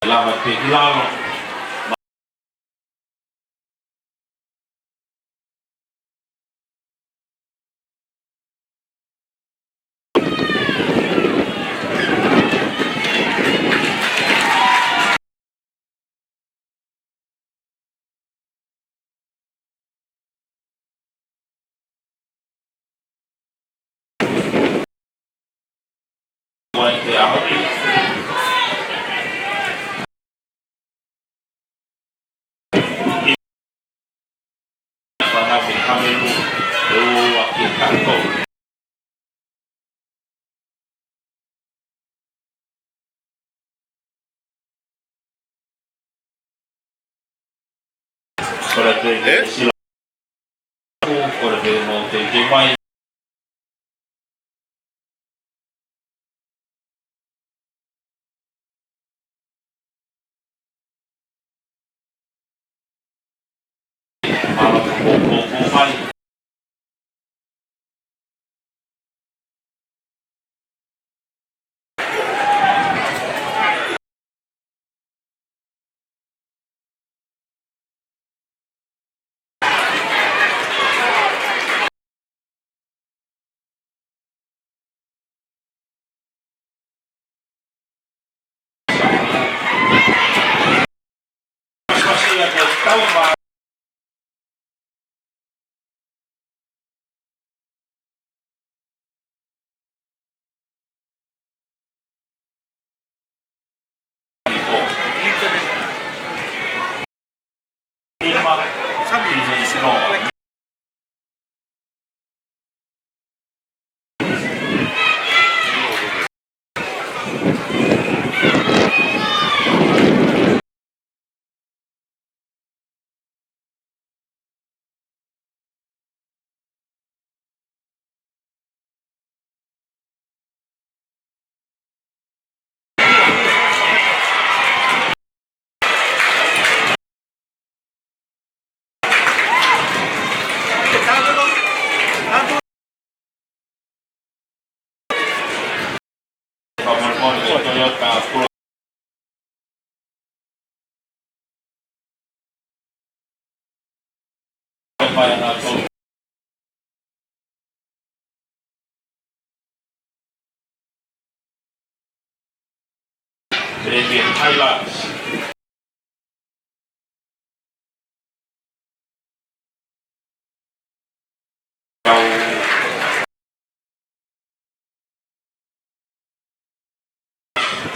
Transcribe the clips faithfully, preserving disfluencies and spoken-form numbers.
Lava pē ki lalo. Kole pē ke sila. Kole pē mo te ke mai.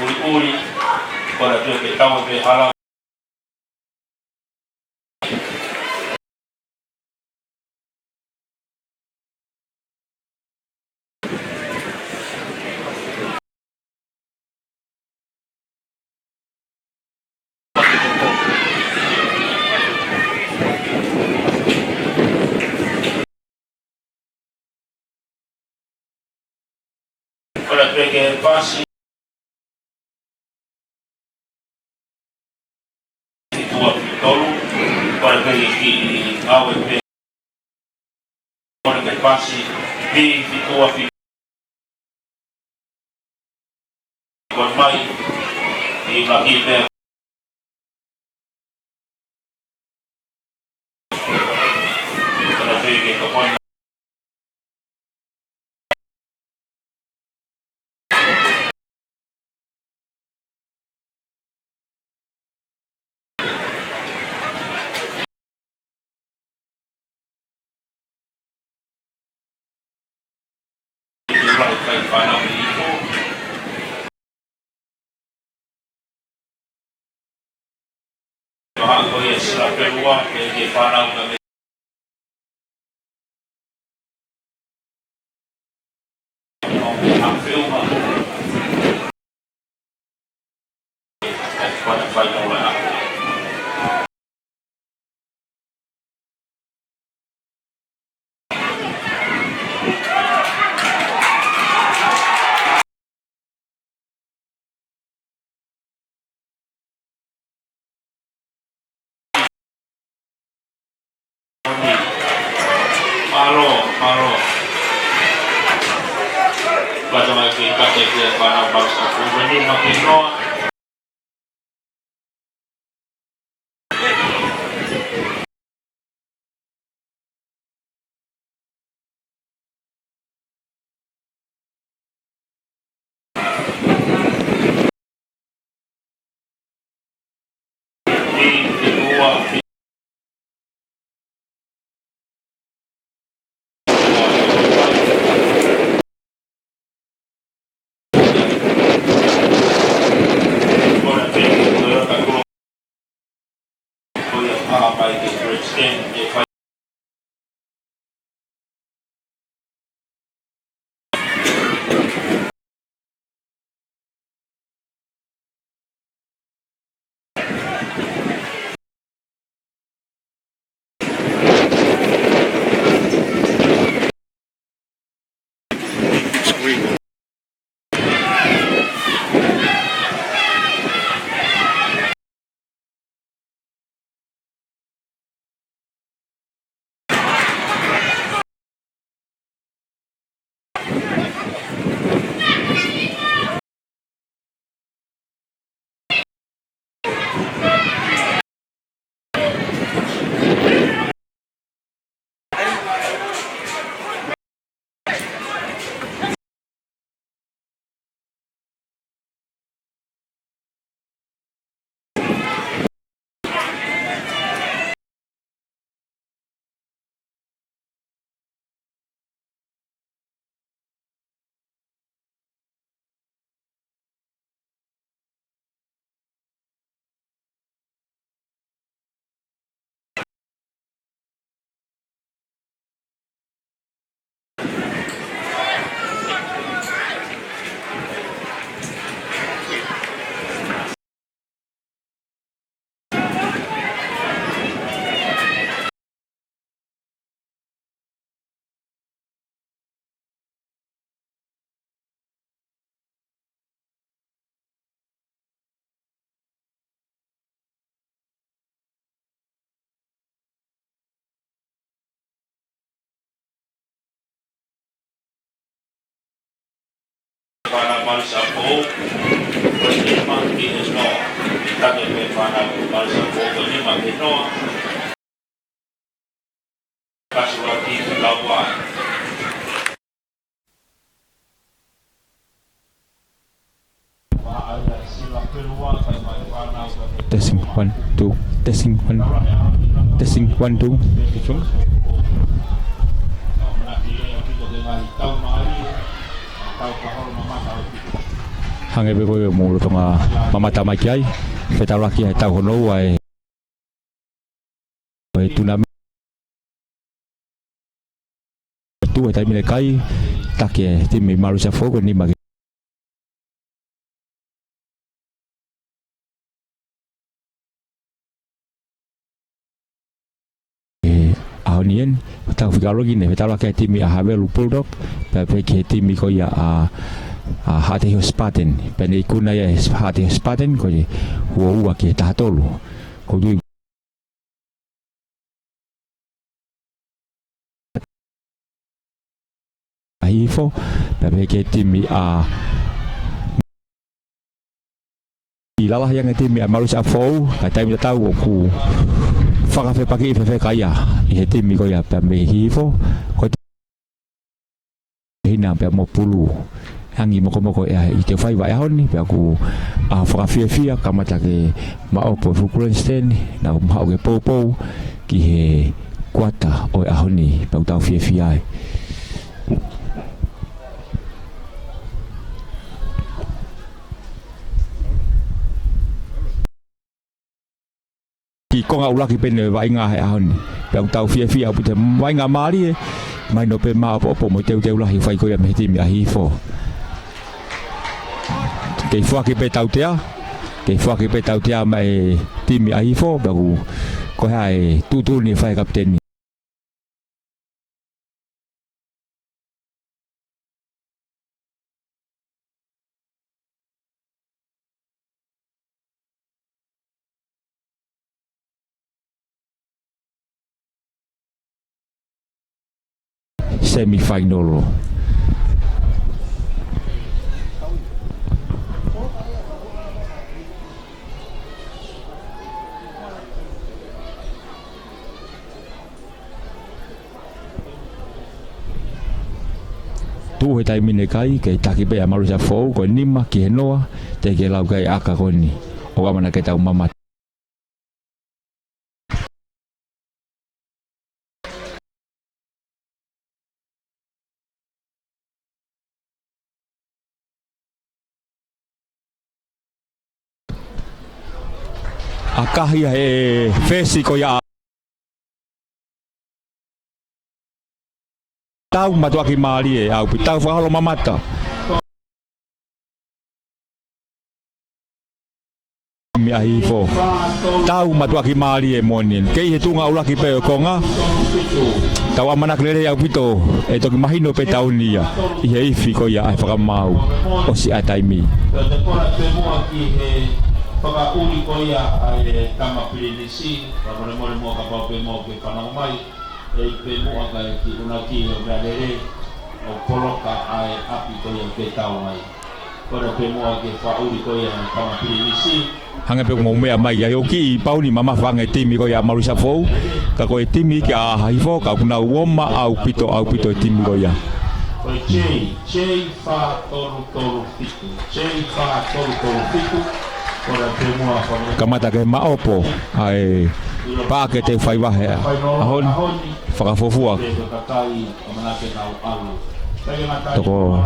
Ui, ui, kole pē ke tau pē hala. Kole pē ke pasi. Fitu afe tolu, kole pē ke kiʻi ngāue pē. Kole ke pasi, B fitu afe. Kole mai, ʻi maki pē. Kole pē ke tokoni. Ko ia Sila Pelua, ke ke fānau ka me. Mālō, mālō. Pata mai ki kake ki fānau Malu Sapo, ko eni ma ke noa. Fānau Malu Sapo, ko e nima ki he noa. Kake pē fānau Malu Sapo, ko e nima ki he noa. Kasuaki ki Kauai. Testing, one, two. Testing, one. Testing, one, two. Hangē pē ko e mou lolotonga mamata mai ki ai, fetaulaki he taʻu hono ua ʻo e tournament ʻe tolu he taimi ni, kae taki e timi Malu Sapo ko e nima ki he ʻaho ni eni. Tau fika logi ne fetaulaki e timi ʻa Havelu Bulldog, pea pehē ki he timi ko ia ʻa, ʻa Haʻateiho Spartan. Pea ne ikuna ia ʻe Haʻateiho Spartan ko e ua ua ki he taha tolu. Ko e tui ʻa Hihifo, pea pehē ki he timi ʻa, ʻi lalahi ange timi ʻa Malu Sapo, ka taimi tatau ʻoku fakafepakiʻi fefeka ia ʻi he timi ko ia pea mei Hihifo, ko e hina pea mo Pulu. Angi mokomoko ia ʻi he faiva ʻaho ni, pea ʻoku ʻaho fakafiefia, kamata ke maʻopoʻopo e fuʻu grandstand, naʻa mau haʻu ke poupou ki he kuata ʻo e ʻaho ni, pea ʻoku tau fiefia ai. Ki Konga ʻuluaki pē ʻeni ʻo e vaʻinga he ʻaho ni. Pea ʻoku tau fiefia ʻaupito he vaʻinga mālie, mahino pē maʻopoʻopo mo e teuteu lahi ʻoku fai ko ia mei he timi ʻa Hihifo. Kei foaki pē tautea, kei foaki pē tautea maʻa e timi ʻa Hihifo, pea ʻoku, ko e hā e tuʻutuʻuni ʻe fai ʻe he kapiteni. Semifinal. Tuʻu he taimi ni e kai, kei taki pē ʻa Malusia Foʻou, ko e nima ki he noa, teʻeki ke lau ki ai e ʻaka ko eni. ʻOku ʻamanaki ke tau mamata. ʻAkahi ia he fesi ko ia. Tau mātuʻaki mālie ʻaupito, tau fakaholo mamata. Timi ʻa Hihifo. Tau mātuʻaki mālie moʻoni. Kei he tuʻunga ʻuluaki pē ʻo e konga. Tau ʻamanaki lelei ʻaupito ʻe toki mahino pē tauni ia ʻi he ifi ko ia ʻa e fakamaau. ʻOsi ʻa e taimi. Pea te kora pē muʻa ki he fakaʻuli ko ia ʻa e tama Pilinisi, fakamolemole muʻa kapau pē mo ke fanongo mai, ʻe pē muʻa kae kiʻi ʻunaki ʻo meʻa lelei, ʻo poloka ʻa e ʻapi ko ia ke tau ai. Kora pē muʻa ki he fakaʻuli ko ia ʻa e tama Pilinisi. Hangē pē ʻoku mou meʻa mai ai, ʻoku kiʻi pauni mamafa ange e timi ko ia ʻa Malusia Foʻou, ka ko e timi ki ʻa Hihifo, ka ʻoku nau uoma ʻaupito, ʻaupito e timi ko ia. Ko e J, J fā tolu tolu fitu, J fā tolu tolu fitu, kora pē muʻa fakamolemole. Kamata ke maʻopo ʻa e paʻake teu faiva he ʻaho ni, fakafuofua. Toko.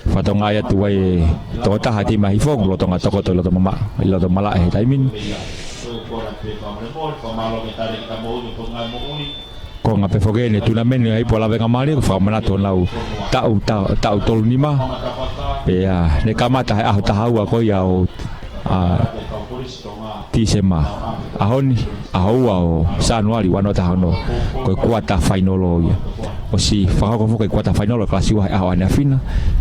Fakatokangaʻi atu ai e tokotaha timi ʻa Hihifo, lolotonga tokoto ʻi loto mama-, ʻi loto malaʻe he taimi ni. Konga pē foki eni e tunameni ʻa Ipu ʻa Lavengamālie, ʻoku fakamanatu honau taʻu, taʻu, taʻu tolu nima. Pea ne kamata he ʻaho taha ua ko ia ʻo, ʻa, Tīsema. ʻAho ni, ʻaho ua ʻo Sānuali ua noa taha ono. Ko e kuata fainolo ia. ʻOsi fakahoko foki e kuata fainolo kalasi ua he ʻaho ʻaneafi na.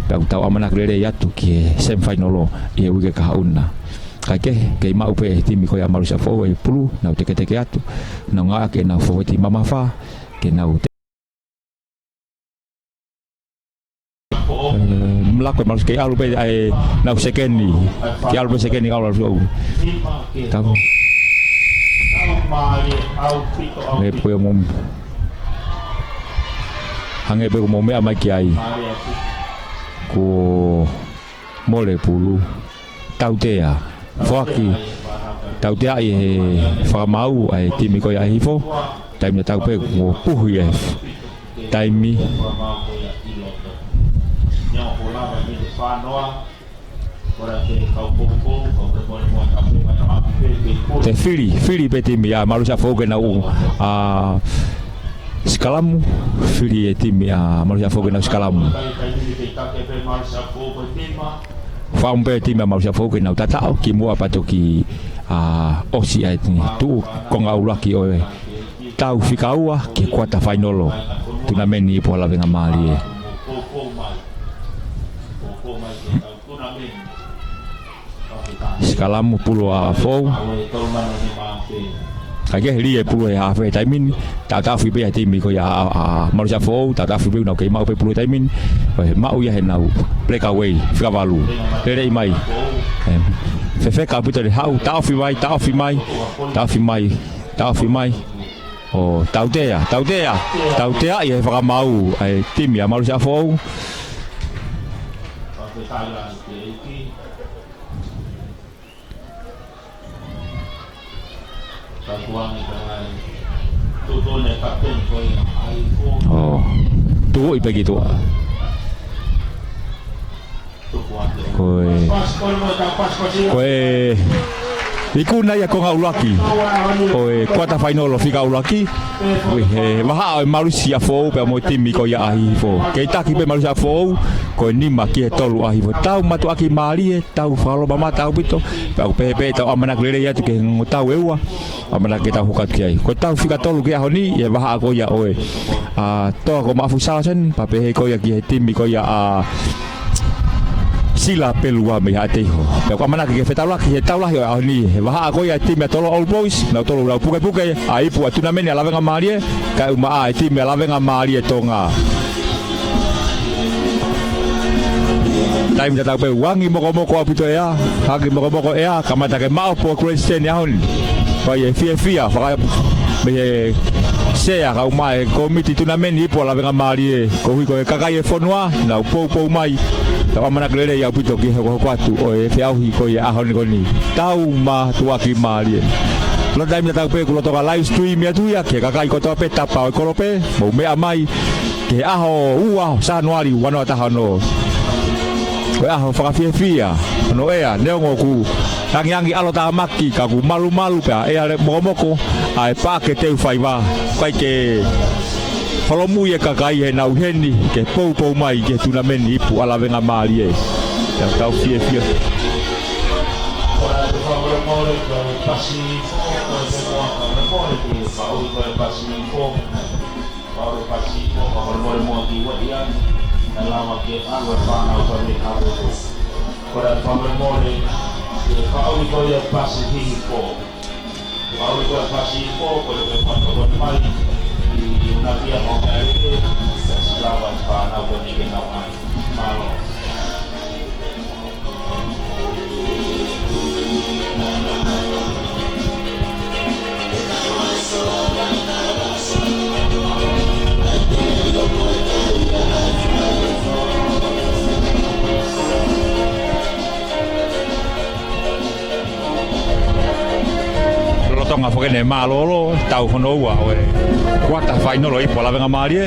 Pea ʻoku tau ʻamanaki lelei atu ki he semifinal ʻi he uike kahaʻu na. Kae kehe, kei maʻu pē ʻe he timi ko ia ʻa Malusia Foʻou e pulu, nau teketeke atu, nau ngāueʻaki ʻenau fōueti mamafa, ke nau te-, eh, mlaku e Malusia kei ʻalu pē, ʻa e, nau sekeni, kei ʻalu pē sekeni ʻalu ʻalu Foʻou. Tapu. Hangē pē ʻoku mou, hangē pē ʻoku mou meʻa mai ki ai. Kuo mole pulu. Tautea. Foaki. Tauteaʻi ʻe he fakamaau ʻa e timi ko ia ʻa Hihifo. Taimi tatau pē kuo puhi e taimi. Te fili, fili pē timi ʻa Malusia Foʻou ke nau, ʻa, sikalamu, fili e timi ʻa Malusia Foʻou ke nau sikalamu. Fakaʻamu pē timi ʻa Malusia Foʻou ke nau tataʻo kimuʻa pea toki, ʻa, ʻosi ʻa e tuʻu konga ʻuluaki ʻo e tau fika ua ki he kuata fainolo. Tunameni Ipu ʻa Lavengamālie. Sikalamu pulu ʻa Foʻou. Kae kehe lī e pulu he hafe he taimi ni. Taʻotaʻofi pē ʻa e timi ko ia ʻa, ʻa, ʻa Malusia Foʻou, taʻotaʻofi pē nau kei maʻu pē pulu he taimi ni. Ko e maʻu ia he nau breakaway, fika valu. Lelei mai. Em, fefeka ʻaupito e haʻu, taʻofi mai, taʻofi mai, taʻofi mai, taʻofi mai. ʻO tautea, tautea, tauteaʻi ʻe he fakamaau ʻa e timi ʻa Malusia Foʻou. ʻO Tuʻu ʻi pē ki tuʻa. Ko e, ko e ikuna ia konga ʻuluaki ʻo e kuata fainolo fika ʻuluaki. Ko e vahaʻa ʻo e Malusi ʻa Foʻou pea mo e timi ko ia ʻa Hihifo. Kei taki pē Malusi ʻa Foʻou, ko e nima ki he tolu ʻa Hihifo. Tau mātuʻaki mālie, tau fakalōmamata ʻaupito, pea ʻoku pehē pē ʻetau ʻamanaki lelei atu ki he ongo tau ʻe ua. ʻAmanaki ke tau hoko atu ki ai. Ko e tau fika tolu ki he ʻaho ni, ʻi he vahaʻa ko ia ʻo e, ʻa, toa ko Maʻafu Salesen, pea pehē ko ia ki he timi ko ia ʻa Sila Pelua mei Haʻateiho. Pea ʻoku ʻamanaki ke fetaulaki he tau lahi ʻo e ʻaho ni, he vahaʻa ko ia timi ʻa Tolo Old Boys, nautolu lau pukepuke ʻa e ipu ʻa e tunameni ʻa Lavengamālie, kae ʻumaʻā e timi ʻa Lavengamālie Tonga. Taimi tatau pē ʻoku angi mokomoko ʻaupito ʻea, angi mokomoko ʻea, kamata ke maʻopoʻopo e Christian ʻaho ni. Fai e fiefia, faka-, mei he sea kae ʻumaʻā e kōmiti tunameni ipu ʻa Lavengamālie, koeʻuhi ko e kakai e fonua, nau poupou mai, tau ʻamanaki lelei ʻaupito ki he hokohoko atu ʻo e feʻauhi ko ia ʻaho ni ko eni. Tau mātuʻaki mālie. Loto taimi tatau pē ʻoku lolotonga live stream atu ia, ki he kakai kotoa pē tapa ʻo e kolope, mou meʻa mai, ki he ʻaho ua ʻo Sānuali ua noa taha ono. Ko e ʻaho fakafiefia, hono ʻea, neongo ʻoku angiangi ʻalotāmaki ka ʻoku malumalu pea ʻea le-, mokomoko ʻa e Paʻake Teufaiva. ʻIkai ke holomui e kakai he nau ʻi heni ke poupou mai ki he tunameni ipu ʻa Lavengamālie. Pea tau fiefia. Pau e pasi ko, ka molemole mo ki ua ia, na lava ke ʻalu e fānau ka me ka poto. Ko e pau molemole, ke faʻu ko ia pasi Hihifo. Faʻu ko ia pasi Hihifo, ko e pata ko mai, i, i una kia mo ka e, sa lava e fānau ka me ke nau ai. Mālō. Lolotonga foki eni e mālōlō, tau hono ua ʻo e kuata fainolo ipu ʻa Lavengamālie,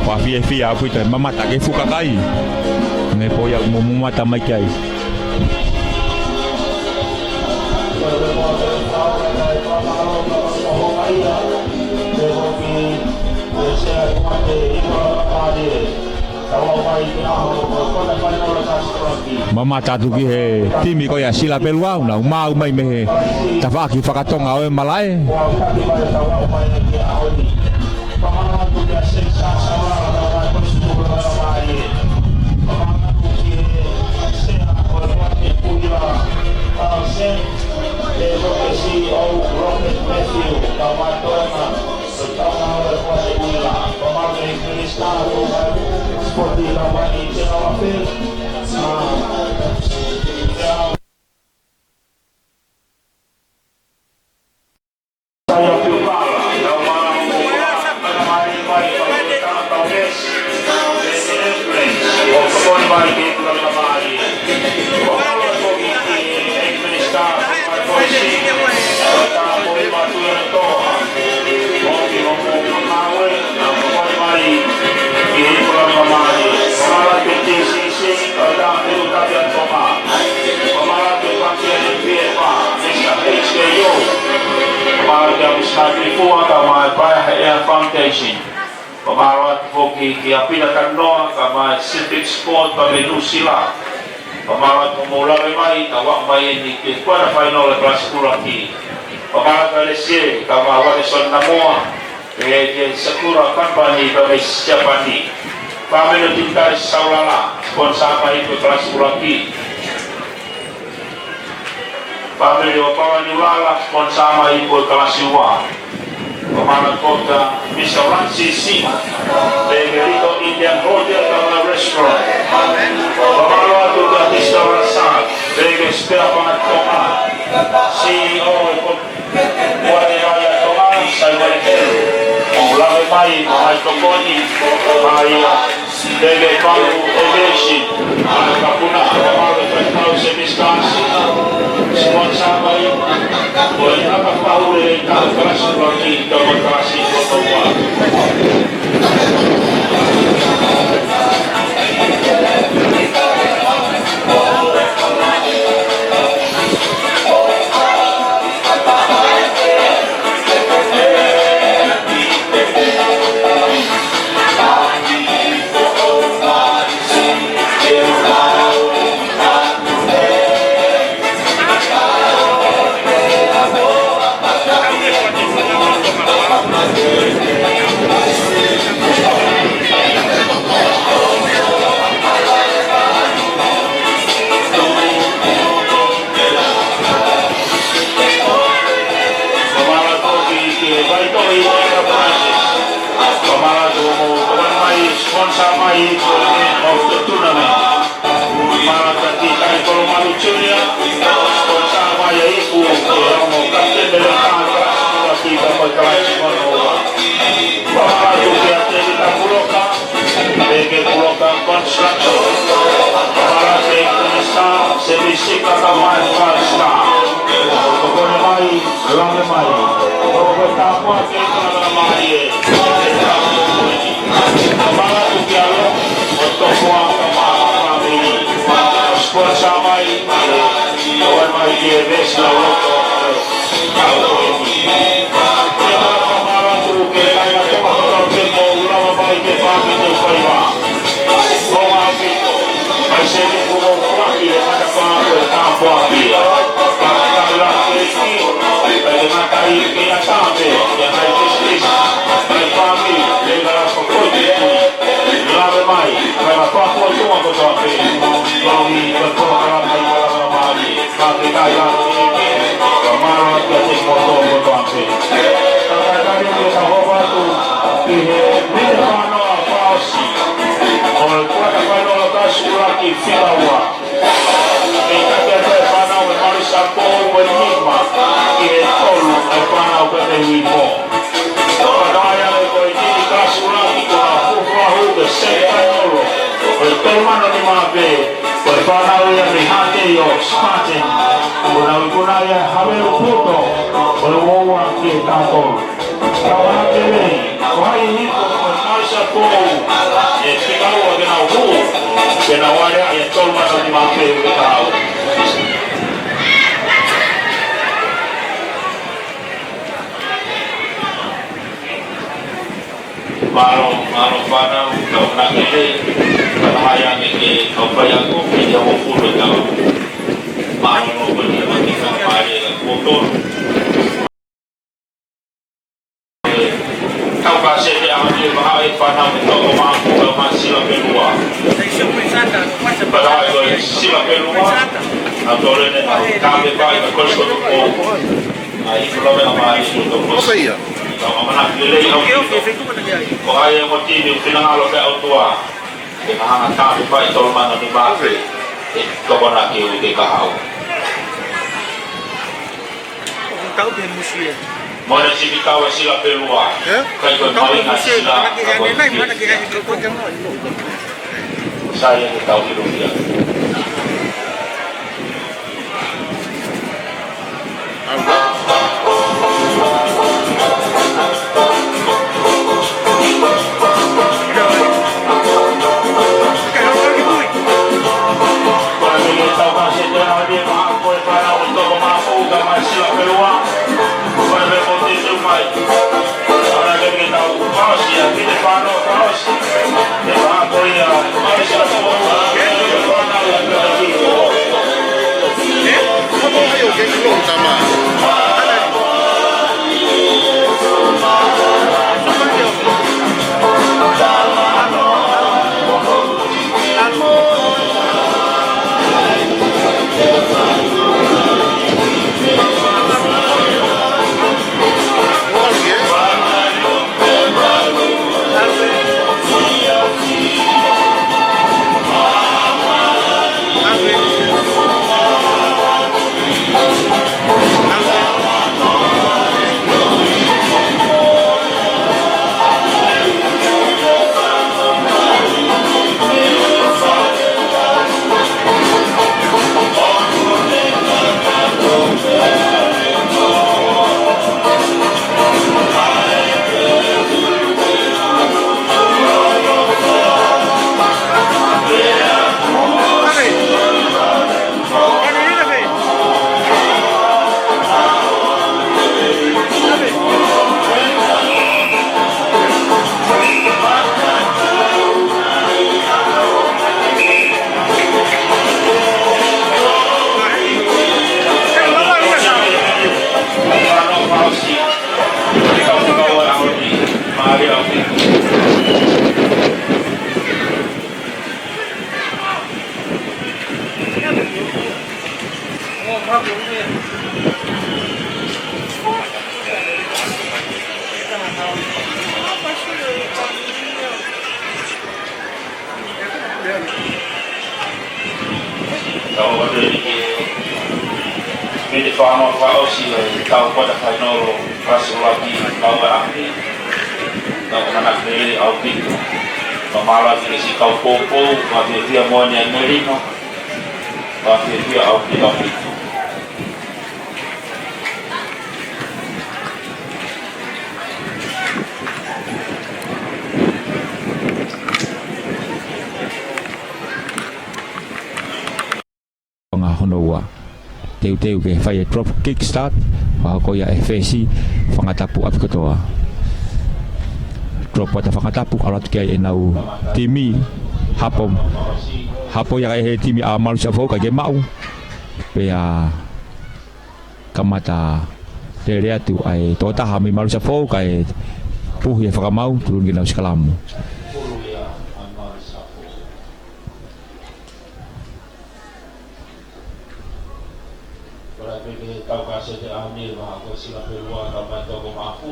ʻoku fiefia ʻaupito e mamata ki he fuʻu kakai. Ngaahi pō ia ʻoku mou mamata mai ki ai. Mamata atu ki he timi ko ia Sila Pelua, ʻoku nau maʻu mai mei he tafaʻaki fakatonga ʻo e malaʻe. Foundation. Fakamālō atu foki kia Pita Talanoa, kae ʻumaʻā e Civic Sport pea mei Nuʻusila. Fakamālō atu hoʻomou lave mai, tau aʻu mai eni ki he quarter final e kalasi ʻuluaki. Fakamālō atu Lesie, kae ʻumaʻā Waterson Namoa, ʻe, ki he Sakura Company pea mei Siapani. Fāmili ʻo Timotale Saulala, sponsor mai e kalasi ʻuluaki. Fāmili ʻo Paula Niulala, sponsor mai e kalasi ua. Fakamālō atu kia Misa Francis, Peggy Little Indian Hotel kae ʻumaʻā e restaurant. Fakamālō atu kia Mister Rasa, Peggy Spare Part Tonga, C E O e ko-, Kuale Vaea Tonga, Saiwai Helu, ʻo lave mai, mai tokoni, mai, ʻa, Lele Palu Aviation, ʻa, kapuna, ʻa, Palu Festival Service Cars, sponsor mai, ko e ʻaka pahu le ka kalasi ʻuluaki, ka kalasi ʻuluaki. Sponsor mai ipu of the tournament. Mālō atu kia Kolomalu Junior, sponsor mai e ipu ke ongo kapiteni lelei taha ʻa e Kalasi Mono ua. Mālō atu kia Tēvita Puloka, Peke Puloka Construction. Mālō atu kia Kunisā, Semisika Kamae Five Star. Tokoni mai, lave mai. Ko e tāpuaki ʻa e Kalasi Mono ua. Mālō atu kia Lo, ʻo Tokoa ka mā fāmili. Sponsor mai, ʻo mai ki he vesi lau loto. Mālō atu ki he kāinga Tonga kotoa pē mo ʻoku lava mai ke fāmili ʻo faiva. Ko e ʻaupito, mai se ni kuo fuaki e matapā ko e tāpuaki. Ka ka la ke ki, ka ke ngata i ke a tāpe, ke a kai ke sisi. Kai fāmili, le la ko koe ki kui. Lave mai, kai la pāpua tunga kotoa pē. Kau i ka tō ka la mai ka la mai. Ka ke kai la ke ki, ka mālō kia te kotoa kotoa pē. Ka ka kai ke ka hova atu, ki he mine fānau ʻa Fausi. ʻO e kuata fānau ʻa Fausi ʻuluaki fika ua. Ke ka ke te fānau ʻe Marisa Pou ʻe nima, ki he tolu ʻe fānau ʻe Pepe Himo. Fānau ia ʻe ko e tini Fausi ʻuluaki ko e fufuahu ke semi-final. Ko e tolu mano nima pē, ko e fānau ia mei Hātei ʻo Spartan. Ko nau ikuna ia Havelu Puto, ko e uoua ki he taha tolu. Ka ua ke lei, ko hai ni ko e Marisa Pou, ʻe fika ua ke nau hū, ke nau ʻalu ia ʻi he tolu mano nima pē ke kau. Mālō, mālō fānau, tau na ke lei, tau hai ange ke kau fai ako, ke te hoko pulu e tau. Mālō, ko e kia mati ka mai e la kuo tonu. Tau ka se te aho ni e maha e fānau ʻe Tokomāpuka mā Sila Pelua. Palawa ko e Sila Pelua. Na tole ne ka me pai ka kosi ko ko. Ai, ko la me ka mai ko ko. Oka ia. Tau ka mana ki lei au. Ko ai e mo timi finangalo ke au tua. Ke ka hanga tāpē pai tolu mano nima pē. E tokona ke u te ka au. Tau pē musu ia. Mo e timi tau e Sila Pelua. Eh? Kai ko e tau pē malinga musu ia. Sila, mana ke ka ko e ke mai. Sai e tau ki lo ia. Tau atu eni ki he miniti fakaʻosi ʻo e tau kuata fainolo, Fasi Laki, tau ʻa ʻapi, tau ʻamanaki ke ʻaupito. Tau mālō atu ki he siʻi kau poupou, tau fiefia mo e ʻa Melino, tau fiefia ʻaupito, ʻaupito. Konga hono ua. Teuteu ke fai e drop kick start, fai ko ia ʻe Fesi, Fangatapu ʻApikotoa. Drop atu ʻa Fangatapu, ʻalu atu ki ai ʻenau timi, hapo, hapo ia ʻe he timi ʻa Malusia Foʻou, ʻikai ke maʻu. Pea kamata lele atu ʻa e tokotaha mei Malusia Foʻou, kae puhi e fakamau, tulun ke nau sikalamu. Kole pē ke tau kasete ʻa e ʻaho ni, vaha ko e sila pē lua, tau mai toko mafu.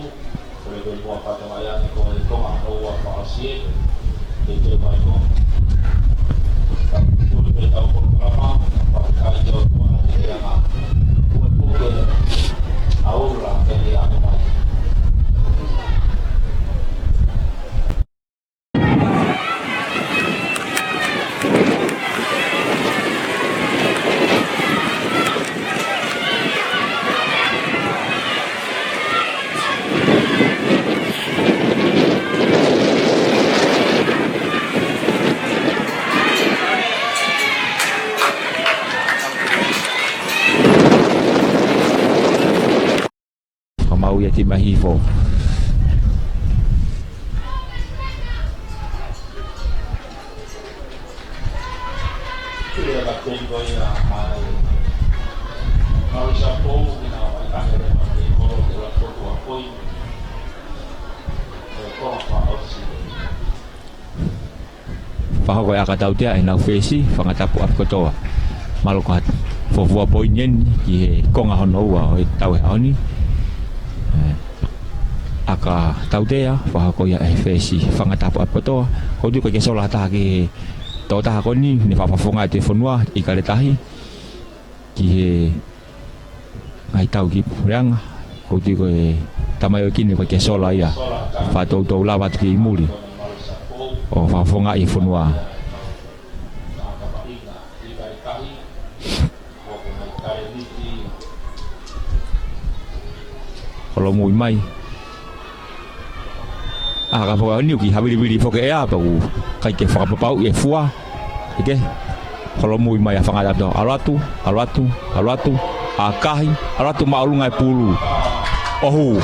Kole pē mua pata mai ane ko e konga hono ua fakaʻosi ē. Ke te mai ko. Tau kole pē tau polokalama, tau pakakai tau tua ane ke anga. Kue puke, aula, ke te ane mai. Fakamau ia timi ʻa Hihifo. Fakahoko e ʻaka tautea ʻenau Fesi, Fangatapu ʻApikotoa. Mālō ko ha fuofua poini eni ki he konga hono ua ʻo e tau he ʻaho ni. ʻE, ʻaka tautea, fakahoko ia ʻe he Fesi, Fangatapu ʻApikotoa. Ko u tui ko e ke sola ha taha ki he tokotaha ko eni, ne fakafofongaʻi atu e fonua, ʻIkale Tahi. Ki he ngaahi tau ki Puleʻanga, ko u tui ko e tamaioʻeiki ni ko e ke sola ia. Fakatoutou lava atu ki muli ʻo fakafofongaʻi e fonua. Holomui mai. ʻA, ka fakaʻoni ʻoku ʻi ha vilivili foki ʻea, pea ʻoku ʻikai ke fakapapauʻi e fua. ʻIkai ke holomui mai ʻa Fangatapu, ʻalu atu, ʻalu atu, ʻalu atu, ʻakahi, ʻalu atu māʻolunga e pulu. ʻOhū.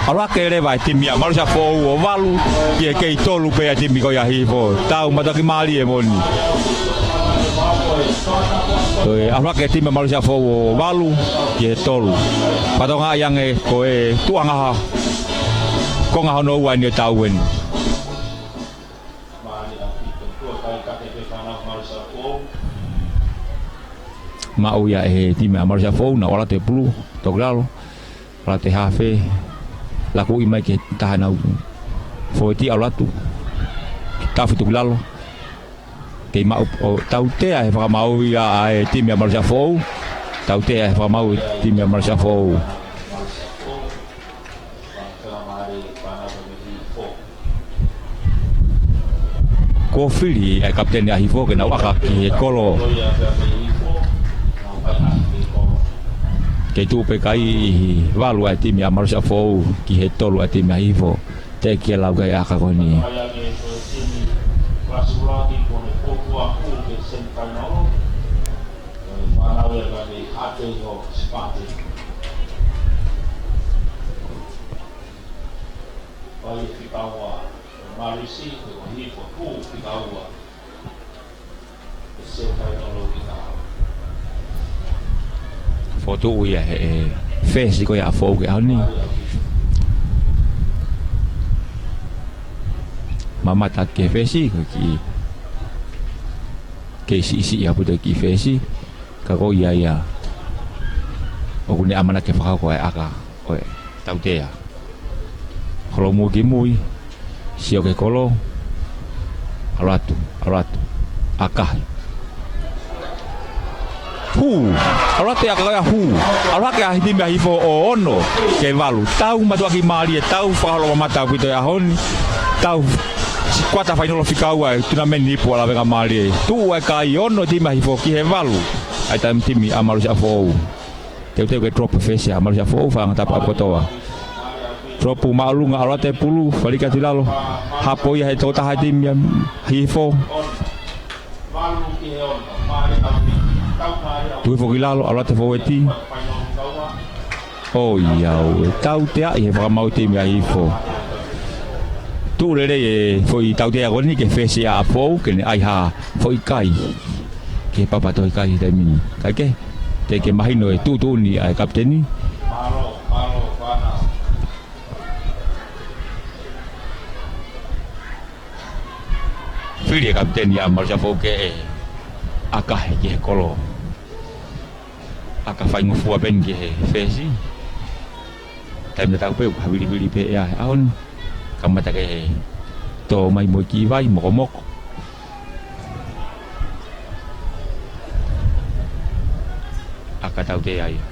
ʻAlu hake leva e timi ʻa Malusia Foʻou ʻo valu, ki he kei tolu pē ʻa e timi ko ia ʻa Hihifo. Tau mātuʻaki mālie moʻoni. Ko e ʻalu hake e timi ʻa Malusia Foʻou ʻo valu, ki he tolu. Fakatokangaʻi ange ko e tuʻunga ha konga hono ua eni e tau eni. Maʻu ia ʻe he timi ʻa Malusia Foʻou, nau ʻalu atu e pulu, toki lalo, ʻalu atu e hafe, lakuʻi mai ki he taha ʻenau fōueti, ʻalu atu, tafi toki lalo, kei maʻu ʻo tautea he fakamau ia ʻa e timi ʻa Malusia Foʻou, tautea he fakamau e timi ʻa Malusia Foʻou. Kuo fili ʻa e kapiteni ʻa Hihifo ke nau ʻaka ki he kolo. Kei tuʻu pē kai ʻi he valu ʻa e timi ʻa Malusia Foʻou ki he tolu ʻa e timi ʻa Hihifo. Teʻeki ke lau kai ʻaka ko eni. Fokotuʻu ia ʻe he Fesi ko ia ʻa Foʻou ki he ʻaho ni. Mamata ki he Fesi, ko e kiʻi kei siʻisiʻi ʻaupito e kiʻi Fesi, ka ko ia ia ʻoku ne ʻamanaki ke fakahoko e ʻaka ʻo e tautea. Holomui ki mui, sio ki he kolo, ʻalu atu, ʻalu atu. ʻAkahi. Hū. ʻAlu atu e ʻaka ko ia, hū. ʻAlu hake ʻa e timi ʻa Hihifo ʻo ono ki he valu. Tau mātuʻaki mālie, tau fakaholo mamata ʻaupito he ʻaho ni. Tau kuata fainolo fika ua e tunameni ipu ʻa Lavengamālie. Tuʻu e kai ono timi ʻa Hihifo ki he valu ʻa e timi ʻa Malu Siaʻafoʻou. Teuteu ke drop fesi ʻa Malu Siaʻafoʻou, fakaanga tapa ʻapi kotoa. Drop māʻolunga, ʻalu atu e pulu, fāliki atu ʻi lalo. Hapo ia he tokotaha timi ʻa Hihifo. Tuku hifo ki lalo, ʻalu atu e fōueti. ʻOiauē, tauteaʻi he fakamaau timi ʻa Hihifo. Tuʻu lelei e foʻi tautea ko eni ki he fesi ʻa Foʻou, ke ne ʻai ha foʻi kai ki he papa tohi kai he taimi ni. Kae kehe, teʻeki ke mahino e tuʻutuʻuni ʻa e kapiteni. Fili e kapiteni ʻa Malu Siaʻafoʻou ke ʻakahi ki he kolo. ʻAka faingofua pē eni ki he fesi. Taimi tatau pē, ʻoku havilivili pē ʻa e ʻaho ni. Kamata ke tō mai mo e kiʻi vai mokomoko. ʻAka tautea ia.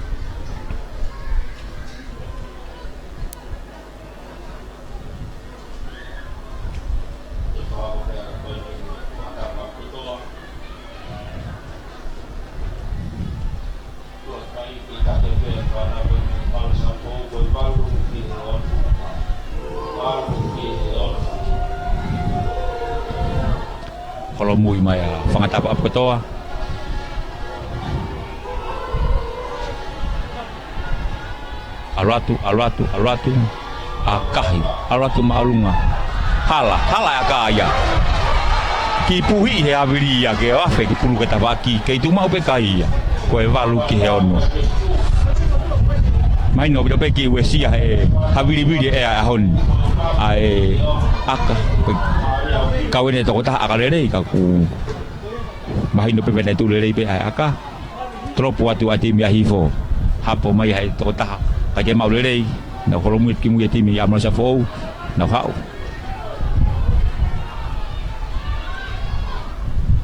Holomui mai ʻa Fangatapa ʻApikotoa. ʻAlu atu, ʻalu atu, ʻalu atu. ʻAkahi, ʻalu atu māʻolunga. Hala, hala e ʻaka ia. Kiʻi puhi he havili ia ke ʻoafe ki pulu ke tafaʻaki, kei tuʻu maʻu pē kai ia. Ko e valu ki he ono. Mahino ʻaupito pē kiʻi uesia he havilivili e ʻaho ni. ʻA e ʻaka, ko e kau eni e tokotaha ʻaka lelei ka ʻoku mahino pē pē naʻe tuʻu lelei pē ʻa e ʻaka. Tolopo atu ʻa e timi ʻa Hihifo. Hapo mai ʻa e tokotaha. Kae kei maʻu lelei. Nau holomui kimui e timi ʻa Malu Siaʻafoʻou. Nau haʻu.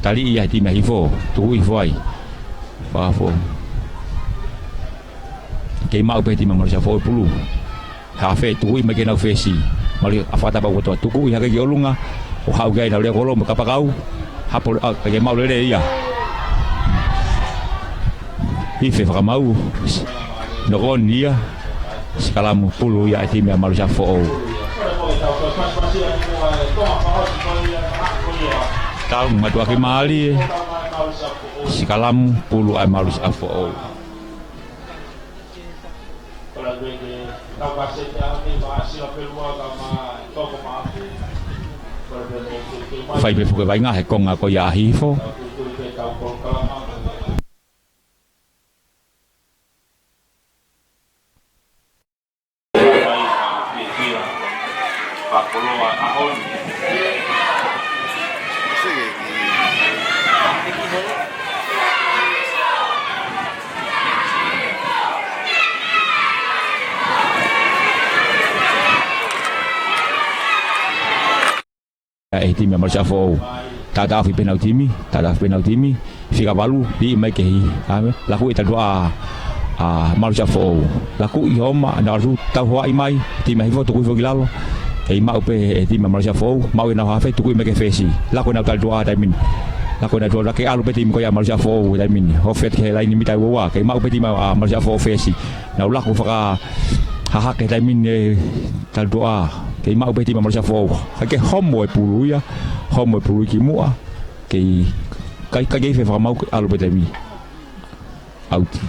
Tali ia he timi ʻa Hihifo. Tuku hifo ai. Fakafo. Kei maʻu pē timi ʻa Malu Siaʻafoʻou e pulu. Hafe, tukuʻi mai ke nau fesi. Malu ʻa Fangatapa ʻApikotoa, tukuʻi hake ki ʻolunga. ʻO haʻu ki ai nau lea kolo mo e kapakau. Hapo, ʻa, ke maʻu lelei ia. Ife fakamaau. Nokoni ia. Sikalamu pulu ia e timi ʻa Malu Siaʻafoʻou. Tau mātuʻaki mālie. Sikalamu pulu ʻa Malu Siaʻafoʻou. Fai pē foki e vaʻinga he konga ko ia ʻa Hihifo. ʻE timi ʻa Malu Siaʻafoʻou. Taʻataʻofi pē ʻenau timi, taʻataʻofi pē ʻenau timi. Fika valu, liʻi mai ke hī. ʻAme, laku e tali tuʻa ʻa Malu Siaʻafoʻou. Laku ʻi homa, nau alu tau hoaʻi mai, timi ʻa Hihifo, tuku hifo ki lalo. Kei maʻu pē e timi ʻa Malu Siaʻafoʻou, maʻu ʻenau hafe, tukuʻi mai ki he fesi. Laku ʻenau tali tuʻa taimi ni. Laku ʻenau tali tuʻa, ke ʻalu pē timi ko ia ʻa Malu Siaʻafoʻou taimi ni. Hofi atu ki he laini mita ua ua, kei maʻu pē timi ʻa Malu Siaʻafoʻou fesi. Nau laku fakahahake taimi ni e tali tuʻa. Kei maʻu pē timi ʻa Malu Siaʻafoʻou. Kae kei homo e pulu ia. Homo e pulu ia ki muʻa. Kei kai, kai, kei fai fakamaau ke ʻalu pē taimi. ʻAuti.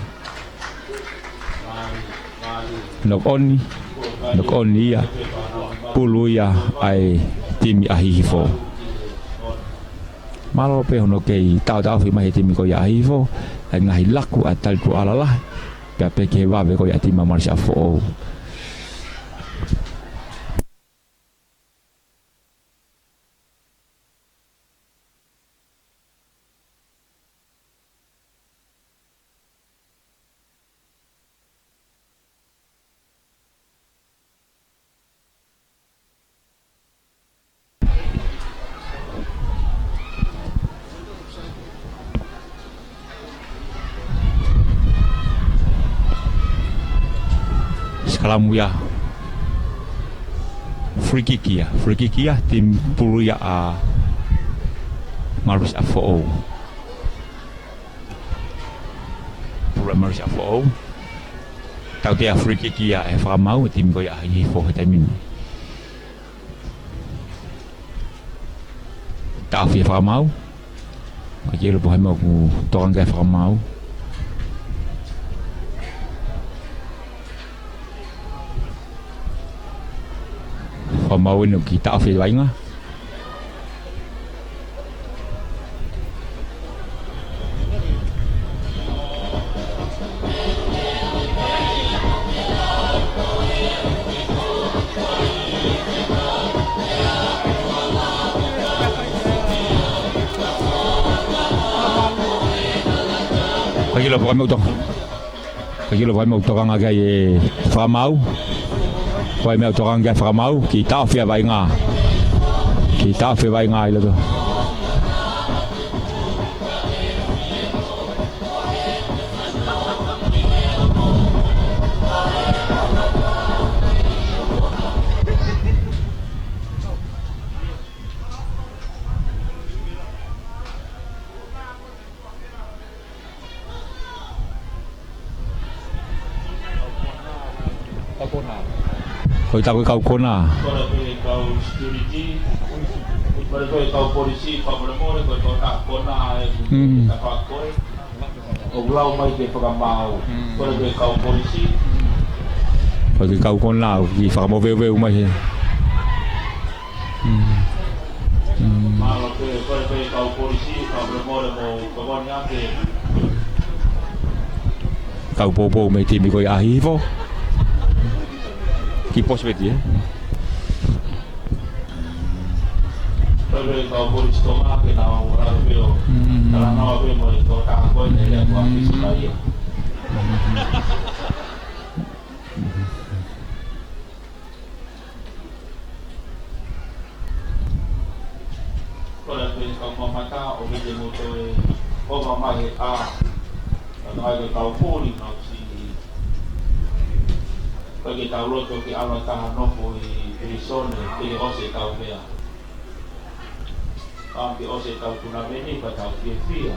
Nokoni. Nokoni ia. Pulu ia ʻa e timi ʻa Hihifo. Mālō pē hono kei taʻotaʻofi mai he timi ko ia ʻa Hihifo. ʻA e ngaahi laku ʻa e tali tuʻa lalahi. Pea pē ki he vave ko ia ʻa e timi ʻa Malu Siaʻafoʻou. Kalamu ia. Free kick ia. Free kick ia, timi pulu ia ʻa Malusi ʻa Foʻou. Pulu ʻa Malusi ʻa Foʻou. Tautea free kick ia ʻe Fakamaau, timi ko ia ʻa Hihifo he taimi ni. Taʻofi ʻe Fakamaau. Ka ke ʻilo pe ko hai meʻa ʻoku tokanga ki ai ʻa Fakamaau. Fakamaau eni ʻoku kiʻi taʻofi ʻe Vaʻinga. Ka ke ʻilo pe ko hai meʻa ʻoku to-, ka ke ʻilo pe ko hai meʻa ʻoku tokanga ki ai ʻe Fakamaau. Ko hai meʻa ʻoku tokanga ki ai ʻe Fakamaau, kiʻi taʻofi ʻa Vaʻinga. Kiʻi taʻofi ʻe Vaʻinga ʻi loto. Ko e taku e kau kona. Kole ko e kau security. Kole ko e kau polisi, fakamolemole, ko e kau taha kona e Mm. tafa ko e. ʻOku lau mai ke Fakamaau. Mm. Kole ko e kau polisi. Ko e kau kona, ʻoku kiʻi fakamoveuveu mai he. Mm. Mm. Mālō pē, kole pē kau polisi, fakamolemole mo tokoni ake. Kau poupou mei he timi ko ia ʻa Hihifo. Kiʻi posi pē ē. Kole pē kau polisi Tonga ke nau ʻalu pē ʻo Mm. talanoa pē mo e tokotaha ko eni ʻoku ʻafisi mai ia. Kole pē kau mamata ʻoku ʻikai te mou toe ʻova mai he ʻā. Ka ʻai ke kau puli mau si. Ka ke tau loto ke ʻalu ʻa taha nofo ʻi pilīsone ke ʻosi e tau meʻa. Ka ke ʻosi e tau tunameni ka tau fiefia.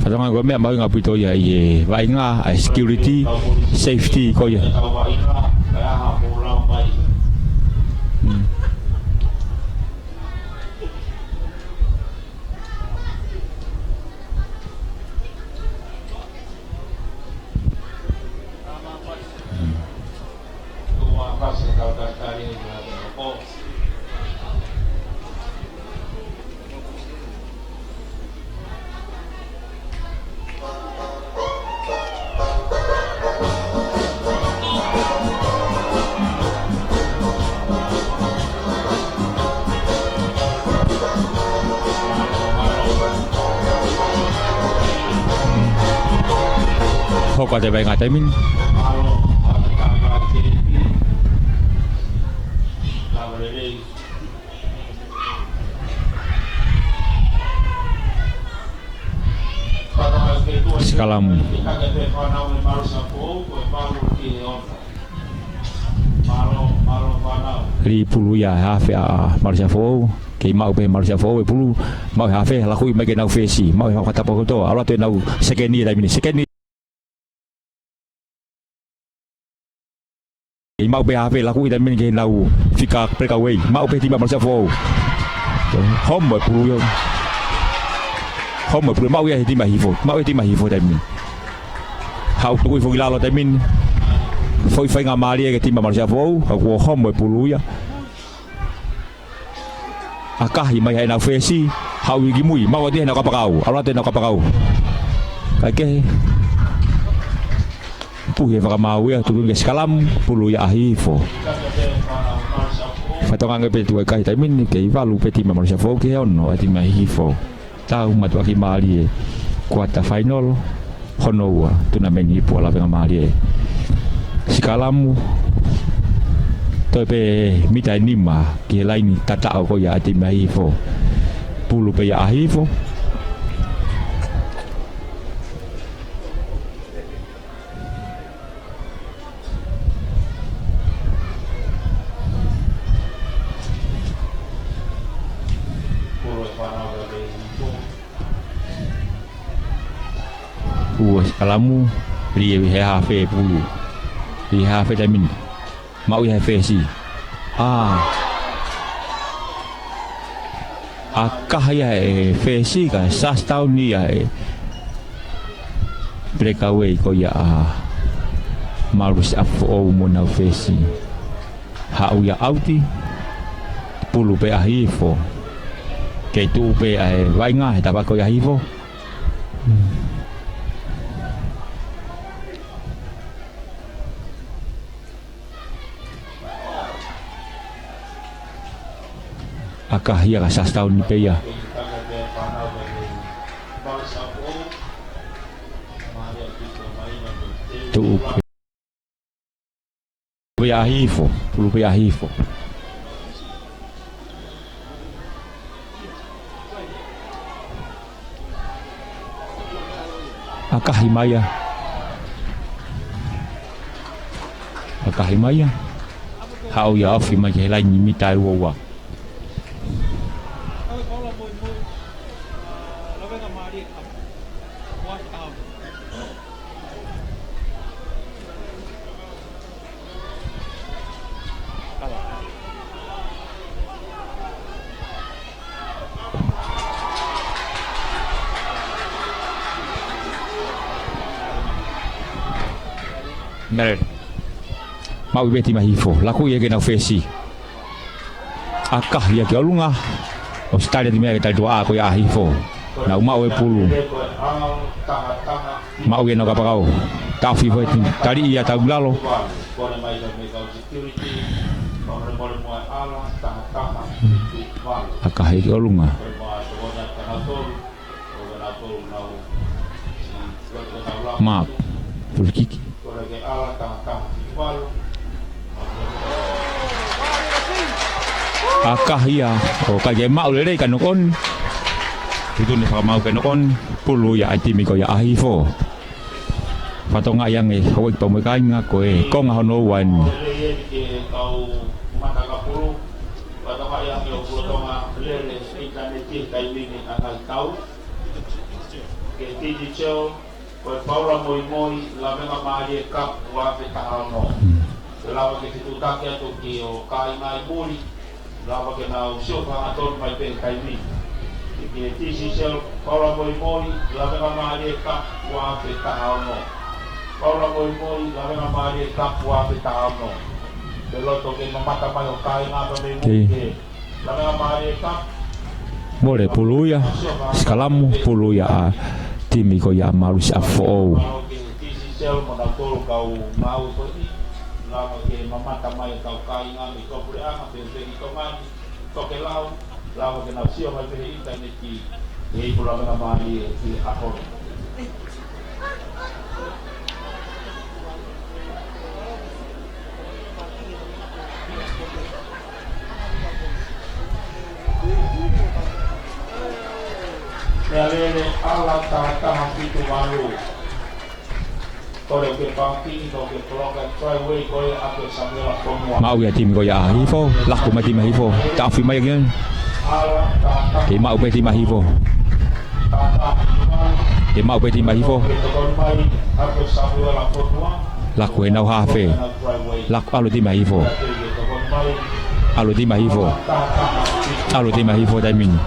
Fatongia ko e meʻa mahuʻinga ʻaupito ia ʻi he Vaʻinga, ʻa e security, safety ko ia. Mm. Hoko atu e Vaʻinga taimi ni. Sikalamu. Lī pulu ia ʻe he hafe ʻa Malusi ʻa Foʻou. Kei maʻu pē ʻe Malusi ʻa Foʻou e pulu. Maʻu ʻe he hafe, lakuʻi mai ke nau fesi. Maʻu ʻe he hafe tapu kotoa. ʻAlu atu ʻenau sekeni taimi ni. Sekeni. Kei maʻu pē ʻe he hafe, lakuʻi taimi ni ke nau fika peleka uei. Maʻu pē he timi ʻa Malusi ʻa Foʻou. Homo e pulu ia. Homo e pulu, maʻu ia he timi ʻa Hihifo. Maʻu he timi ʻa Hihifo taimi ni. Haʻu tukuʻi foki lalo taimi ni. Foʻi faingamālie ki he timi ʻa Malusi ʻa Foʻou, ka kuo homo e pulu ia. ʻAkahi mai ʻenau fesi, haʻu ʻi kimui, maʻu atu ia ʻenau kapakau, ʻalu atu ʻenau kapakau. Kae kehe, puhi ʻe Fakamaau ia, tuku ki he sikalamu, pulu ia ʻa Hihifo. Fatongia ange pē tuʻu ʻa e kahi taimi ni, kei valu pē timi ʻa Malusi ʻa Foʻou ki he ono ʻa e timi ʻa Hihifo. Tau mātuʻaki mālie. Kuata fainolo hono ua, tunameni ipu ʻa Lavengamālie. Sikalamu, toe pē mita ʻe nima ki he laini tataʻo ko ia ʻa e timi ʻa Hihifo. Pulu pē ia ʻa Hihifo. Ua sikalamu, lie he hafe pulu. Lie he hafe taimi ni. Maʻu ia he fesi. ʻA. ʻAkahi ia he fesi ka sasitauni ia he breakaway ko ia ʻa Malusi ʻApifoʻou mo ʻenau fesi. Haʻu ia ʻauti, pulu pē ʻa Hihifo. Kei tuʻu pē ʻa e vaʻinga he tafaʻaki ko ia ʻa Hihifo. ʻAkahi ia ka sasitauni pē ia. Tuʻu pē. Pulu pē ia ʻa Hihifo, pulu pē ia ʻa Hihifo. ʻAkahi mai ia. ʻAkahi mai ia. Haʻu ia ofi mai ki he laini mita ʻe ua ua. Mele. Maʻu ia pē timi ʻa Hihifo. Laku ia ki heʻenau fesi. ʻAkahi ia ki ʻolunga. ʻOsi tali atu mei ai e tali tuʻa ko ia ʻa Hihifo. Nau maʻu e pulu. Maʻu ia ʻenau kapakau. Taʻofi foki e timi. Tali ia tau lalo. ʻAkahi ki ʻolunga. Map. Fulikiki. ʻAkahi ia, ʻo ʻikai ke maʻu lelei ka knock on. Tuʻutuʻuni fakamaau ke knock on, pulu ia ʻa e timi ko ia ʻa Hihifo. Fatongia ange, houʻeiki pea mo e kāinga ko e konga hono ua eni. Fatongia ange ʻoku lolotonga lele ʻinitaneti he taimi ni ʻa e ngaahi tau. Ke tini teo, ko e Paula Moimoi, Lavengamālie Cup, ua afe taha ono. Ke lava ke fetuʻutaki atu ki he kāinga ʻi muli, lava ke nau sio hangatonu mai pē he taimi ni. Ki he T C L, Paula Moimoi, Lavengamālie Cup, ua afe taha ono. Paula Moimoi, Lavengamālie Cup, ua afe taha ono. Ke loto ke mamata mai ho kāinga pea mei muli ki he Mole pulu ia, sikalamu pulu ia ʻa e timi ko ia ʻa Malusi ʻApifoʻou. Meʻalele ʻAla taha taha fitu valu. Kole ke pākini, ko ke poloka e try wei ko e ʻa e Samuela Fonua. Maʻu ia timi ko ia ʻa Hihifo, laku mai timi ʻa Hihifo, taʻofi mai again. ʻAla taha taha. Kei maʻu pē timi ʻa Hihifo. Taha taha fitu valu. Kei maʻu pē timi ʻa Hihifo. Ke tokoni mai ʻa e Samuela Fonua. Laku ʻenau hafe. Laku ʻalu timi ʻa Hihifo. ʻAlu timi ʻa Hihifo. ʻAlu timi ʻa Hihifo taimi ni.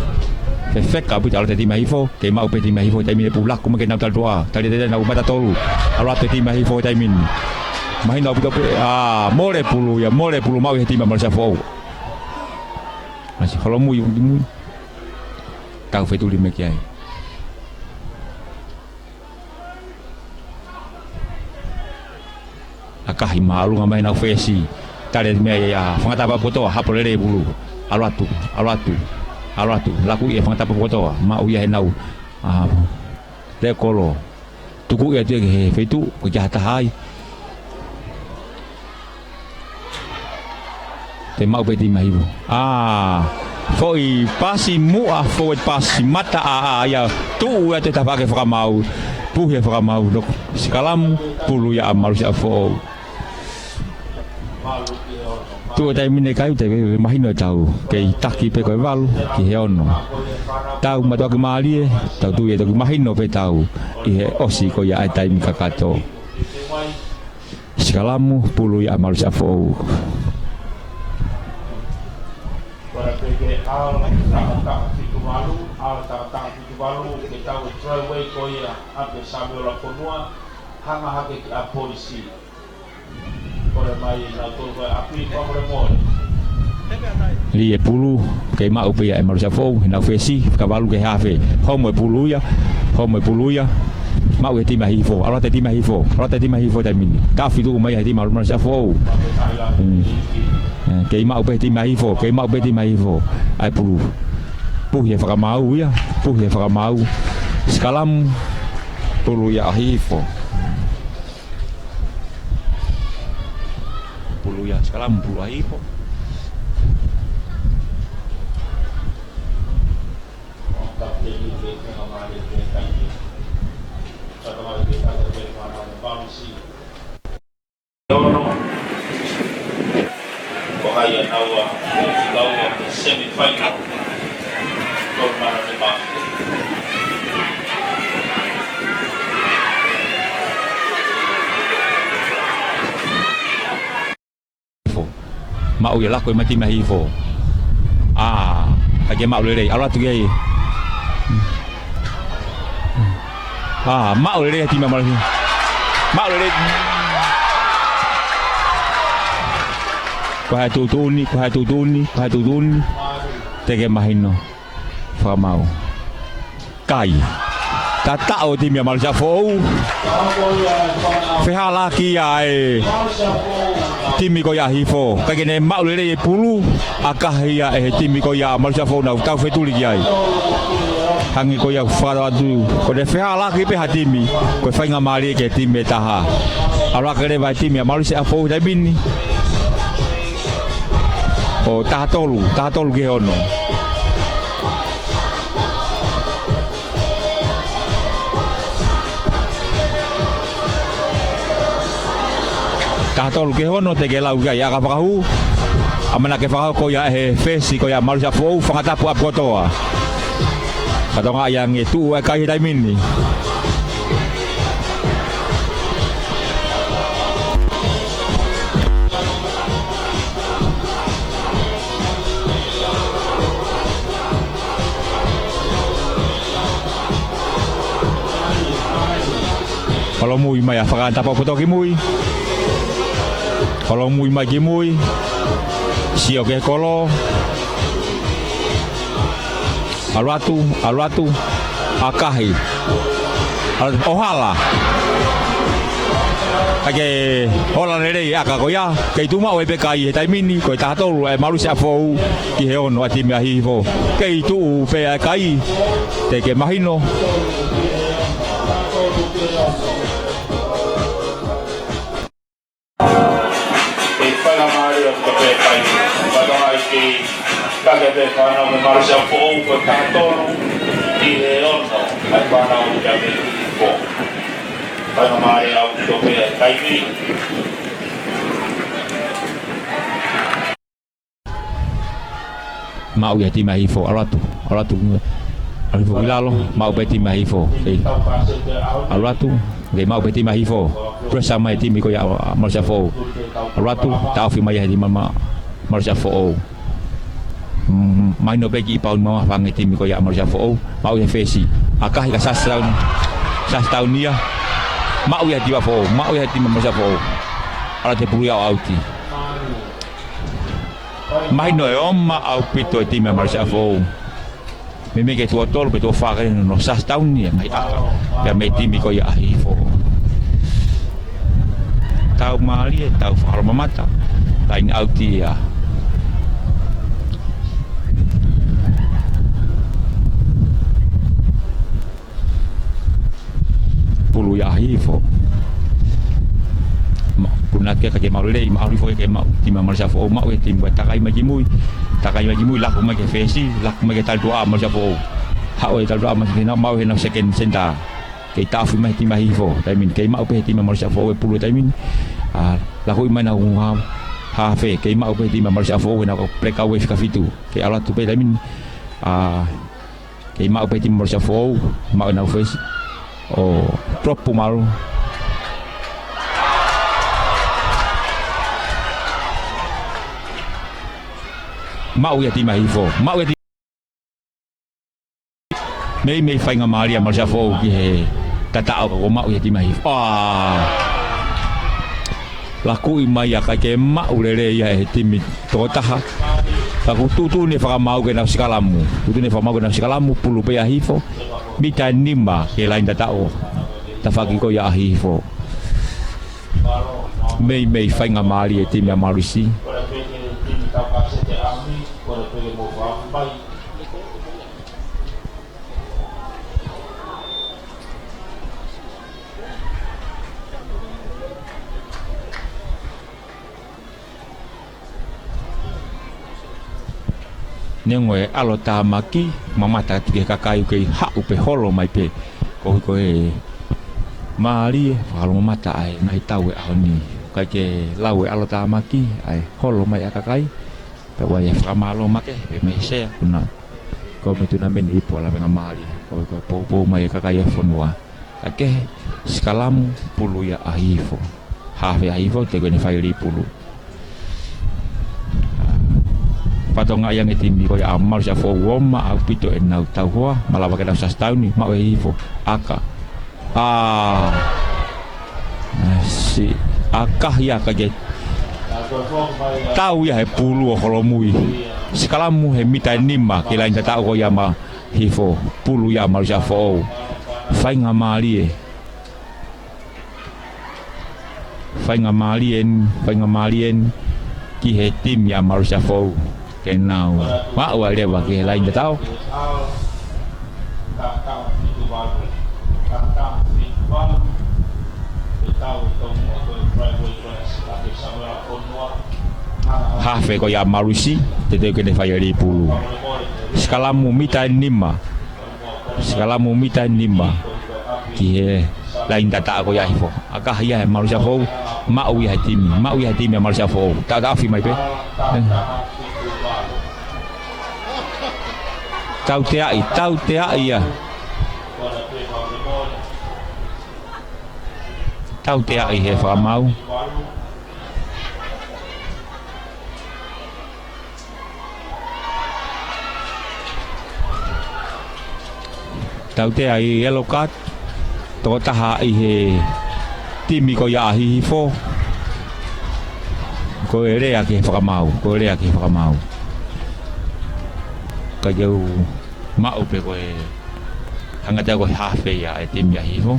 Fefeka ʻaupito ʻalu timi ʻa Hihifo. Kei maʻu pē timi ʻa Hihifo taimi ni pea laku mai ke nau tali tuʻa. Tali tete nau mata tolu. ʻAlu atu timi ʻa Hihifo taimi ni. Mahino ʻaupito pē. ʻA, mole pulu ia, mole pulu maʻu ia he timi ʻa Malusi ʻApifoʻou. Masi holomui, mui. Tau fetuli mai ki ai. ʻAkahi māʻolunga mai ʻenau fesi. Tali mei ai ʻa Fangatapaʻapukotoa, hapo lelei pulu. ʻAlu atu, ʻalu atu, ʻalu atu. Laku ia Fangatapaʻapukotoa, maʻu ia heʻenau, ʻa, Te kolo. Tuku ia te ke he feituʻu, ko e kiʻi taha ai. Te maʻu pē timi ʻa Hihifo. ʻA, foʻi pasi muʻa, foʻi pasi mata ʻa, ʻa, ia tuʻu ia te tafaʻaki fakamaau. Puhi e fakamaau, loko. Sikalamu, pulu ia ʻa Malusia Foʻou. Tuʻu e taimi ni kai, te mahino e tau. Kei taki pē ko e valu, ki he ono. Tau mātuʻaki mālie, tau tuʻu ia toki mahino pē tau. ʻI he ʻosi ko ia ʻa e taimi kakato. Sikalamu, pulu ia ʻa Malusia Foʻou. Kora peke ala, tangataʻa fitu valu, ala tangataʻa fitu valu, ke tau e try away ko ia, ʻa e Samuela Fonua, hanga hake ki ʻapi polisi. Kole mai nautolu ko e ʻapi, fakamolemole. Lī e pulu, kei maʻu pē ia ʻe Malusia Foʻou, he nau fesi, fika valu ki he hafe. Homo e pulu ia, homo e pulu ia. Maʻu e timi ʻa Hihifo, ʻalu atu e timi ʻa Hihifo, ʻalu atu e timi ʻa Hihifo taimi ni. Taʻofi tuʻu mai e timi ʻa Malusia Foʻou. Mm. Eh, kei maʻu pē timi ʻa Hihifo, kei maʻu pē timi ʻa Hihifo. ʻA e pulu. Puhi e fakamaau ia, puhi e fakamaau. Sikalamu, pulu ia ʻa Hihifo. Pulu ia, sikalamu, pulu ʻa Hihifo. Ono. Ko hai ʻa naua, ko e kaua, semifinal. Ko e mana ne ma. Maʻu ia lako e mai timi ʻa Hihifo. ʻA, ʻai ke maʻu lelei, ʻalu atu ki ai. ʻA, maʻu lelei e timi ʻa Malusia. Maʻu lelei. Ko hai tuʻutuʻuni, ko hai tuʻutuʻuni, ko hai tuʻutuʻuni. Te ke mahino. Fakamaau. Kai. Tataʻo e timi ʻa Malusia Foʻou. Fehālaaki ia e timi ko ia ʻa Hihifo. Kae kehe ne maʻu lelei e pulu, ʻakahi ia ʻe he timi ko ia ʻa Malusia Foʻou nau tau fetuli ki ai. Hangē ko ia fakatau atu. Ko e fehālaaki pē ha timi, ko e faingamālie ki he timi ʻe taha. ʻAlu hake leva e timi ʻa Malusia Foʻou taimi ni. ʻO taha tolu, taha tolu ki he ono. Taha tolu ki he ono te ke lau ki ai ʻaka fakahū. ʻAmanaki ke fakahoko ia ʻe he fesi ko ia ʻa Malusia Foʻou, fanga tapu ʻapi kotoa. Ka tonga ia nge tuʻu e kai he taimi ni. Holomui mai ʻa Fakatapua poto ki mui. Holomui mai ki mui. Sio ki he kolo. ʻAlu atu, ʻalu atu, ʻakahi. ʻAlu atu, ʻo hala. ʻAi ke hola lelei ʻaka ko ia, kei tuʻu maʻu e peka ʻi he taimi ni, ko e taha tolu ʻa e Malusia Foʻou ki he ono ʻa e timi ʻa Hihifo. Kei tuʻu pē ʻa e kai, te ke mahino. Kei faingamālie ʻo ka pē kai. Fatongia ke kake pē fānau mei Malusia Foʻou ko e taha tolu ki he ono. ʻAi fānau ia mei Hihifo. Faingamālie ʻaupito pē ʻa e kai. Maʻu ia timi ʻa Hihifo, ʻalu atu, ʻalu atu. ʻAlu Hihifo ki lalo, maʻu pē timi ʻa Hihifo. Kei ʻalu atu, kei maʻu pē timi ʻa Hihifo. Pressure mai timi ko ia ʻa Malusia Foʻou. ʻAlu atu, taʻofi mai ia he timi ʻa Malusia Foʻou. Mm, mahino pē kiʻi pauni mamafa ange timi ko ia ʻa Malusia Foʻou. Maʻu ia he fesi. ʻAkahi ka sasitauni. Sasitauni ia. Maʻu ia he timi ʻa Foʻou. Maʻu ia he timi ʻa Malusia Foʻou. ʻAlu atu e pulu ia ʻo ʻauti. Mahino e oma ʻaupito e timi ʻa Malusia Foʻou. Meimei ke tuʻo tolu pe tuʻo fā ke ne nofo sasitauni ia mai ʻaka. Pea mei timi ko ia ʻa Hihifo. Tau mālie, tau fakaholomamata. Laine ʻauti ia. Ia ʻa Hihifo. Ma, puna ke ka ke maʻu lelei, maʻu Hihifo ke maʻu, timi ʻa Malu Siafu Foʻou, maʻu e timi ʻa Takai mai ki mui. Takai mai ki mui, laku mai ki he fesi, laku mai ki he talituʻa ʻa Malu Siafu Foʻou. Haʻu e talituʻa mai ki he nau, maʻu he nau second center. Kei taʻofi mai he timi ʻa Hihifo, taimi ni. Kei maʻu pē he timi ʻa Malu Siafu Foʻou e pulu taimi ni. ʻA, laku mai nau ha, hafe, kei maʻu pē he timi ʻa Malu Siafu Foʻou, he nau breakaway fika fitu. Kei ʻalu atu pē taimi ni. ʻA, kei maʻu pē he timi ʻa Malu Siafu Foʻou, maʻu e nau fesi. ʻO drop pumalu. Maʻu ia timi ʻa Hihifo. Maʻu ia timi. Meimei faingamālie ʻa Malu Siafu Foʻou ki he tataʻo ka ko e maʻu ia timi ʻa Hihifo. ʻA. Lakuʻi mai ʻa kai ke maʻu lelei ia he timi tokotaha. Ka ko e tuʻutuʻuni e fakamaau ke nau sikalamu. Tuʻutuʻuni e fakamaau ke nau sikalamu, pulu pē ia ʻa Hihifo. Mita ʻe nima ki he laini tataʻo. Tafaʻaki ko ia ʻa Hihifo. Meimei faingamālie e timi ʻa Malu Siafu. Neongo e ʻalotāmaki, mamata atu ki he kakai ʻoku kei haʻu pē holo mai pē. Ko e, ko e mālie, fakalongomata ai, ngaahi tau e ʻaho ni. ʻIkai ke lau e ʻalotāmaki, ʻa e holo mai ʻa e kakai. Pea ʻoku ʻi ai e fakamālō makehe, pea mei he sea, puna. Ko e meʻa tuna meni ipu ala venga mālie. Ko e, ko e poupou mai e kakai e fonua. Ka kehe, sikalamu, pulu ia ʻa Hihifo. Hafe ʻa Hihifo, teʻeki ke ne fai lelei pulu. Fatongia ange timi ko ia ʻa Malu Siafu Foʻou ʻo maʻu ʻaupito ʻenau tauhoa, malava ke nau sasitauni, maʻu ʻe Hihifo, ʻaka. ʻA, si, ʻakahi ia ka ke tau ia he pulu ʻo holomui. Sikalamu he mita ʻe nima ki he laini tataʻo ko ia ʻa Hihifo, pulu ia ʻa Malu Siafu Foʻou. Faingamālie. Faingamālie ni, faingamālie ni ki he timi ʻa Malu Siafu Foʻou. Ke nau maʻu ai leva ki he laini tataʻo. Hafe ko ia ʻa Malu Siafu, teʻeki ke ne fai lelei pulu. Sikalamu mita ʻe nima. Sikalamu mita ʻe nima ki he laini tataʻo ko ia ʻa Hihifo. ʻAkahi ia ʻe Malu Siafu Foʻou, maʻu ia he timi, maʻu ia he timi ʻa Malu Siafu Foʻou. Ta, taʻofi mai pē. Tauteaʻi, tauteaʻi ia. Tauteaʻi he fakamaau. Tauteaʻi yellow card, tokotaha ʻi he timi ko ia ʻa Hihifo. Ko e lea ki he fakamaau, ko e lea ki he fakamaau. Ka ʻoku maʻu pē ko e hangē ko e hafe ia e timi ʻa Hihifo.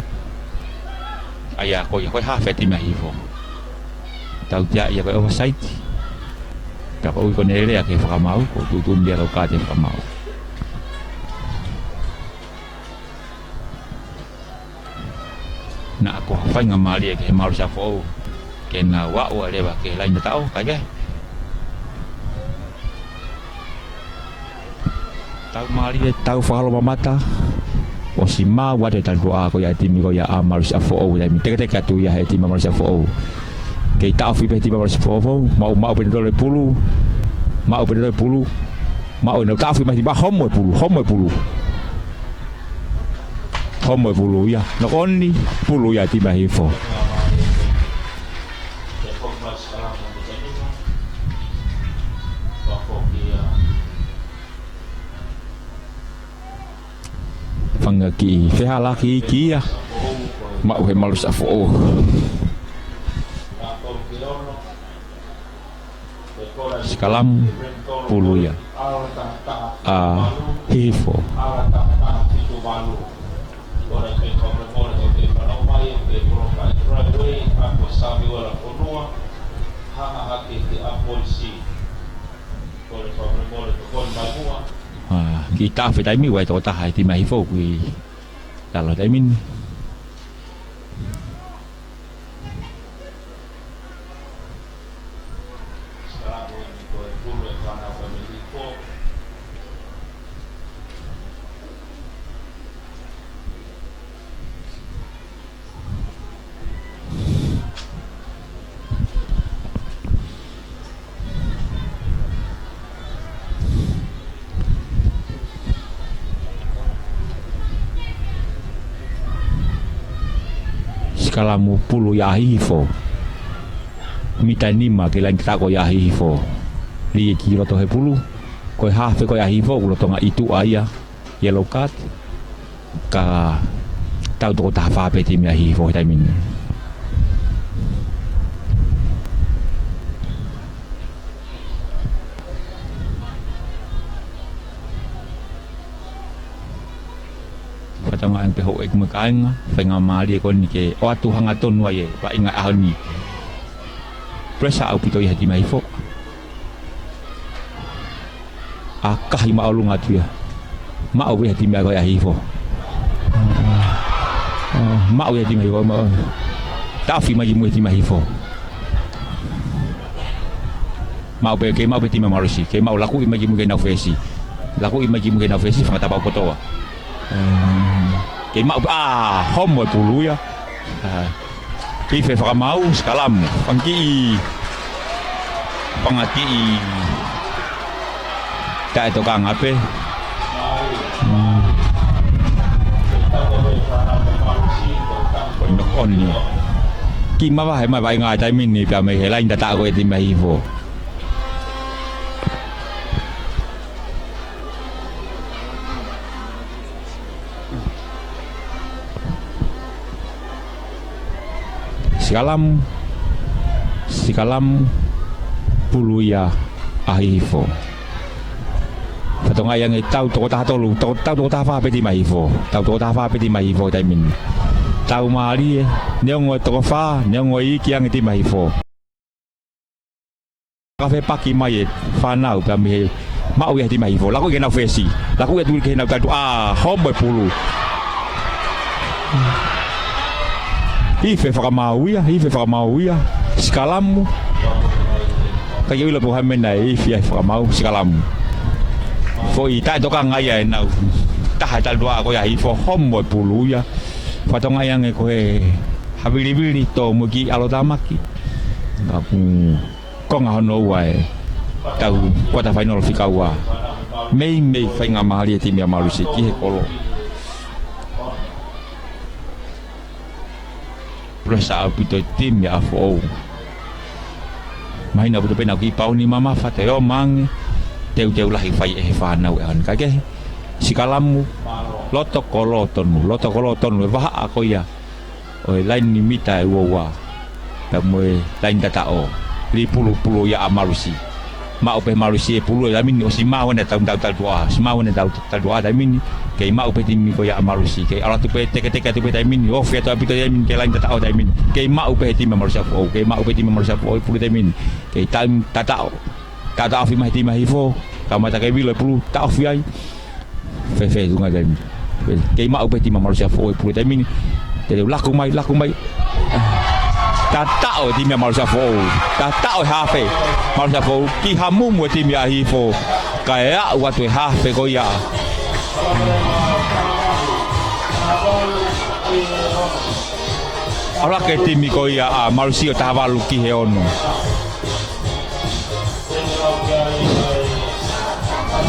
ʻA ia ko ia ko e hafe e timi ʻa Hihifo. Tauteaʻi ia ko e offside. Ka ko e ʻuhi ko ʻene lea ki he fakamaau, ko e tuʻutuʻuni ia lau ka te fakamaau. Naʻa ko e faingamālie ki he Malu Siafu Foʻou ke nau aʻu ai leva ki he laini tataʻo, kae kehe. Tau mālie, tau fakalongomata. ʻOsi maʻu atu e talituʻa ko ia e timi ko ia ʻa Malu Siafu Foʻou, taimi teketeke atu ia he timi ʻa Malu Siafu Foʻou. Kei taʻofi pē he timi ʻa Malu Siafu Foʻou, maʻu, maʻu pē ʻe nautolu e pulu, maʻu pē ʻe nautolu e pulu, maʻu ʻe nautolu, taʻofi mai he timi, homo e pulu, homo e pulu. Homo e pulu ia, nokoni, pulu ia e timi ʻa Hihifo. Fanga kiʻi fehālaaki iiki ia. Maʻu he Malu Siafu Foʻou. Sikalamu, pulu ia ʻa Hihifo. ʻA, kiʻi tafe taimi ua e tokotaha e timi ʻa Hihifo ʻoku ʻi lalo taimi ni. Sikalamu pulu ia ʻa Hihifo. Mita nima ki he laini tataʻo ia ʻa Hihifo. Lī ki loto he pulu. Ko e hafe ko ia ʻa Hihifo, ʻoku lolotonga ʻi tuʻa ia. Yellow card. Ka tau toko taha fā pē timi ʻa Hihifo he taimi ni. Fakatauange pē houʻeiki mo e kāinga, faingamālie ko eni ke ʻoatu hangatonu ai e vaʻinga ʻaho ni. Pressure ʻaupito ia he timi ʻa Hihifo. ʻAkahi māʻolunga atu ia. Maʻu ia he timi ʻa ko ia ʻa Hihifo. Maʻu ia he timi ʻa Hihifo, maʻu. Taʻofi mai ki mui he timi ʻa Hihifo. Maʻu pē, kei maʻu pē timi ʻa Malusi, kei maʻu lakuʻi mai ki mui ke nau fesi. Lakuʻi mai ki mui ke nau fesi, fanga tapa kotoa. Kei maʻu pē, ʻā, homo e pulu ia. ʻA, ife fakamaau, sikalamu. Fanga kiʻi, fanga kiʻi taʻetokanga pē. Ko e knock on ia. Kiʻi mavahe mai vaʻinga taimi ni pea mei he laini tataʻo ko ia timi ʻa Hihifo. Sikalamu, sikalamu, pulu ia ʻa Hihifo. Fakatauange tau toko taha tolu, tau, tau toko taha fā pē timi ʻa Hihifo. Tau toko taha fā pē timi ʻa Hihifo he taimi ni. Tau mālie, neongo e toko fā, neongo e iiki ange timi ʻa Hihifo. Ka fepaki mai e fānau pea mei he maʻu ia he timi ʻa Hihifo. Lakuʻi ke nau fesi. Lakuʻi atu ke nau tali tuʻa. ʻĀ, homo e pulu. Ife fakamaau ia, ife fakamaau ia. Sikalamu. Ka ʻikai ke u ʻilo pe ko e hā e meʻa naʻe ifi ai e fakamaau, sikalamu. Foʻi taʻetokanga ia ʻenau taha e tali tuʻa ko ia ʻa Hihifo, homo e pulu ia. Fakatauange ko e havilivili tō mo e kiʻi ʻalotāmaki. Ka ko e konga hono ua e tau kuata fainolo fika ua. Meimei faingamālie e timi ʻa Malusi ki he kolo. Pressure ʻaupito e timi ʻa Foʻou. Mahino ʻaupito pē naʻa ku kiʻi pau ni mamafa te o mange. Teuteu lahi fai ʻe he fānau e ʻaho ni ka kehe. Sikalamu, loto kolo tonu, loto kolo tonu e vahaʻa ko ia ʻo e laini mita ʻe ua ua. Pea mo e laini tataʻo. Lī pulu pulu ia ʻa Malusi. Maʻu pē Malusi e pulu he taimi ni ʻosi maʻu ʻena tau tau tali tuʻa. ʻOsi maʻu ʻena tau tali tuʻa taimi ni. Kei maʻu pē timi ko ia ʻa Malusi. Kei ʻalu atu pē teketeke atu pē taimi ni. Ofi atu ʻaupito taimi ni. Kei laini tataʻo taimi ni. Kei maʻu pē he timi ʻa Malusi ʻa Foʻou. Kei maʻu pē timi ʻa Malusi ʻa Foʻou e pulu taimi ni. Kei taimi tataʻo. Tataʻofi mai he timi ʻa Hihifo. Kamata ke vilo e pulu. Taʻofi ai. Fēfē tuʻunga taimi. Kei maʻu pē timi ʻa Malusi ʻa Foʻou e pulu taimi ni. Te u laku mai, laku mai. Tataʻo e timi ʻa Malusi ʻa Foʻou. Tataʻo e hafe. Malusi ʻa Foʻou. Kiʻi hamumu e timi ʻa Hihifo. Kae aʻu atu e hafe ko ia. ʻAlu hake e timi ko ia ʻa Malusi ʻo taha valu ki he ono.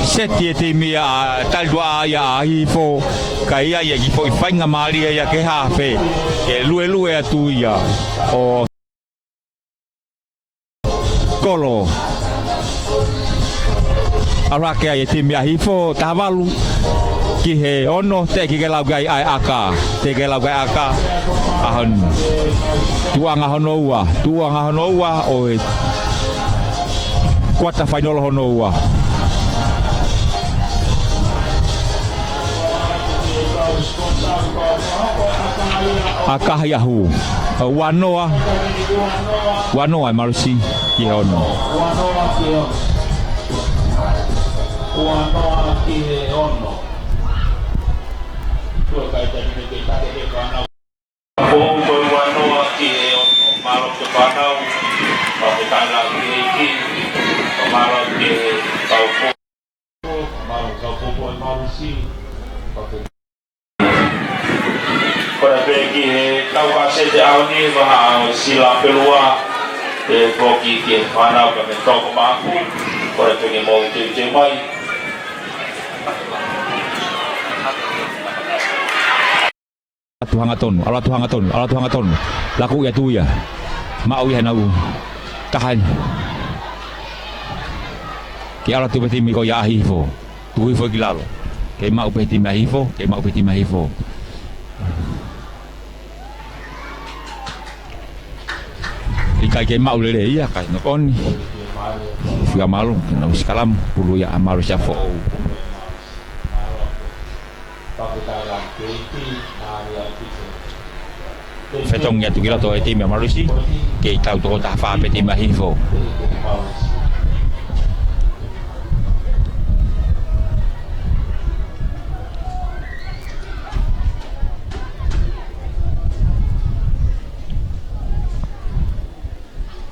Seti e timi ʻa tali tuʻa ia ʻa Hihifo, ka ʻi ai e kiʻi foʻi faingamālie ia ke hafe, ke luelue atu ia ʻo kolo. ʻAlu hake ai e timi ʻa Hihifo, taha valu ki he ono, teʻeki ke lau ki ai ʻa e ʻaka. Teʻeki ke lau ki ai ʻaka. ʻAho ni. Tuʻuʻanga hono ua. Tuʻuʻanga hono ua ʻo e kuata fainolo hono ua. ʻAkahi ʻahu. Ua noa. Ua noa e Malusi ki he ono. Ua noa ki he ono. Foʻou ko e ua noa ki he ono. Mālō ki he fānau. Mālō ki he ʻeiki. Mālō ki he Tau ni vahaʻa ʻo Sila Pelua, ʻe foki ki he fānau ka me Toko Mapu, kole pē ke mou teuteu mai. ʻAlu atu hangatonu, ʻalu atu hangatonu, ʻalu atu hangatonu. Laku ia tu ia. Maʻu ia he nau taha eni. Ke ʻalu atu pē timi ko ia ʻa Hihifo. Tuku hifo ki lalo. Kei maʻu pē timi ʻa Hihifo, kei maʻu pē timi ʻa Hihifo. ʻIkai ke maʻu lelei ia, kae nokoni. Fika malu, ke nau sikalamu, pulu ia ʻa Malu Siafoʻou. Fetongi atu ki loto e timi ʻa Malusi, kei tau toko taha fā pē timi ʻa Hihifo.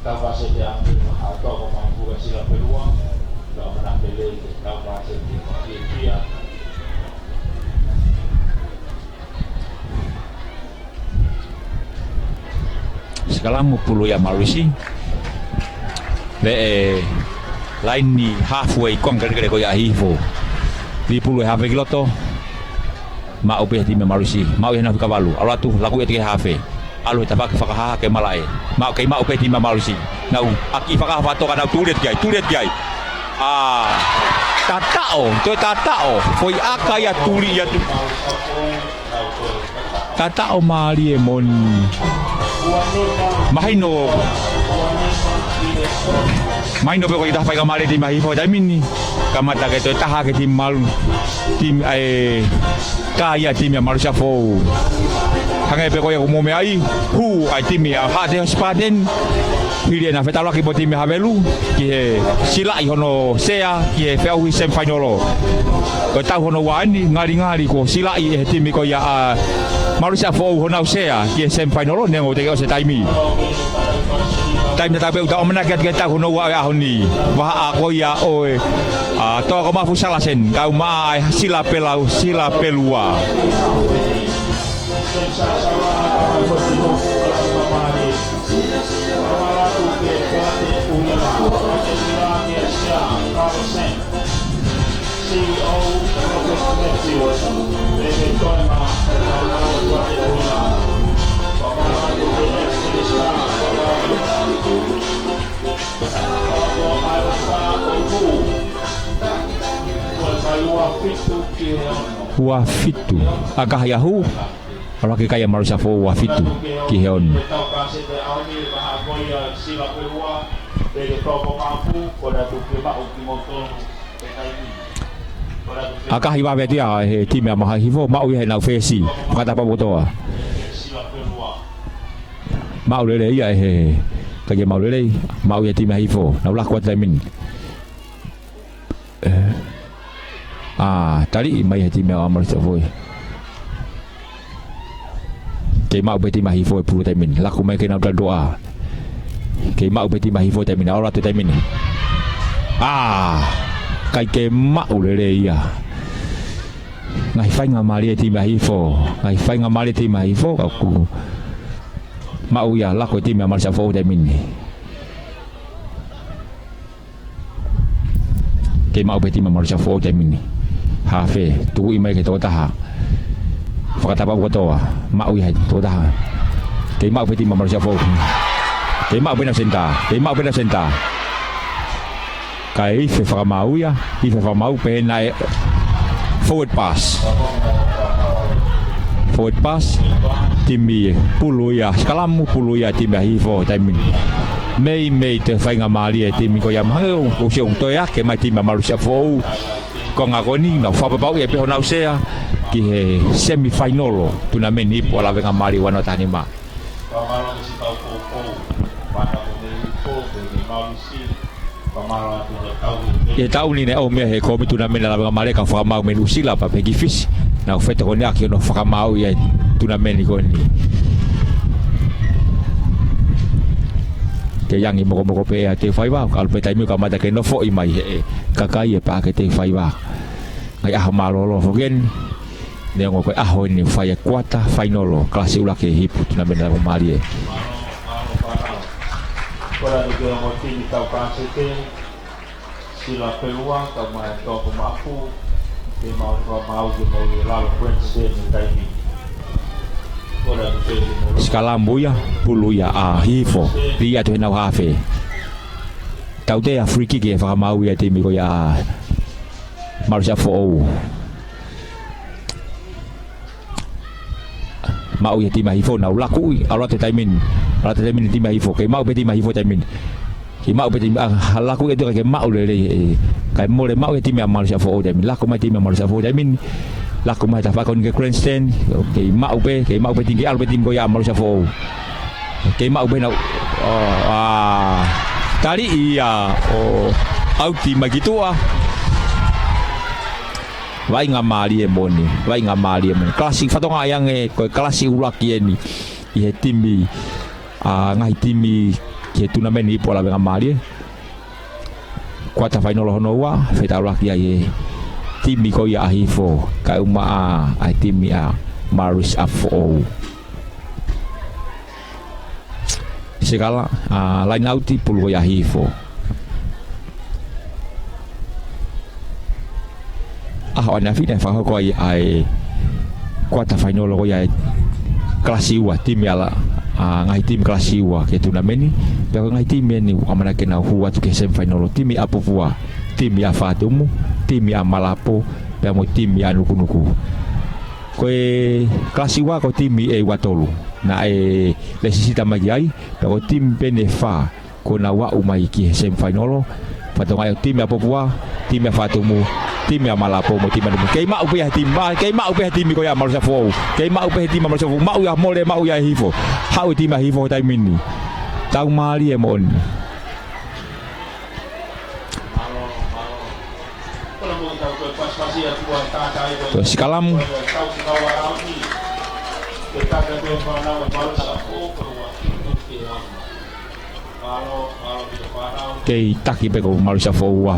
Tau pāsete ange, ʻa Toko Mapu ʻa Sila Pelua, tau mana pele, tau pāsete, ʻia, ʻia. Sikalamu pulu ia Malusi. Pea ʻe laini halfway konga kelekele ko ia ʻa Hihifo. Lī pulu e hafe ki loto. Maʻu pē timi ʻa Malusi. Maʻu ia he nau fika valu. ʻAlu atu, laku ia ki he hafe. ʻAlu he tafaʻaki fakahā ke malaʻe. Maʻu kei maʻu pē timi ʻa Malusi. Nau ʻaki fakahā faʻatoka nau tuli atu ki ai, tuli atu ki ai. ʻA, tataʻo, toe tataʻo. Foʻi ʻaka ia tuli ia tu. Tataʻo mālie moʻoni. Mahino. Mahino pē ko e taha faingamālie timi ʻa Hihifo taimi ni. Kamata ke toe taha ke timi Malu. Timi ʻa e Ka ia timi ʻa Malu Siafoʻou. Hangē pē ko ia ko e meʻa ai, hū ai timi ʻa Haʻateiho Spartan. Hili ʻena fetaulaki mo timi ʻa Havelu, ki he silaʻi hono sea, ki he feʻauhi semifinal. Ko e tau hono ua eni, ngalingali kuo silaʻi ʻe he timi ko ia ʻa Malu Siafoʻou honau sea, ki he semifinal, neongo teʻeki ʻosi e taimi. Taimi tatau pē ʻoku tau ʻamanaki atu ke tau hono ua ʻo e ʻaho ni. Vahaʻa ko ia ʻo e ʻa Toko Mapu Salasen, kau mai ʻa Sila Pelau, Sila Pelua. Ua fitu. ʻAkahi ʻa hū. ʻAlu hake kai ʻa Malu Siafoʻou ua fitu ki he ono. ʻAkahi vave atu ia he timi ʻa Malu Hihifo, maʻu ia he nau fesi. Fakatapu kotoa. Maʻu lelei ia he, ka ia maʻu lelei, maʻu ia timi ʻa Hihifo. Nau laku atu taimi ni. ʻE. ʻA, tali mai he timi ʻa Malu Siafoʻou. Kei maʻu pē timi ʻa Hihifo e pulu taimi ni. Laku mai ke nau tali toʻa. Kei maʻu pē timi ʻa Hihifo taimi ni. ʻAlu atu taimi ni. ʻA, ʻikai ke maʻu lelei ia. Ngaahi faingamālie timi ʻa Hihifo. Ngaahi faingamālie timi ʻa Hihifo. Ka ʻoku maʻu ia laku e timi ʻa Malu Siafoʻou taimi ni. Kei maʻu pē timi ʻa Malu Siafoʻou taimi ni. Hafe, tukuʻi mai ki he toko taha. Fakatapu kotoa, maʻu ia he toko taha. Kei maʻu pē timi ʻa Malu Siafoʻou. Kei maʻu pē ʻena senitā, kei maʻu pē ʻena senitā. Kae ife fakamaau ia, ife fakamaau pē naʻe forward pass. Forward pass, timi pulu ia, sikalamu pulu ia timi ʻa Hihifo taimi ni. Meimei toe faingamālie e timi ko ia mahalo ʻoku, ʻoku sio ʻoku toe ake mai timi ʻa Malu Siafoʻou. Ko e ngaahi ko eni, nau fakapapauʻi pē honau sea ki he semifinal tunameni ipu ʻa Lavengamālie ua noa taha nima. ʻI he taʻu ni naʻe ʻomai ʻe he kōmiti tunameni ʻa Lavengamālie ka fakamaau mei Nuʻusila pea pehē ki Fisi. Nau fetokoniʻaki hono fakamaau ʻa e tunameni ko eni. Kei angi mokomoko pē ʻa e teu faiva, ka ʻalu pē taimi ʻo kamata ke nofoʻi mai he kakai e pā ke teu faiva. Ngaahi ʻaho mālōlō foki eni. Neongo ko e ʻaho ni fai e kuata fainolo, kalasi ʻuluaki ʻa e Hihifo, tunameni laumālie. Ko e lanu ke ongo timi tau kāseke, Sila Pelua, tau mai Topo Mapu, ke mau fakamaau ke mau i lalo Queensland he taimi. Ko e lanu ke ongo Sikalamu ia, pulu ia ʻa Hihifo, lī atu he nau hafe. Tautea free kick ke fakamaau ia timi ko ia ʻa Malu Siafu Foʻou. Maʻu ia timi ʻa Hihifo, nau lakuʻi, ʻalu atu he taimi ni. ʻAlu atu he taimi ni timi ʻa Hihifo. Kei maʻu pē timi ʻa Hihifo taimi ni. Kei maʻu pē timi, ʻa, lakuʻi atu ke maʻu lelei, ē. Kae mole maʻu ia timi ʻa Malu Siafu Foʻou taimi ni. Laku mai timi ʻa Malu Siafu Foʻou taimi ni. Laku mai tafaʻaki ko eni ki he grandstand. Kei maʻu pē, kei maʻu pē timi, kei ʻalu pē timi ko ia ʻa Malu Siafu Foʻou. Kei maʻu pē nau, ʻo, ʻa, taliʻi ia ʻo ʻauti mai ki tuʻa. Vaʻinga mālie moʻoni, vaʻinga mālie moʻoni. Kalasi fatongia ange, ko e kalasi ʻuluaki eni ʻi he timi, ʻa, ngaahi timi ki he tunameni Ipu ʻa Lavengamālie. Kuata fainolo hono ua, fetaulaki ai e timi ko ia ʻa Hihifo, kae ʻumaʻā ʻa e timi ʻa Malu Siafu Foʻou. Sikalamu, ʻa, line out, pulu ko ia ʻa Hihifo. ʻAho ʻaneafi naʻe fakahoko ai ʻa e kuata fainolo ko ia ʻa e kalasi ua, timi ʻa La, ʻa, ngaahi timi kalasi ua ki he tunameni. Pea ko e ngaahi timi eni ʻoku ʻamanaki ke nau hū atu ki he semi fainolo, timi ʻa Popua, timi ʻa Fatumu, timi ʻa Malapo, pea mo e timi ʻa Nukunuku. Ko e kalasi ua ko e timi ʻe ua tolu naʻe lēsisita mai ki ai, pea ko e timi pē eni ʻe fā kuo nau aʻu mai ki he semi fainolo. Fatongia ʻo e timi ʻa Popua, timi ʻa Fatumu, timi ʻa Malapo mo e timi ʻa Nukunuku. Kei maʻu pē ia he timi, ma-, kei maʻu pē ia he timi ko ia ʻa Malu Siafu Foʻou. Kei maʻu pē ia he timi ʻa Malu Siafu Foʻou. Maʻu ia, mole maʻu ia ʻe Hihifo. Haʻu e timi ʻa Hihifo he taimi ni. Tau mālie moʻoni. Ko e sikalamu. Kei taki pē ko Malu Siafu Foʻou, ua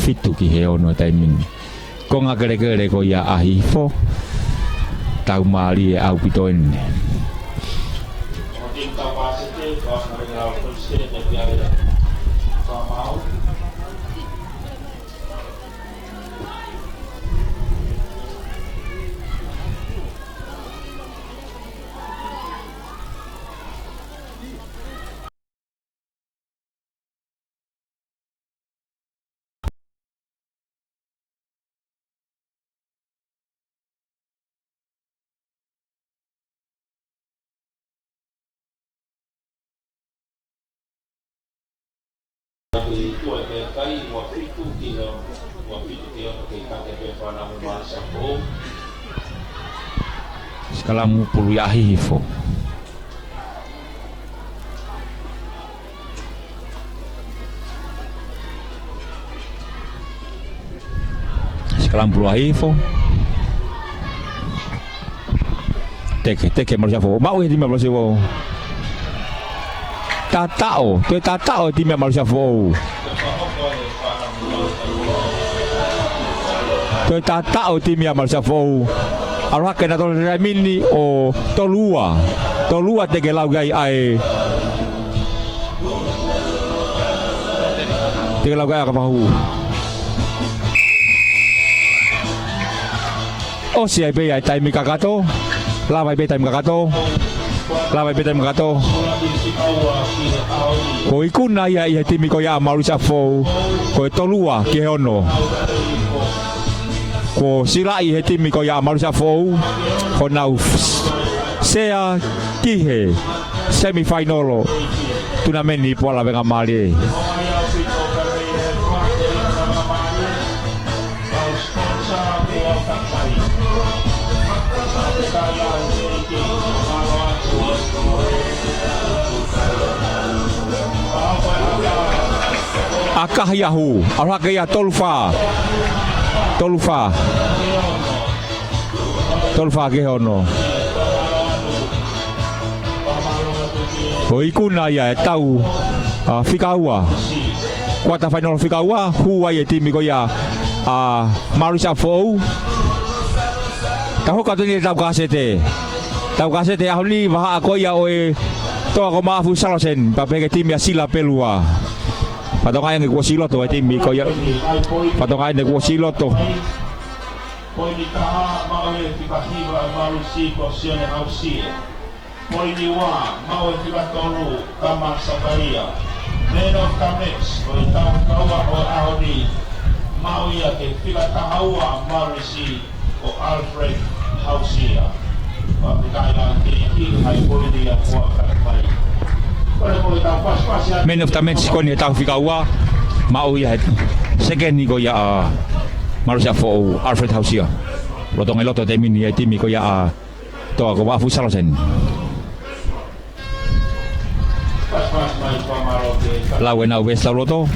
fitu ki he ono he taimi ni. Konga kelekele ko ia ʻa Hihifo. Tau mālie ʻaupito eni. Sikalamu, pulu ia ʻa Hihifo. Sikalamu, pulu ʻa Hihifo. Teke, teke Malu Siafu Foʻou. Maʻu ia he timi ʻa Malu Siafu Foʻou. Tataʻo, toe tataʻo e timi ʻa Malu Siafu Foʻou. Toe tataʻo e timi ʻa Malu Siafu Foʻou. ʻAlu hake nautolu he taimi ni ʻo tolu ua. Tolu ua, teke lau ki ai ʻa e, teke lau ki ai ʻa Kapahu. ʻOsi ai pē ia e taimi kakato. Lava ai pē taimi kakato. Lava ai pē taimi kakato. Ko e ikuna ia ʻi he timi ko ia ʻa Malu Siafu Foʻou. Ko e tolu ua ki he ono. Kuo silaʻi he timi ko ia ʻa Malu Siafu Foʻou. Ko ʻenau sea ki he semi fainolo tunameni Ipu ʻa Lavengamālie. ʻAkahi ʻahu, ʻalu hake ia tolu fā. Tolu fā. Tolu fā ki he ono. Ko e ikuna ia e tau, ʻa, fika ua. Kuata fainolo fika ua, hū ai e timi ko ia ʻa Malu Siafu Foʻou. Hoko atu eni e tau kasete. Tau kasete ʻaho ni, vahaʻa ko ia ʻo e Toa ko Maʻafu Saloseni, pea pehē ki he timi ʻa Sila Pelua. Fatongia ʻeni kuo ʻosi loto e timi ko ia. Fatongia ʻeni kuo ʻosi loto. Poini taha, maʻu ʻe he fika hiva ʻa Malusi ko Sione Hausia. Poini ua, maʻu ʻe he fika tolu, Kama Sakaia. Man of the match ʻo e tau kaua ʻo e ʻaho ni, maʻu ia ki he fika taha ua, Malusi ko Alfred Hausia. Fakafetaʻi lahi ki he ʻEiki, ʻa e poini ia kuo ʻoatu mai. Ko e tau pasipasi ʻa Man of the match ko eni he tau fika ua, maʻu ia he sekeni ko ia ʻa Malusi ʻa Foʻou, Alfred Hausia. Lolotonga e loto e timi ni, e timi ko ia ʻa Toa ko Maʻafu Saloseni. Lau ʻenau vesi tauloto.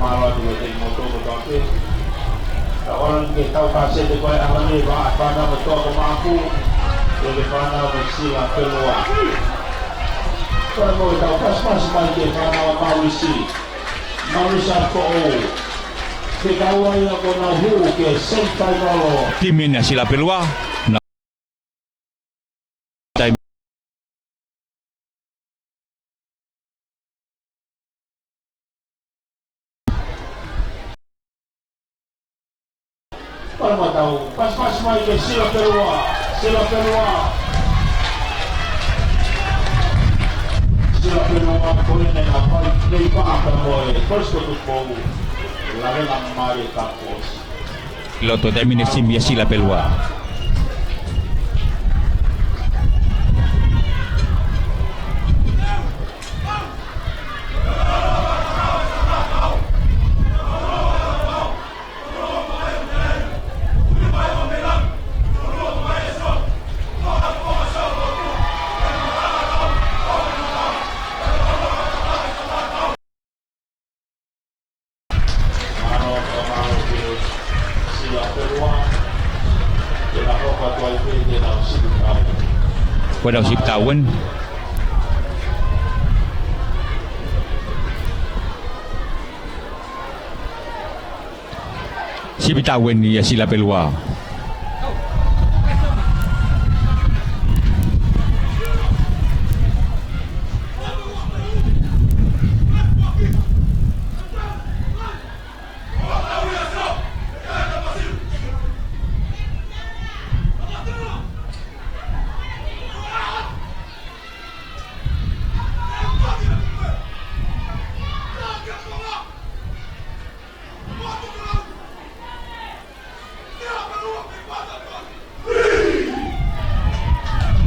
Mālō atu e tei moto ko toke. Ka ʻoua ke tau kasete ko e ʻaho ni, ʻa e fānau ʻa Toa ko Maʻafu, ʻa e fānau ʻa Sila Pelua. Ko e mo e tau pasipasi mai ki he fānau ʻa Malusi. Malusi ʻa Foʻou. Ke kau ai ʻa ko nau hū ki he semifinal. Timi ʻa Sila Pelua. Palma tau, pasipasi mai ki he Sila Pelua, Sila Pelua. Sila Pelua, ko ʻene ʻapai, nei pā ka mo e, Kolisi ko Tupou, Lavena Mare ka kosi. Loto taimi ni e timi ʻa Sila Pelua. Ko e tau sipi tau eni. Sipi tau eni ʻa Sila Pelua.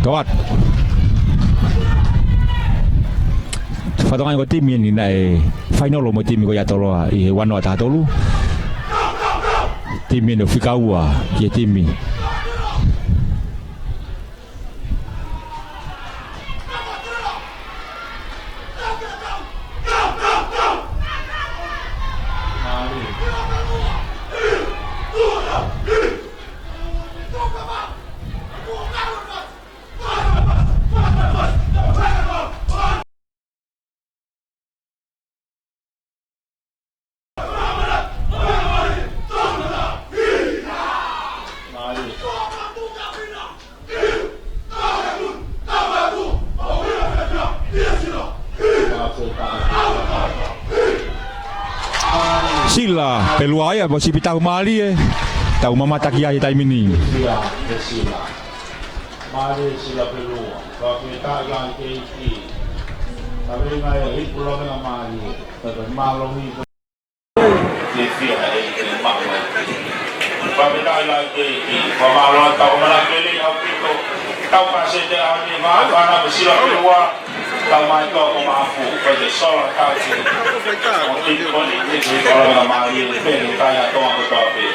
Toat. Fatongia ko e timi ʻeni naʻe fainolo mo e timi ko ia ʻa Toloa ʻi he ua noa taha tolu. Timi ʻeni ʻo fika ua ki he timi. Sila Pelua ia, mo e sipi tau mālie, tau mamata ki ai he taimi ni. Mālie Sila Pelua, fakafetaʻi lahi ki he ʻEiki. Kaveinga e ipu Lavena Mare, ka mālohi ke fia e ke maʻu ai. Fakafetaʻi lahi ki he ʻEiki, fakamālō atu, tau ʻamanaki lelei ʻaupito. Tau kasete ʻaho ni, mā, fānau ʻa Sila Pelua, tau mai Toa ko Maʻafu, ko e sola tau ki. ʻO tini koni, te ke kola na mālie, pehē ki he Toa kotoa pē.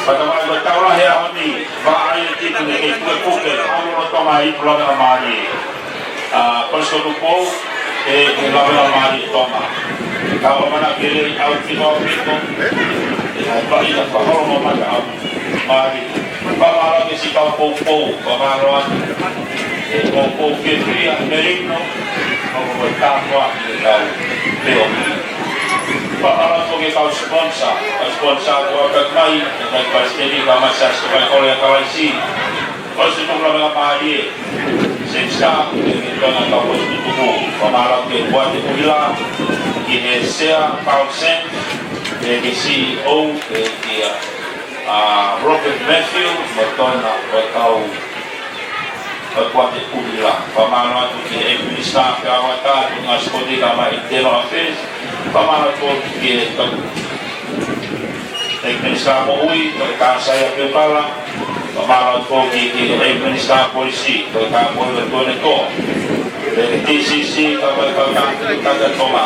Fakamālō atu, tau lahi ʻaho ni, mā ai e tini koni ke pukepuke, ʻalu lolotonga e ipu Lavena Mare. ʻA, Kolisi ko Tupou, ʻe, ʻe Lavena Mare Tonga. Tau ʻamanaki lelei ʻaupito, ʻaupito. ʻE, ʻai paʻi na fakaholo mo mata au. Mare. Fakamālō ki he siʻi kau poupou, fakamālō atu. Ko, ko Fiefia Melino, ko, ko e tāpuaki ʻetau peo. Fakamālō atu ki he kau sponsor, kau sponsor ko ē ʻoku ʻomai, ʻa e kau palesiteni, kau masa, Sister Faikole ʻa Kalaisi, kau palesiteni Lavengamālie, Sensita, ke ke tona kau palesiteni tuku. Fakamālō ki he Poate Kuila, ki he Sea Paulsen, ki he C E O, ki he, ki he, ʻa, Robert Matthew, mo tona, mo e kau ʻa e Poate Kuila. Fakamālō atu ki he ʻEiki Minisitā Feʻauhiʻaki, Tuʻunga Sipoti kae ʻumaʻā Internal Affairs. Fakamālō atu ki he ʻEiki Minisitā Moʻui, Toketā Saia Piukala. Fakamālō atu ki, ki he ʻEiki Minisitā Polisi, Toketā Moʻui Tuʻitonga. Ki he D C C, kae ʻumaʻā e kau tangata Tonga.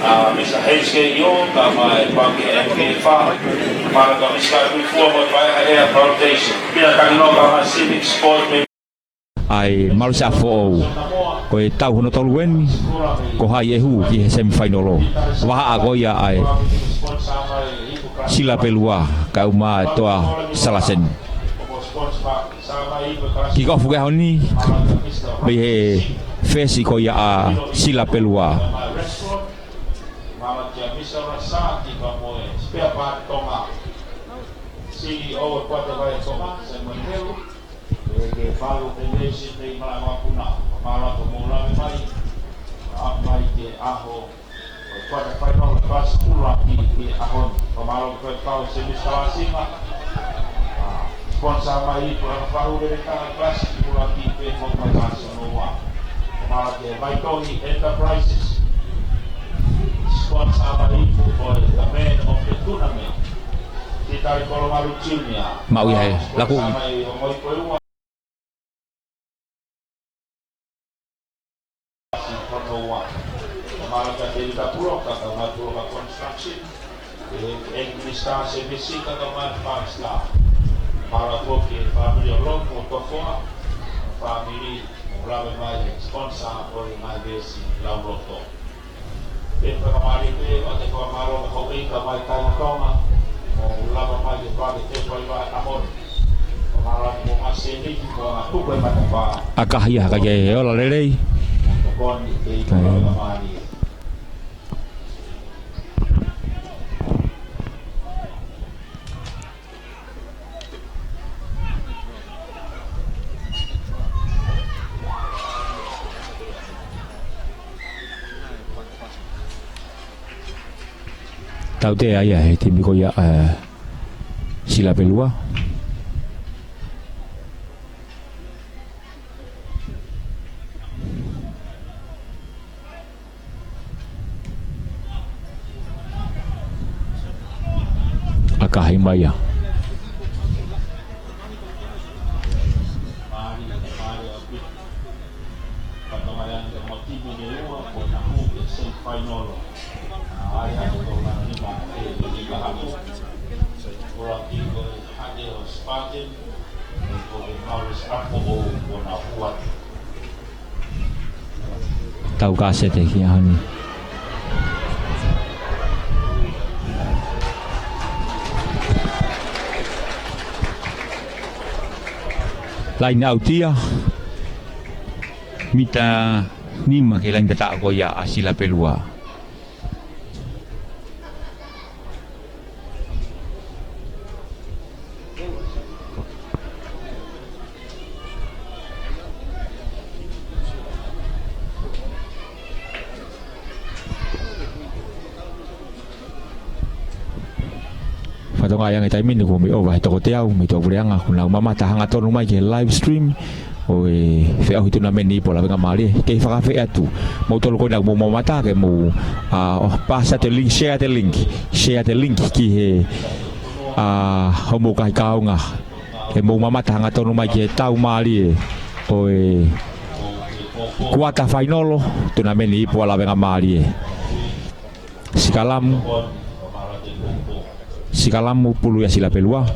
ʻA, Misa Heske Io, kae ʻumaʻā e Pāki M K F. Fakamālō ki he Misa Tuʻifua mo e Paea Air Foundation. Pea tangino kae ʻumaʻā e Civic Sport ʻa e Malu Saʻa Foʻou. Ko e taʻu hono tolu eni, ko hai ʻe hū ki he semifinal. Vahaʻa ko ia ʻa e Sila Pelua, kae ʻumaʻā e Toa Salaseni. Kick off ki he ʻaho ni, mei he fesi ko ia ʻa Sila Pelua. Mālō kia Misa Rasaki pea mo e Spare Part Tonga. C E O ʻo e Poate Vai ʻa Tonga, Samuelu. ʻE ke falu te lesi te i mala mapuna. Mālō atu hoʻomou lave mai. ʻA mai ki he ʻaho ʻo e quarter final, ʻa e first pull up ki, ki he ʻaho ni. Mālō atu ki he kau Semisi Kalāsinga. ʻA, sponsor mai ʻi he puʻulaki faʻu lele tanga class puʻulaki pe mo ka class no wa. Mālō ki he Vaitohi Enterprises. Sponsor mai ʻi he puʻulaki the man of the tournament. Ki Tali Kolomalu Junior. Maʻu ia he, laku. Sponsor mai ʻo Moikoiua. Mālō kia Tevita Puloka, kae ʻumaʻā Puloka Construction. ʻE, ʻEiki Minisitā Sevisi kae ʻumaʻā e Five Star. Mālō atu ki he fāmili ʻo Lomu ʻo Tofoa, fāmili ʻoku lave mai e sponsor ʻo e ngaahi veesi lauloto. Pea fakamālō pē ʻa e fakamālō ki he houʻeiki kae ʻumaʻā e kāinga Tonga, ʻo lava mai ke pake te fai vai ʻa moni. Fakamālō ki he Masiva, ki he Tuku e Matapā. ʻAkahi ia, ka ke ola lelei. Tokoni ke i Kai. Fakamālō. Tautea ia he timi ko ia, ē, Sila Pelua. ʻAkahi mai ia. Tau kasete ki he ʻaho ni. Laine ʻauti ia, mita nima ki he laine tataʻo ko ia ʻa Sila Pelua. Fakatokangaʻi ange taimi ni kuo mei ʻova he toko teau mei tuʻapuleʻanga, kuo nau mamata hangatonu mai ki he live stream ʻo e feʻauhi tournament ʻi Ipu ʻa Lavengamālie. Kei fakafeʻao atu, moutolu ko ena ʻoku mou mamata ke mou, ā, pass atu e link, share atu e link, share atu e link ki he, ā, hoʻomou kakai kaunga. Ke mou mamata hangatonu mai ki he tau mālie ʻo e quarter final tournament ʻi Ipu ʻa Lavengamālie. Sikalamu. Sikalamu pulu ia Sila Pelua.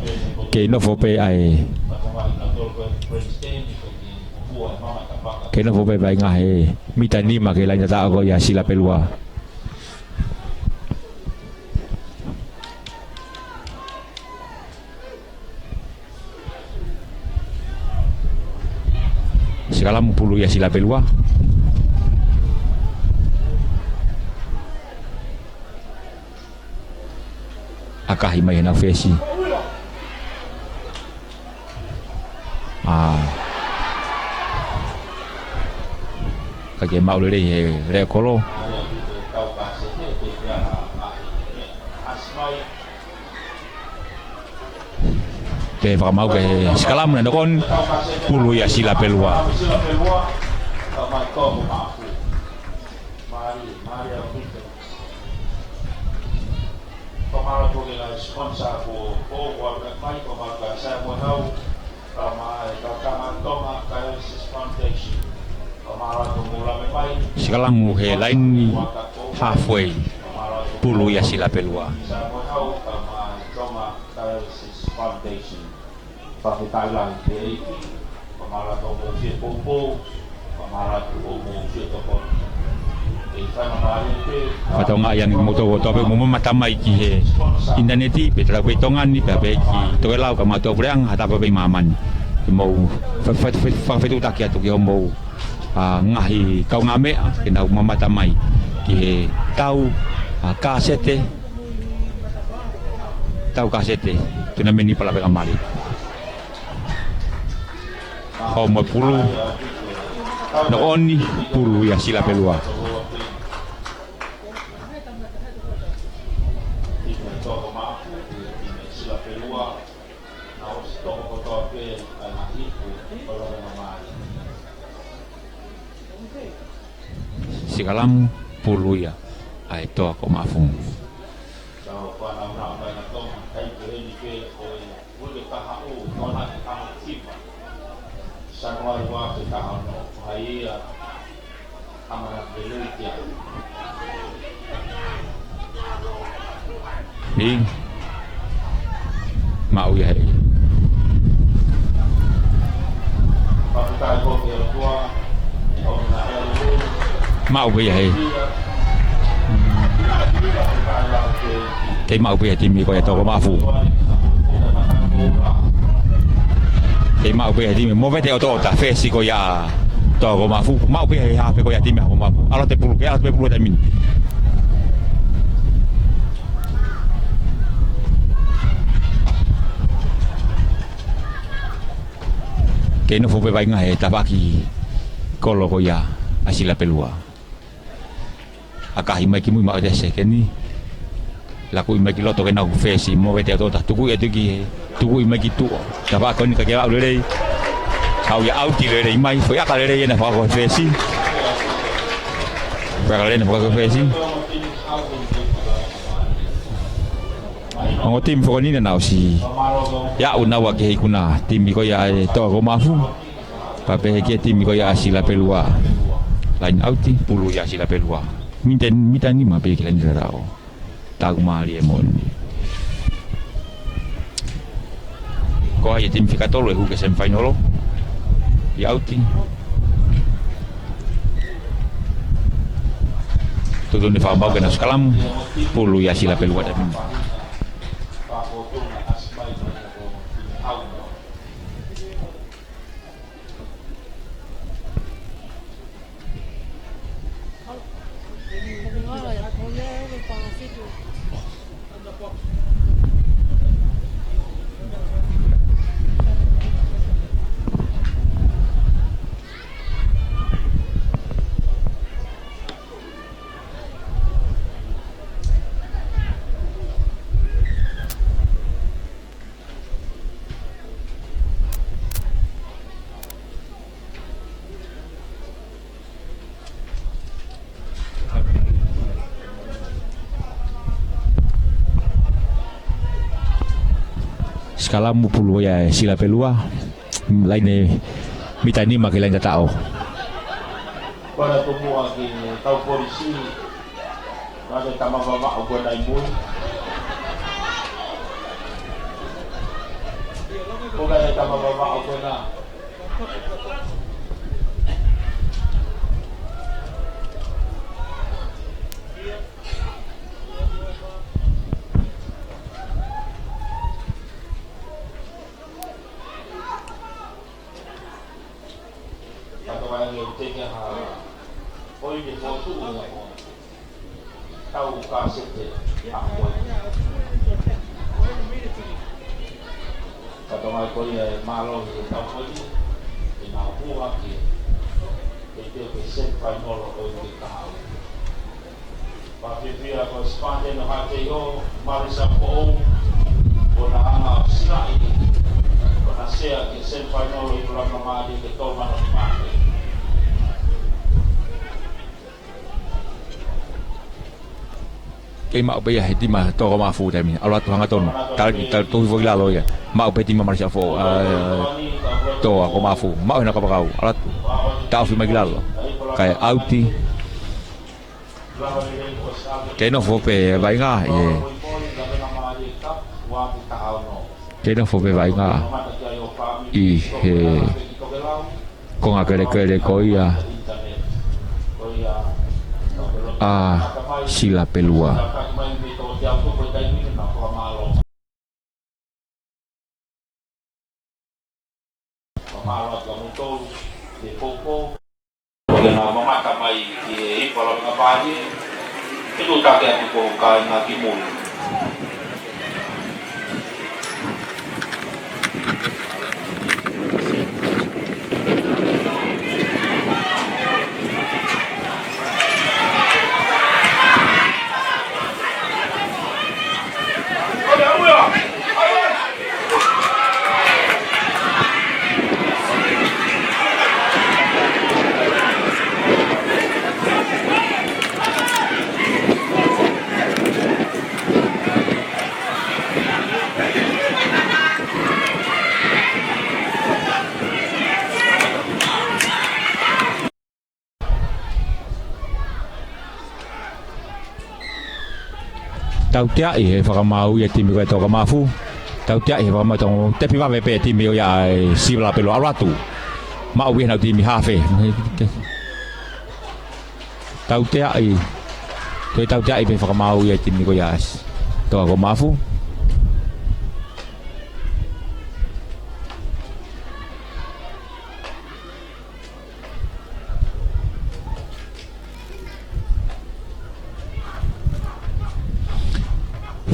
Kei nofo pē ai. Kei nofo pē ai ngaahi mita nima ki he laine tataʻo ko ia Sila Pelua. Sikalamu, pulu ia Silapelua. ʻAkahi mai ʻenau fesi. ʻA, ʻikai ke maʻu lelei he leʻo kolo. Pea fakamaau ki he sikalamu naʻe knock on, pulu ia Silapelua. Sikalamu he laini halfway, pulu ia Silapelua. Fakafetaʻi lahi ki he ʻEiki, ko e mālō ʻetau mou fie poupou, ko e mālō ʻetau mou fie tokoni. ʻE fai mai mālie pē. Fakatokangaʻi ange kimoutolu kotoa pē ʻoku mou mamata mai ki he ʻinitaneti, pea tatau pē ʻi Tonga ni, pea pehē ki Tokelau kae ʻumaʻā ʻa e puleʻanga, ha taha pē ʻi māmani. Ke mou fa-, fa-, fa-, fakafetuʻutaki atu ki hoʻomou, ʻa, ngaahi kaungāmeʻa, ke nau mamata mai ki he tau, ʻa, kāsete, tau kāsete, tunameni palapela mali. Homo pulu. Knock on, pulu ia Silapelua. Sikalamu, pulu ia ʻa e Toa ko Maʻafu. Ping. Maʻu ia he. Maʻu pē ia he. Kei maʻu pē ia he timi ko ia Toa ko Maʻafu. Kei maʻu pē ia he timi. Movete ʻOtoʻota, fesi ko ia Toa ko Maʻafu. Maʻu pē ia he hafe ko ia timi ʻa Toa ko Maʻafu. ʻAlu atu e pulu, kei ʻalu atu e pulu he taimi ni. Kei nofo pē vaʻinga he tafaʻaki kolo ko ia ʻa Silapelua. ʻAkahi mai ki mui, maʻu ʻe he sekeni. Lakuʻi mai ki loto ke nau fesi, movete ʻOtoʻota, tukuʻi atu ki he, tukuʻi mai ki tuʻa. Tafaʻaki ko eni ʻikai ke aʻu lelei. Haʻu ia ʻauti lelei mai, foʻi ʻaka lelei ena fakahoko he fesi. Foʻi ʻaka lelei ena fakahoko he fesi. Ongo timi foki eni naʻa nau ʻosi aʻu naua ki he ikuna timi ko ia ʻa e Toa ko Maʻafu. Pea pehē ki he timi ko ia ʻa Silapelua. Laini ʻauti, pulu ia Silapelua. Mita, mita nima pē ki he laini tataʻo. Taku mālie moʻoni. Ko ia e timi fika tolu ʻe hū ki he semifainolo. ʻI ʻauti. Tuʻutuʻuni fakamaau ke nau sikalamu. Pulu ia Silapelua taimi ni. Sikalamu, pulu ia ʻa Silapelua. Laini mita nima ki he laini tataʻo. Kole atu muʻa ki he kau polisi. Ko e tama Vavaʻu ko ena ʻi mui. Ko e tama Vavaʻu ko ena. Ka tau ai nge u teke ha, ʻo i te fotu u tau ka sete a koe. Ka tau ai ko ia e mālō he tau ko ia, e nau hua ke, ke te ke semifinal ʻo i te kau. Pea fiefia ko Sipate no Hakeio, Marisa Pou, ko na anga o silaʻi, ko na sea ke semifinal ʻi Pulanga Mali ke tolu mano ni mate. Kei maʻu pē ia he tima Toa ko Mafu taimi. ʻAlu atu hangatonu. Tali, tali, tohi foki lalo ia. Maʻu pē tima Marisa Pou, ʻa, Toa ko Mafu. Maʻu hena kapakau. ʻAlu atu. Taʻofi mai ki lalo. Kae ʻauti. Kei nofo pē vaʻinga, ʻi he. Kei nofo pē vaʻinga ʻi he konga kelekele ko ia ʻa Silapelua. Mālō atu kimoutolu, ke poupou. Ke nau mamata mai ki he ipu ʻa Lavengamālie, ke tuʻu taki atu ko kāinga ki mui. Tauteaʻi he fakamaau ia e timi ko ia Toa ko Mafu. Tauteaʻi he fakamaau, tau tepi vave pē e timi ko ia ʻa Silapelua, ʻalu atu. Maʻu ia ʻenau timi hafe. Tauteaʻi. Toe tauteaʻi pē fakamaau ia e timi ko ia Toa ko Mafu.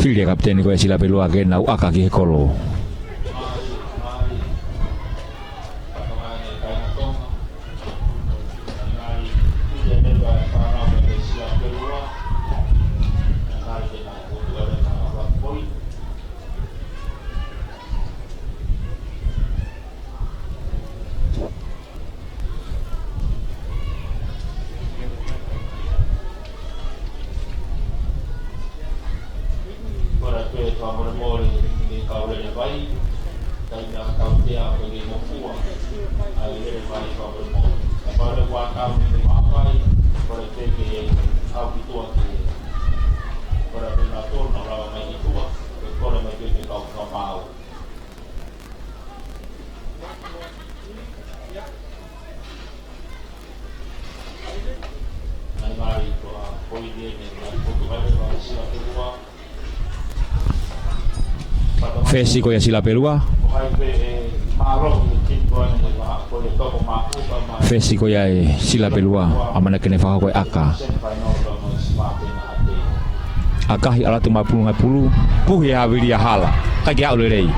Fili e kapiteni ko ia Silapelua ke nau ʻaka ki he kolo. Kole atu e fakamolemole ki he kau lele vai, taimi ʻa e tautea ko e mokua, ʻa e lele vai fakamolemole. Ka pau leva kuo tau ni mei Haʻapai, kole pē ke ʻalu ki tuʻa ki he, kole pē nautolu nau lava mai ki tuʻa, ke kole mai pē ki he kau fakamaau. Fesi ko ia Silapelua. Fesi ko ia e Silapelua, ʻamanaki ke ne fakahoko e ʻaka. ʻAkahi, ʻalu atu mā pulunga pulu, puhi e havili ʻa Hala. ʻIkai ke aʻu lelei.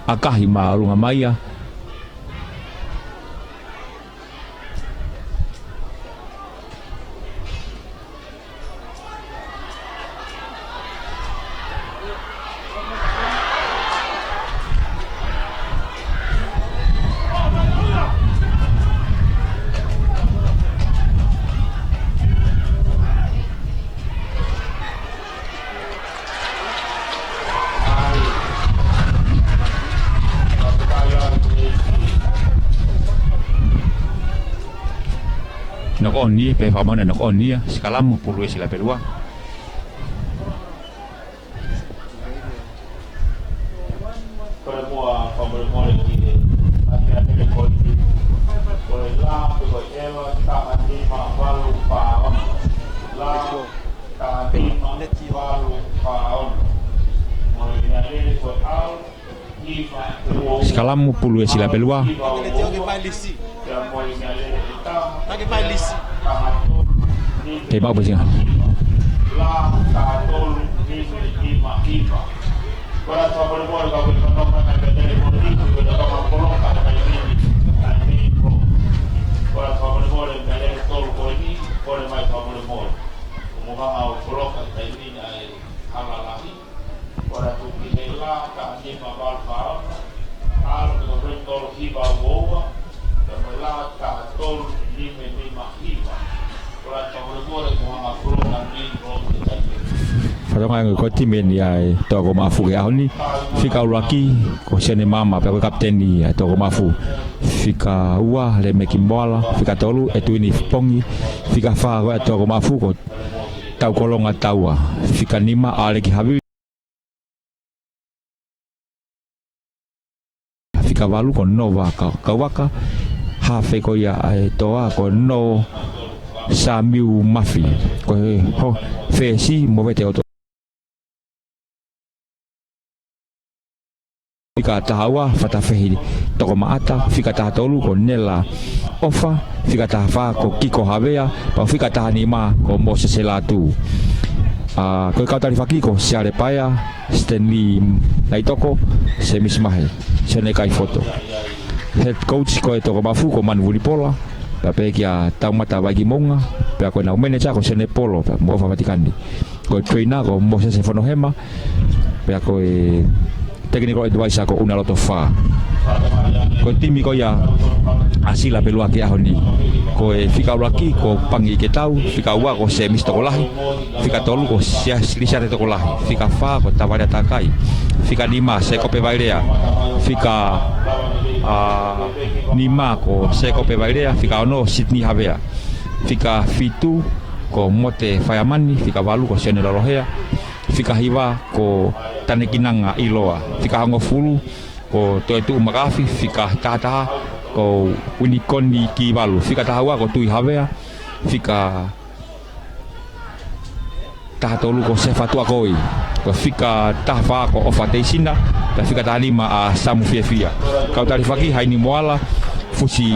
ʻAkahi māʻolunga mai ia. Knock on ia, pea fakamoʻoni knock on ia, sikalamu, pulu e Silapelua. Ko e moa, fakamolemole ki he, ʻa e meʻa ko eni, ko e lā, ko e ʻela, taha nima valu fā ono. Lā, taha nima valu fā ono. Mo e meʻalele ko e ʻalu, ʻi Sikalamu, pulu ʻe Silapelua. Kei maʻu pē singa. Fatongia ko e timi ʻeni ʻa e Toʻa ko Maʻafu ki he ʻaho ni. Fika ʻuluaki ko Sione Maama, pea ko e kapiteni ʻa e Toʻa ko Maʻafu. Fika ua, Lemeki Moala. Fika tolu, ʻEtuini Pongi. Fika fā ko e Toʻa ko Maʻafu ko Taukolonga Taua. Fika nima, ʻAleki Havili. Fika valu ko Nova Ka-, Kauaka. Hafe ko ia ʻa e Toʻa ko Nō Samiu Mafi. Ko e ho-, fesi mo vete oto. Fika taha ua, Fatafehi Tokomaʻata. Fika taha tolu ko Nela ʻOfa. Fika taha fā ko Kiko Havea, pea fika taha nima ko Mōsese Lātū. ʻA, ko e kau talifaki ko Siale Paea, Stanley Naitoko, Semisi Mahe, Sione Kaifoto. Head coach ko e Toʻa ko Maʻafu ko Manu Vulipola, pea pehē kia Taumata Vaiki Mounga, pea ko ʻenau manager ko Sione Polo, pea mo ʻOfa Vatikani. Ko e trainer ko Mōsese Fonohema, pea ko e technical advisor ko ʻUnaloto Fā. Ko e timi ko ia ʻa Silapelua ki he ʻaho ni. Ko e fika ʻuluaki ko Pangi ʻIketau, fika ua ko Semisi Tokolahi, fika tolu ko Sia-, Lisiate Tokolahi, fika fā ko Tavalea Takai, fika nima Sekope Vailea, fika, ʻa, nima ko Sekope Vailea, fika ono Sydney Havea, fika fitu ko Mote Faiamani, fika valu ko Sione Lolohea, fika hiva ko Tanekinanga ʻIloa, fika hongofulu ko Toetuʻu Makafi, fika taha taha ko Uinikoni Kivalu, fika taha ua ko Tui Havea, fika taha tolu ko Sefa Tuʻakoi, ko e fika taha fā ko ʻOfa Teisina, pea fika taha nima ʻa Samu Fiefia. Kau talifaki, Haini Moala, Fusi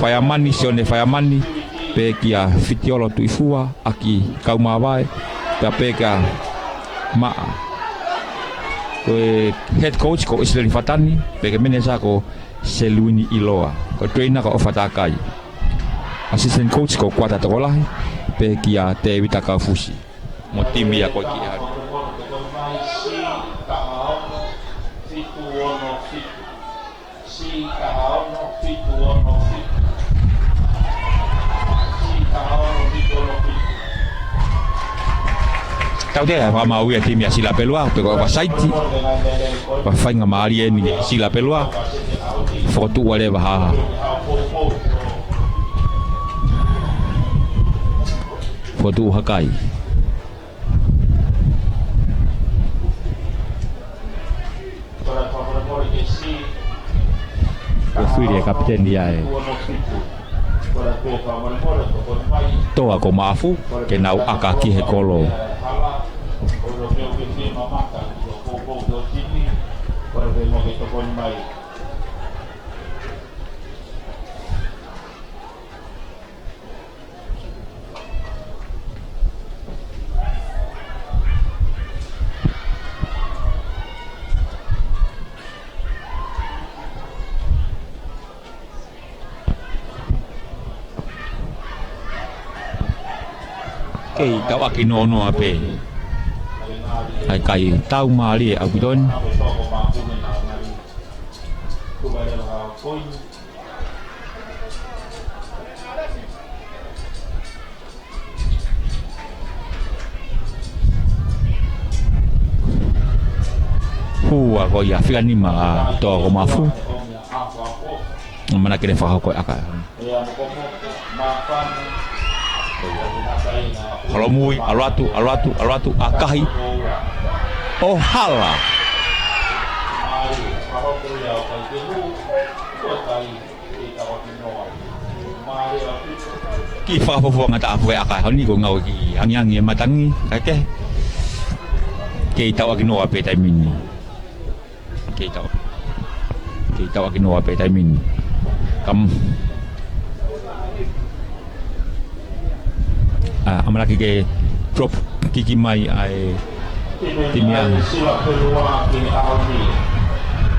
Faiamani, Sione Faiamani, pehē kia Fitiolo Tuʻifua, ʻAki Kaumavae, pea pehē kia Maʻa. Ko e head coach ko ʻIsileli Fatani, pea ko e manager ko Seluini ʻIloa. Ko e trainer ko ʻOfa Takai. Assistant coach ko Kuata Tokolahi, pehē kia Tēvita Kaufusi. Mo e timi ia ko ē ki he ʻaho ni. Tau te fakamāuʻi ʻa e timi ʻa Silapelua, pe ko e ʻofa saiti. Ko e faingamālie ʻeni Silapelua. Fokotuʻu ʻa leva ha. Fokotuʻu ha kai. Ko e fili ʻa e kapiteni ia ʻa e Toʻa ko Maʻafu, ke nau ʻaka ki he kolo. Kei tauʻaki nonoa pē ʻa e kai tau mālie ʻaupito eni. Hua ko ia fika nima ʻa Toʻa ko Maʻafu. Manako ke ne fakahoko e ʻaka. Holomui, ʻalu atu, ʻalu atu, ʻalu atu, ʻakahi. ʻO hala. Kiʻi fakafuofuongataʻa pē ʻa e ʻaka he ʻaho ni, ko e ngāue kiʻi angiangi e matangi, kae kehe. Kei tauʻaki noa pē taimi ni. Kei tau. Kei tau ʻaki noa pē taimi ni. Kam. ʻA, ʻamanaki ke drop kick mai ʻa e timi ʻa e Sila Pelua ki he ʻaho ni.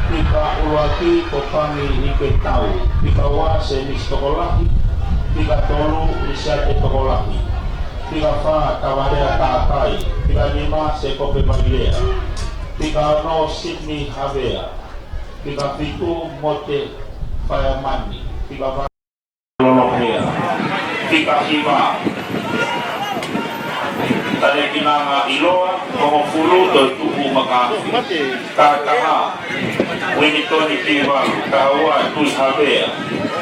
Fika ʻuluaki ko Pangi Iketau. Fika ua Semisi Tokolahi. Fika tolu Lisiate Tokolahi. Fika fā Tavalea Takai. Fika nima Sekope Vailea. Fika ono Sydney Havea. Fika fitu Mote Faiamani. Fika valu Lolohea. Fika hiva Tane Kinanga ʻIloa, hongofulu Toetuʻu Makafi. Ka taha Winitoni Kivalu, ka ua Tui Havea,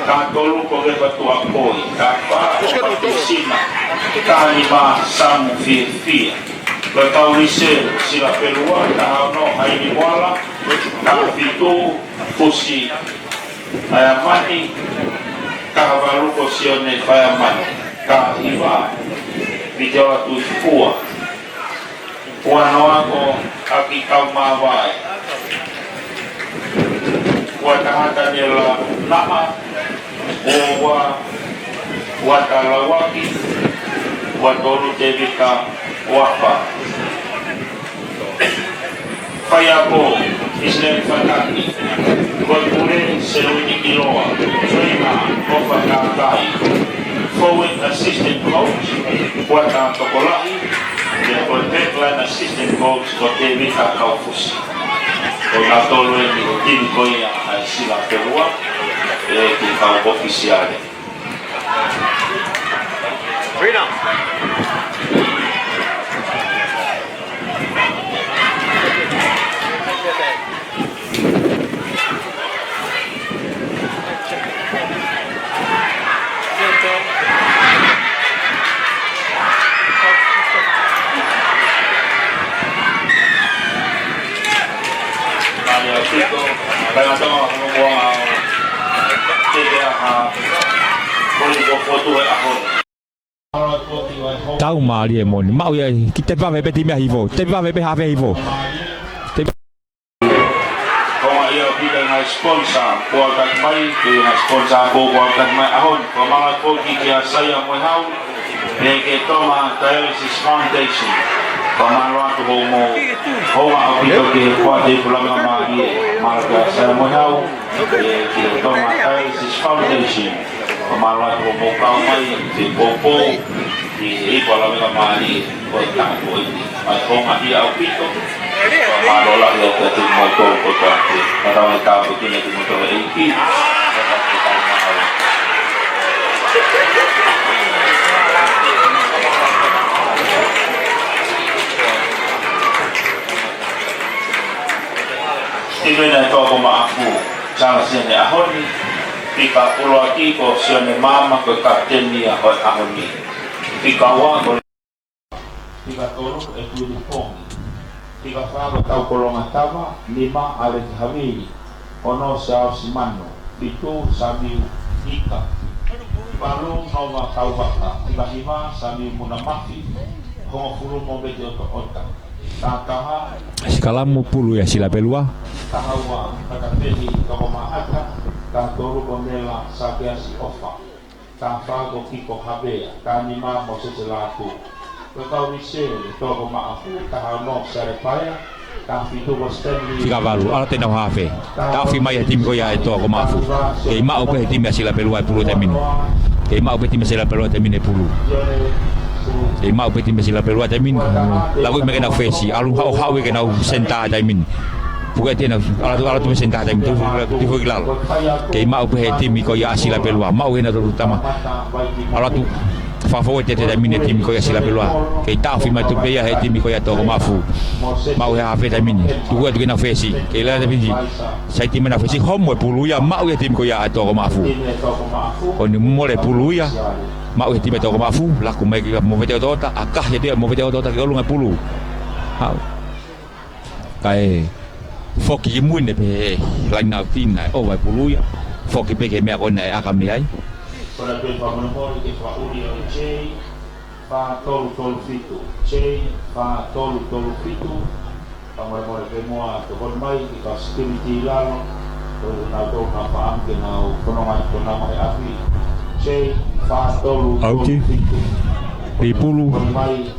ka tolu ko Vepa Tuʻakoi, ka fā ko Patisina, ka nima Samu Fiefia. Ko e kau lise Sila Pelua, ka ono Haini Moala, ka fitu Fusi Faiamani, ka valu ko Sione Faiamani, ka hiva Viteola Tuifua. Ua noa ko ʻAki Kaumavae. Ua taha Taniela Naʻa. Ua ua Uata Lauaki. Ua tolu Tevita Uafa. Faiako Isileli Fataki. Ko e pule Selwini ʻIloa. Trainer ʻOfa Kakai. Forward assistant coach Uata Tokolahi. Pea ko e backline assistant coach ko Tevita Kaufusi. Ko nautolu eni ʻa e timi ko ia ʻa e Sila Pelua, ʻe ki he kau ʻōfisiale. Freedom. Tau mālie moʻoni. Maʻu ia, ki te vave pē timi ʻa Hifo. Te vave pē hafe Hifo. Te Ko ia ʻaupito ngaahi sponsor, kuo ʻatā mai, ko e ngaahi sponsor ko ē kuo ʻatā mai ʻaho ni, ko e mālō atu ki he Saia Moehau, pea ki he Tonga Dialysis Foundation, ko e mālō atu hoʻomou hounga ʻaupito ki he kuata ʻi he puleʻanga mālie, mālō ki he Saia Moehau, pea ki he Tonga Dialysis Foundation, ko e mālō atu hoʻomou kau mai, ki he poupou, ki he puleʻanga mālie. Ko e taha ko eni, mai ko e ngaahi ʻaupito. Mālō lahi atu kiate kimoutolu kotoa pē. Ka tau mai tāpuekina kimoutolu ʻe he ʻEiki. Timi ʻa e Toa ko Maʻafu, Salesiane ʻaho ni, fika ʻuluaki ko Sione Maama ko e kapiteni ia ʻo e ʻaho ni. Fika ua ko Fika tolu ʻe Kuini Pongi. Fika fā ko Taukolonga Tava, nima ʻAleki Havili, ono Siaosi Manu, fitu Samiu Ika, valu Nova Kauvaka, fika hiva Samiu Munamafi, hongofulu Mometi ʻOtoʻota, ka taha Sikalamu pulu ia Sila Pelua. Taha ua Kakapeni Tokomaʻata, ka tolu ko Nela Sakeasi ʻOfa. Ka fā ko Kiko Havea, ka nima Mosese Lātū. Ko e kau lise, Toa ko Maʻafu, taha ono Sale Paea, ka fitu ko Stanley. Fika valu, ʻalu atu ʻenau hafe. Taʻofi mai ʻe he timi ko ia ʻa e Toa ko Maʻafu. Kei maʻu pē ʻe he timi ʻa Sila Pelua e pulu taimi ni. Kei maʻu pē ʻe he timi ʻa Sila Pelua taimi ni e pulu. Kei maʻu pē ʻe he timi ʻa Sila Pelua taimi ni. Laku mai ke nau fesi, ʻalu haʻu haʻu ke nau senitā taimi ni. Puke ʻenau, ʻalu atu, ʻalu atu mei he senitā taimi ni, tuʻu foki ki lalo. Kei maʻu pē ʻe he timi ko ia ʻa Sila Pelua. Maʻu ʻe nautolu tama. ʻAlu atu, fakafoʻou ʻe he timi ko ia ʻa Sila Pelua. Kei taʻofi mai atu pē ia ʻe he timi ko ia Toa ko Maʻafu. Maʻu ʻe he hafe taimi ni. Tuku atu ke nau fesi. Kei lele atu pē ʻe he timi ʻa Fisi, homo e pulu ia, maʻu ʻe he timi ko ia ʻa Toa ko Maʻafu. Ko eni mole pulu ia, maʻu ʻe he timi ʻa Toa ko Maʻafu, laku mai ki Movete ʻOtoʻota, ʻakahi atu ia Movete ʻOtoʻota ki ʻolunga e pulu. Haʻu. Kae foki ki mui eni pē he laini ʻauti na, ʻova e pulu ia. Foki pē ki he meʻa ko ena ʻe ʻaka mei ai. Ko e toe fakamolemole ki he fakaʻuli ʻo e J fā tolu tolu fitu, J fā tolu tolu fitu. Fakamolemole pē muʻa, tokoni mai ki he kau security ʻi lalo, ko e nau tau ka faʻam ke nau fononga ʻi he konga mai ʻapi. J fā tolu ʻAuti. Pipulu,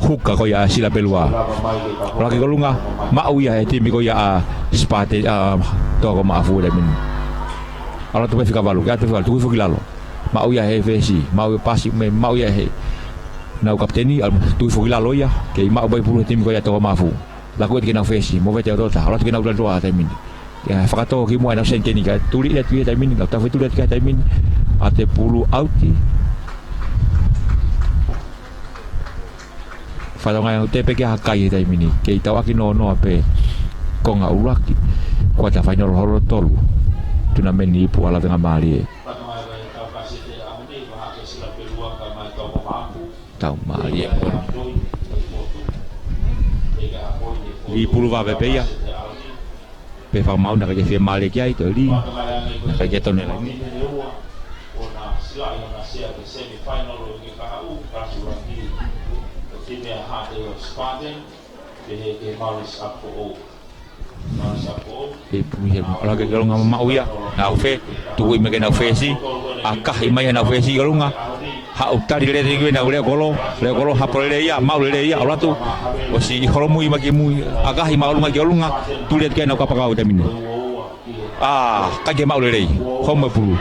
huka ko ia ʻa Sila Pelua. Lava mai ki he kau Laki ki ʻolunga, maʻu ia ʻe he timi ko ia ʻa Spartan, ʻa Toa ko Maʻafu he taimi ni. ʻAlu atu pē fika valu, ke ʻatu fika valu, tuku hifo ki lalo. Maʻu ia ʻe he fesi, maʻu ia pasi, me, maʻu ia ʻe he nau kapiteni, ʻalu tuku hifo ki lalo ia, kei maʻu mai pulu he timi ko ia Toa ko Maʻafu. Laku atu ki heʻenau fesi, mo vete o tota, ʻalu atu ki heʻenau laloa he taimi ni. Ke fakatō ki muʻa ʻenau seniteni ka tuli ia tui he taimi ni, ka tau fetuli atu ki he taimi ni, ʻa e pulu ʻauti. Fatongia ʻoku tepe ki ha kai he taimi ni, kei tau ʻaki noa noa pē konga ʻuluaki, kuata fainolo hono tolu, tunameni ipu ʻa Lavengamālie. Tau mālie. Lī pulu vave pē ia. Pea fakamau naʻe ʻikai ke fiemālie ki ai, toe lī. Naʻe ʻikai ke tonu e laini. Pea pui he ʻalu atu ki ʻolunga maʻu ia. Nau fē, tuku ʻi mai ke nau fesi. ʻAkahi mai ʻenau fesi ki ʻolunga. Haʻu tali lele ki heʻenau leo kolo, leo kolo hapo lele ia, maʻu lele ia, ʻalu atu. ʻOsi ʻi holomui mai ki mui, ʻakahi maʻolunga ki ʻolunga, tuli atu ki heʻenau kapakau he taimi ni. ʻA, ʻikai ke maʻu lelei, home pulu.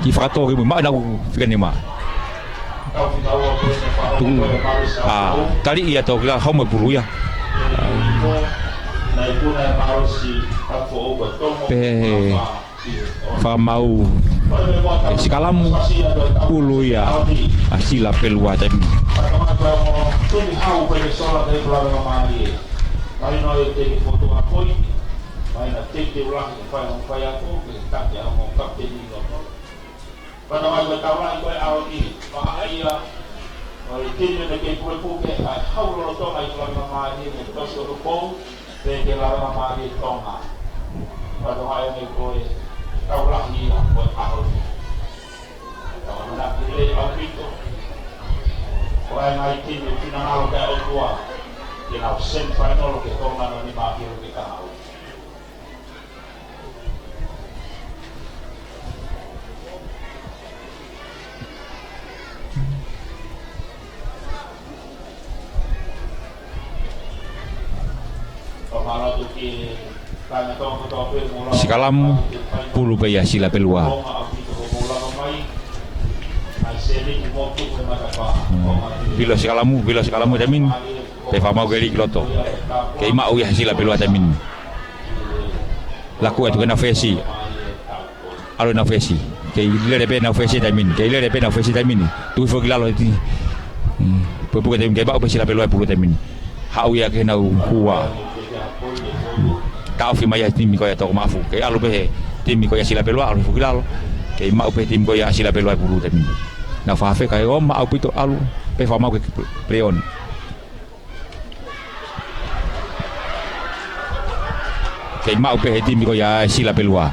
Kiʻi fakatō ki mui, maʻu ʻenau fika nima. Tuku, ʻa, tali ia tau kila home pulu ia. Pehē fakamau, ʻe sikalamu, pulu ia ʻa Sila Pelua taimi. Mai na e teke foto a koi, mai na teke ula ke fai hong fai ako, ke take a mo kapiteni loto. Pata mai ko e taulaʻi ko e ʻaho ni, maha ia, ʻo e timi ne kei pukepuke, ʻa e hau lolotonga ʻi Lavengamālie, ne tosi o Tupou, pea ki Lavengamālie Tonga. Pata mai ne ko e taulaʻi ia ko e ʻaho ni. Tau manako lelei ʻaupito. Ko e ngaahi timi finangalo ki he ʻOtua, ke nau semifinal ke Tonga no ni mā kilo ke ka hau. Sikalamu, pulu pē ia Sila Pelua. Hmm. Vilo sikalamu, vilo sikalamu taimi ni. Pea fakamau ke lī ki loto. Kei maʻu ia Sila Pelua taimi ni. Laku atu ke nau fesi. ʻAlu ʻenau fesi. Kei lele pē ʻenau fesi taimi ni. Kei lele pē ʻenau fesi taimi ni. Tuku hifo ki lalo he timi. Hmm. Pukepuke taimi kei maʻu pē Sila Pelua e pulu taimi ni. Haʻu ia ki heʻenau hua. Taʻofi mai ia he timi ko ia Toa ko Maʻafu. Kei ʻalu pē he timi ko ia Sila Pelua, ʻalu hifo ki lalo. Kei maʻu pē he timi ko ia Sila Pelua e pulu taimi ni. Nau fafeka e oma ʻaupito ʻalu. Pea fakamau ke play on. Kei maʻu pē he timi ko ia Sila Pelua.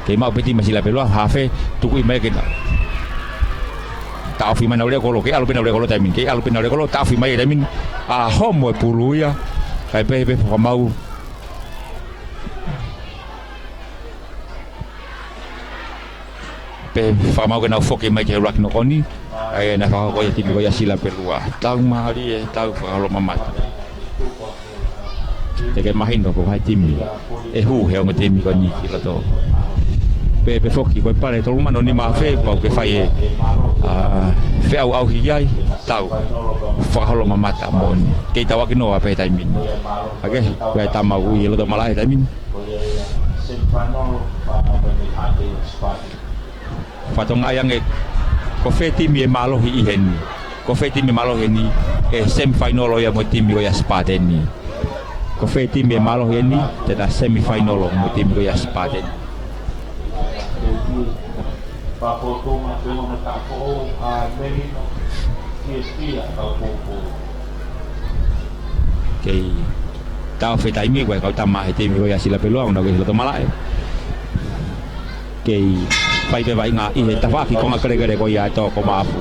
Kei maʻu pē timi Sila Pelua, hafe, tuku ʻi mai ke nau. Taʻofi mai ʻenau leo kolo, kei ʻalu pē ʻenau leo kolo taimi ni, kei ʻalu pē ʻenau leo kolo, taʻofi mai ia taimi ni, ʻa homo e pulu ia, kae pehē pē fakamau. Pea fakamau ke nau foki mai ki he ʻuluaki nokoni, ʻa ia naʻe fakahoko ia timi ko ia Sila Pelua. Tau mālie, tau fakaholo mamata. Te ke mahino ko hai timi ʻe hū he ongo timi ko eni ki loto. Pea, pea foki ko e pale tolu mano nima afe, pau ke fai e, ʻa, feʻauʻauhi ai, tau fakaholo mamata moʻoni. Kei tau ʻaki noa pē taimi ni. ʻAke, ko e tama ui e loto malaʻe taimi ni. Fatongia ange, ko fē timi ʻe mālohi ʻi heni. Ko fē timi ʻe mālohi ʻi heni, ʻe semifinal ia mo e timi ko ia Spartan ni. Ko fē timi ʻe mālohi ʻi heni, te ta semifinal mo e timi ko ia Spartan. Kei taʻofi e taimi ko e kau tama he timi ko ia Sila Pelua, ʻoku nau kei loto malaʻe. Kei fai pē vaʻinga ʻi he tafaʻaki konga kelekele ko ia ʻa Toa ko Maʻafu.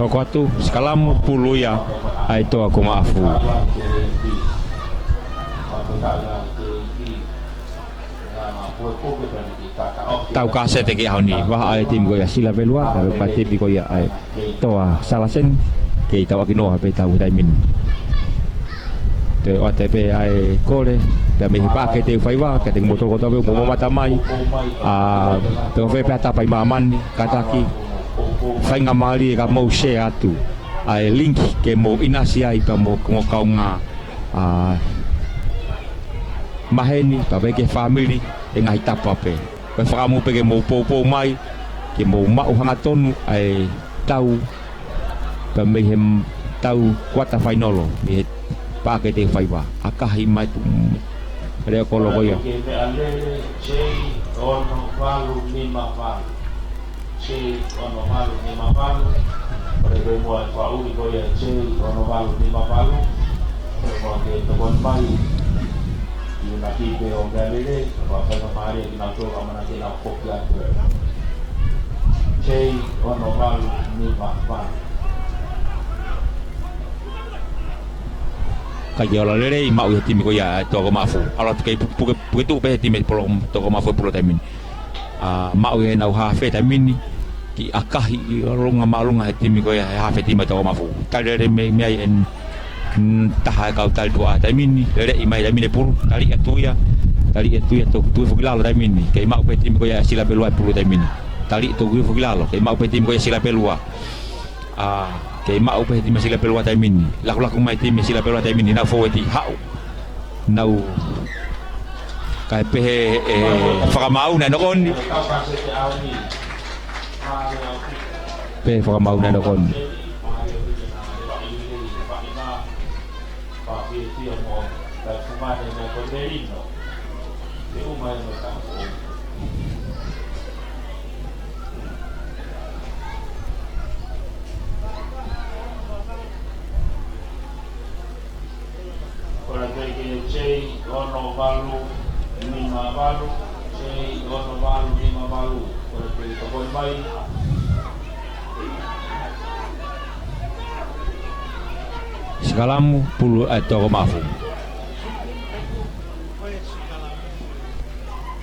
Hoko atu, sikalamu, pulu ia ʻa e Toa ko Maʻafu. Tau kasete ki he ʻaho ni, vahaʻa e timi ko ia Silavelua, kae pehē pē timi ko ia ʻa e Toa Salesani, kei tauʻaki noa pē ʻetau taimi ni. Toe ʻoatu pē ʻa e kole, pea mei he Paʻake Teufaiva, kiate kimoutolu kotoa pē ʻoku mou mamata mai, ʻa, pea ʻoku ʻi ai pē ha tapa ʻi māmani, kātaki, faingamālie ka mou share atu ʻa e link ke mou ʻinasi ai pea mo, mo e kaungā, ʻa, maheni, pea pehē ki he fāmili, ʻi he ngaahi tapa pē. Ko e fakaʻamu pē ke mou poupou mai, ke mou maʻu hangatonu ʻa e tau, pea mei he tau kuata fainolo, mei he Paʻake Teufaiva, ʻakahi mai tu, mm, lea kolo ko ia. Ke meʻalele, J ono valu nima valu. J ono valu nima valu. Kole pē muʻa e faʻuli ko ia J ono valu nima valu. Kole muʻa ke tokoni mai. ʻIo naʻa ke pehē ʻo meʻalele, pea faingamālie kinautolu ʻamanaki ke nau foki atu. J ono valu nima valu. Kae ke ola lelei, maʻu ʻe he timi ko ia ʻa e Toa ko Maʻafu. ʻAlu atu kei pu-, puke, puke tuʻu pē he timi polo, Toa ko Maʻafu he pulu taimi ni. ʻA, maʻu ʻe heʻenau hafe taimi ni, kiʻi ʻakahi ʻi ʻolunga māʻolunga he timi ko ia, he hafe timi Toa ko Maʻafu. Tali lelei mei, mei ai ʻen, mm, taha e kau tali tuʻa taimi ni, lele ʻi mai taimi ni pulu, tali atu ia, tali atu ia toki tuʻu hifo ki lalo taimi ni, kei maʻu pē timi ko ia Silavelua e pulu taimi ni. Tali toki hifo ki lalo, kei maʻu pē timi ko ia Silavelua. ʻA, kei maʻu pē he timi Silavelua taimi ni. Lakulaku mai timi Silavelua taimi ni. Nau fōueti haʻu. Nau kae pehē ʻe fakamaau naʻe nokoni. Pehē fakamaau naʻe nokoni. Kole pē ki he J ono valu nima valu, J ono valu nima valu. Kole pē ke tokoni mai. Sikalamu, pulu ʻa e Toa ko Maʻafu.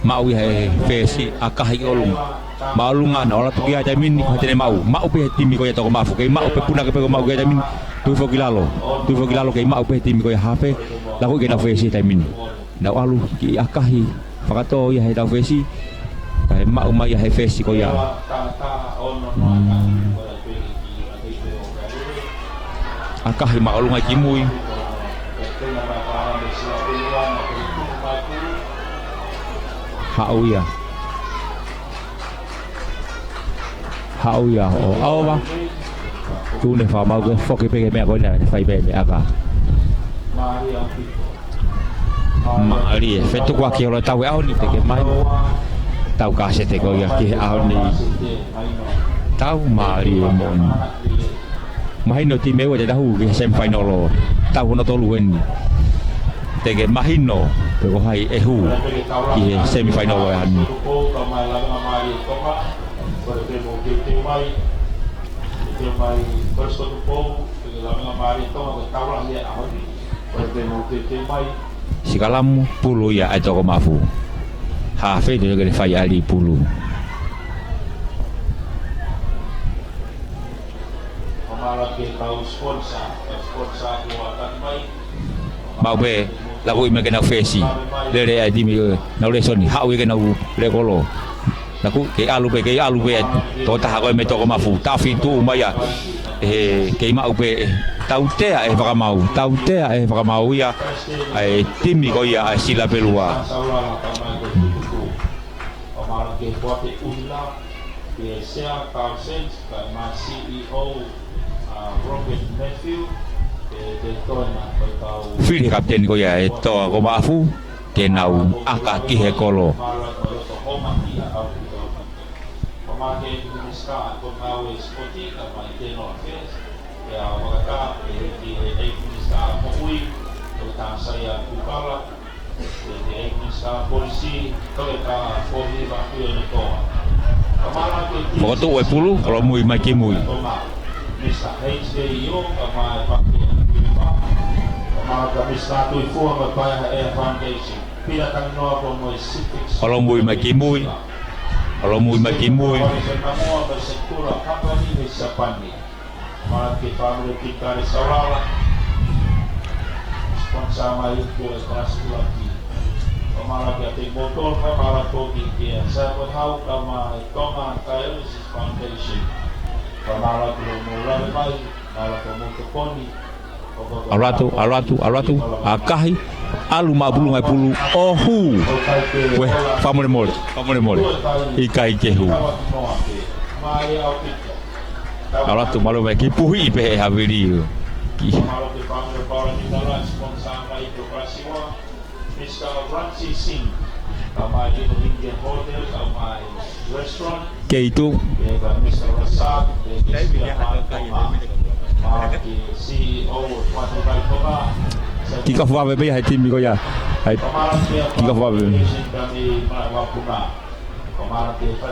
Maʻu ia he fesi, ʻakahi ki ʻolunga. Māʻolunga naʻe ola tuki ai taimi ni, ko e tene maʻu. Maʻu pē he timi ko ia Toa ko Maʻafu. Kei maʻu pē, punake pē ko e maʻu ki ai taimi ni. Tuʻu hifo ki lalo. Tuʻu hifo ki lalo kei maʻu pē he timi ko ia hafe. Laku ke nau fesi taimi ni. Nau ʻalu kiʻi ʻakahi fakatō ia he tau fesi. Kae maʻu mai ia he fesi ko ia. Mm. ʻAkahi mai ʻolunga ki mui. Haʻu ia. Haʻu ia ʻo ʻaova. Tuʻu ne fakamaau ke foki pē ki he meʻa ko ena, fai pē meʻa ka. Mālie, fetukuaki holo tau he ʻaho ni, teke mai. Tau kasete ko ia ki he ʻaho ni. Tau mālie moʻoni. Mahino timi ʻe ua te tau hū ki he semifinal ʻo e tau hono tolu eni. Teke mahino pe ko hai ʻe hū ki he semifinal ʻo e ʻaho ni. Sikalamu, pulu ia ʻa e Toa ko Maʻafu. Hafe te ke fai ʻali pulu. Maʻu pē, laku ʻi mai ke nau fesi. Lele ʻa e timi, ē, nau lēsoni, haʻu ia ke nau lēkolo. Naʻa ku, kei ʻalu pē, kei ʻalu pē, tō taha ko ē mei Toa ko Maʻafu, tafi tuʻu mai ia. He kei maʻu pē, tautea ʻe he fakamaau, tautea ʻe he fakamaau ia ʻa e timi ko ia ʻa e Silapelua. Fili he kapiteni ko ia ʻa e Toa ko Maʻafu ke nau ʻaka ki he kolo. Ko Mate Minisitā ko Ngāue Sipoti, ka mai General Affairs, ʻe au makata, ʻe hiki ʻe Minisitā Moʻui, ko Tāsaia Kukala, ʻe Minisitā Polisi, ko e ka ko hiva ki o ne toa. Ka mara ke ki Fokotuʻu e pulu, Holomui mai ki mui. Minisitā H K O, ka mai Paki Kipa. Ka mara ka Minisitā Tuʻifua, ka Paea Air Foundation. Pila Kaninoa ko mo e Civics. Holomui mai ki mui. Holomui mai ki mui. Malaki family Pitale Saulala. Sponsor mai ko e Kalasi ʻUluaki. Malaki ʻa e motor, malaki ko ki kia. Sa ko hau ka mai Tonga Dialysis Foundation. Malaki mo lave mai, malaki mo tokoni. ʻAlu atu, ʻalu atu, ʻalu atu, ʻakahi, ʻalu maʻu pulu ngai pulu, ʻo hū. Uē, fakamolemole, fakamolemole. ʻIkai ke hū. ʻAlu atu, mālō mai, kiʻi puhiʻi pē he havili. Ki- Mister Ramsey Singh, ka mai Little Indian Hotel, ka mai restaurant. Kei tu. Kei ka Mister Rasad, kei ka Mister Tonga. Kei ka fuave pē ia he timi ko ia. Hai. Kei ka fuave. Ka mai Mister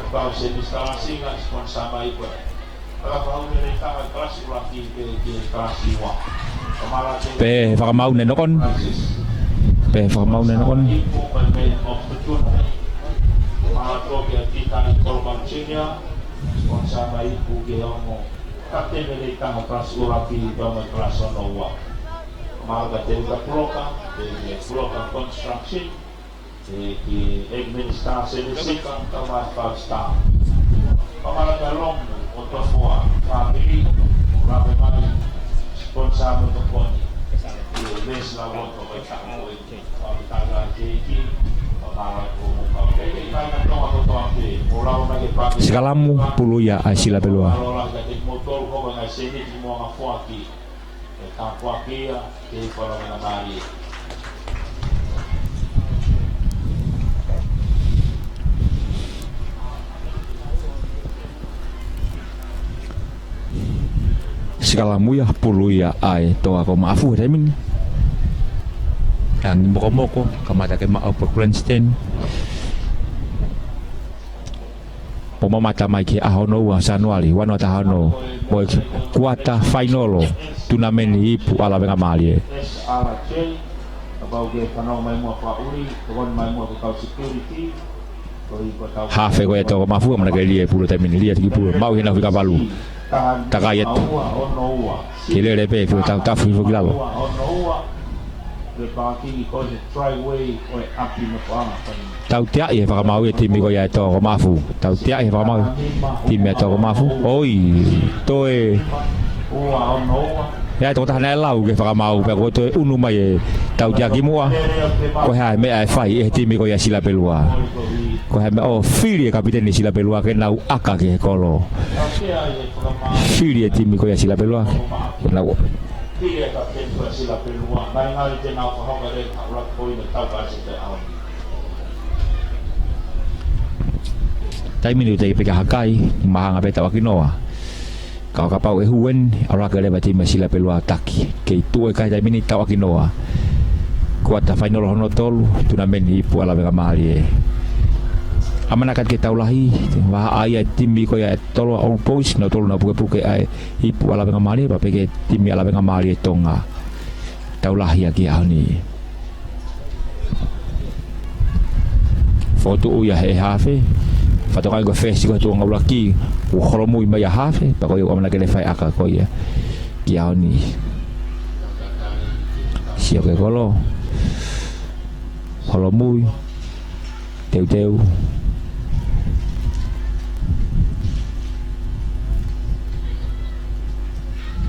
Rasad, sponsor mai ko ia. Pehē ʻe he fakamaau naʻe nokon. Pehē ʻe he fakamaau naʻe nokon. ʻE ki ʻEiki Minisitā Senisika, ka mai Five Star. Ka mai ka lomu ʻo Tofua, family, lave mai, sponsor mo tokoni. Ki Mesi Lauoto, ka mai ka mo e, ka mai ka keiki, ka mai ko mo ka keiki, ka mai ka tonga kotoa ke, mo lava mai ke paki. Sikalamu, pulu ia ʻa e Silapelua. Ka lola ka te mo tolu ko ka ngai seniti mo anga foaki. E tāpuaki ia, ke i kolo mena mālie. Sikalamu ia, pulu ia ʻa e Toa ko Maʻafu he taimi ni. Tangi mokomoko, kamata ke maʻu pē grandstand. ʻO mamata mai ki he ʻaho hono ua Sānuali, ua noa taha ono, mo e kuata fainolo, tunameni ipu ʻa Lavengamālie. Hafe ko ia Toa ko Maʻafu, ʻamanaki ke lie pulu taimi ni, lie tiki pulu, maʻu he nau fika valu. Takai e ke lele pē, fika tau tafu hifo ki lalo. Tauteaʻi ʻe he fakamaau ia e timi ko ia e Toa ko Maʻafu. Tauteaʻi ʻe he fakamaau ia e timi e Toa ko Maʻafu. ʻOi, toe. ʻE ʻi ai e tokotaha naʻe lau ke fakamaau, pea ko e toe ʻunu mai e tauteaʻi ki muʻa. Ko e hā e meʻa ʻe fai ʻe he timi ko ia Silapelua? Ko e hā e meʻa ʻo fili e kapiteni Silapelua ke nau ʻaka ki he kolo? Fili e timi ko ia Silapelua ke nau Taimi ni ʻoku teʻeki pē ke hakai, mahanga pē tauʻaki noa. Ka ʻo kapau ʻe hū eni, ʻalu hake leva e timi Silapelua ʻo taki. Kei tuʻu e kai taimi ni tauʻaki noa. Kuata fainolo hono tolu, tunameni ipu ʻa Lavengamālie. ʻAmanaki ke tau lahi, vahaʻa ia e timi ko ia e Toloa Old Boys, nau tolu nau pukepuke ʻa e ipu ʻa Lavengamālie, pea pehē ki he timi ʻa Lavengamālie Tonga. Tau lahi ʻaki ʻaho ni. Fokotuʻu ia he hafe. Fakatokangaʻi ko e fesi ko e tuʻunga ʻuluaki, ʻoku holomui mai ʻa hafe, pea ko ia ʻoku ʻamanaki ke ne fai ʻaka ko ia ki he ʻaho ni. Sio ki he kolo. Holomui. Teuteu.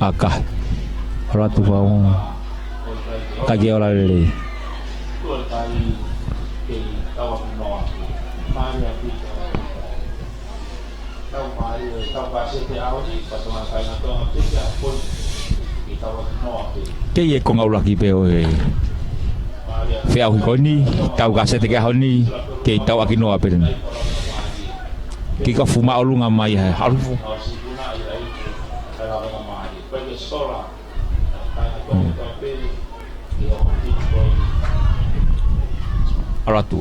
ʻAkahi. ʻOatu faongo. Kae ke ola lelei. Kei e konga ʻuluaki pē ʻo e feʻauhi ko eni, tau kasete ki he ʻaho ni, kei Tauʻakinoa pē eni. Kei ka fuma ʻolunga mai he ʻalu fu. ʻAlu atu.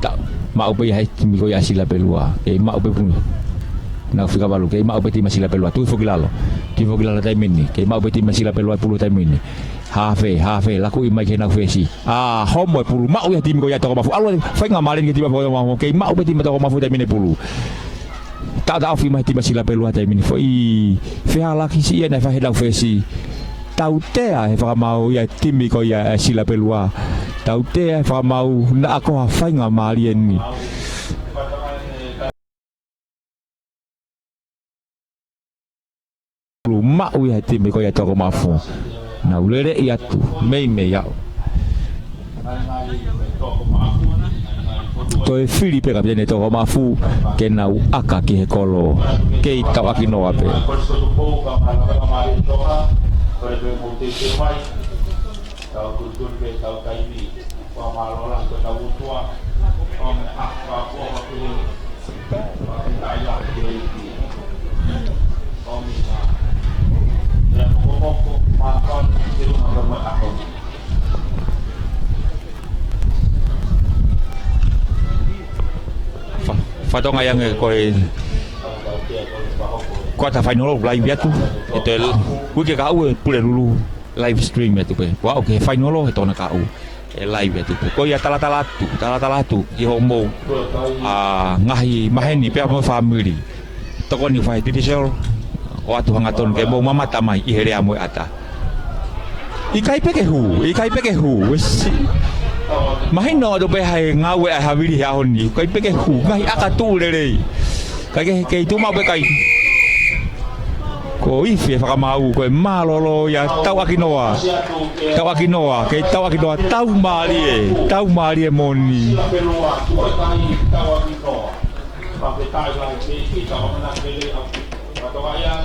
Ta, maʻu pē ia he timi ko ia ʻa Silapelua. Kei maʻu pē pulu. Nau fika valu. Kei maʻu pē timi ʻa Silapelua. Tui foki lalo. Tui foki lalo taimi ni. Kei maʻu pē timi ʻa Silapelua pulu taimi ni. Hafe, hafe. Lakuʻi mai ki he nau fesi. ʻA, homo e pulu. Maʻu ia he timi ko ia Tokomafu. ʻAlu faingamālie ki he timi Tokomafu. Kei maʻu pē timi Tokomafu taimi ni pulu. Taʻotaʻofi mai timi Silapelua taimi ni. Foʻi fehālaaki siʻi ia naʻe fai he nau fesi. Tautea he fakamaau ia timi ko ia ʻa Silapelua. Tautea he fakamaau naʻa ko ha faingamālie ni. Maʻu ia he timi ko ia Tokomafu. Nau lele atu, meimei aʻu. Toe fili pē kapiteni Tokomafu, ke nau ʻaka ki he kolo, kei Tauʻakinoa pē. Fa-, fatongia ange ko e quarter final ʻoku laivi atu. ʻE toe uike kahaʻu ʻe Pulelulu live stream atu pē. Ko au ki he final he tona kahaʻu ʻe laivi atu pē. Ko ia talatala atu, talatala atu ki hoʻomou, ʻa, ngaahi maheni pea mo e fāmili. Tokoni fai digital, ʻoatu hangatonu ke mou mamata mai ʻi he lea mo e ʻata. ʻIkai pē ke hū, ʻikai pē ke hū, ʻe si. Mahino atu pē ʻa e ngāue ʻa e havili he ʻaho ni, ʻikai pē ke hū, ngaahi ʻaka tuʻu lelei. Kae ke, kei tuʻu maʻu pē kai. Ko e ifi e fakamaau, ko e mālōlō ia Tauʻakinoa. Tauʻakinoa, kei Tauʻakinoa, tau mālie, tau mālie moʻoni. Fakafetaʻi lahi ki he ʻEiki, ka ʻoku mena kele au. Fakatoka ia,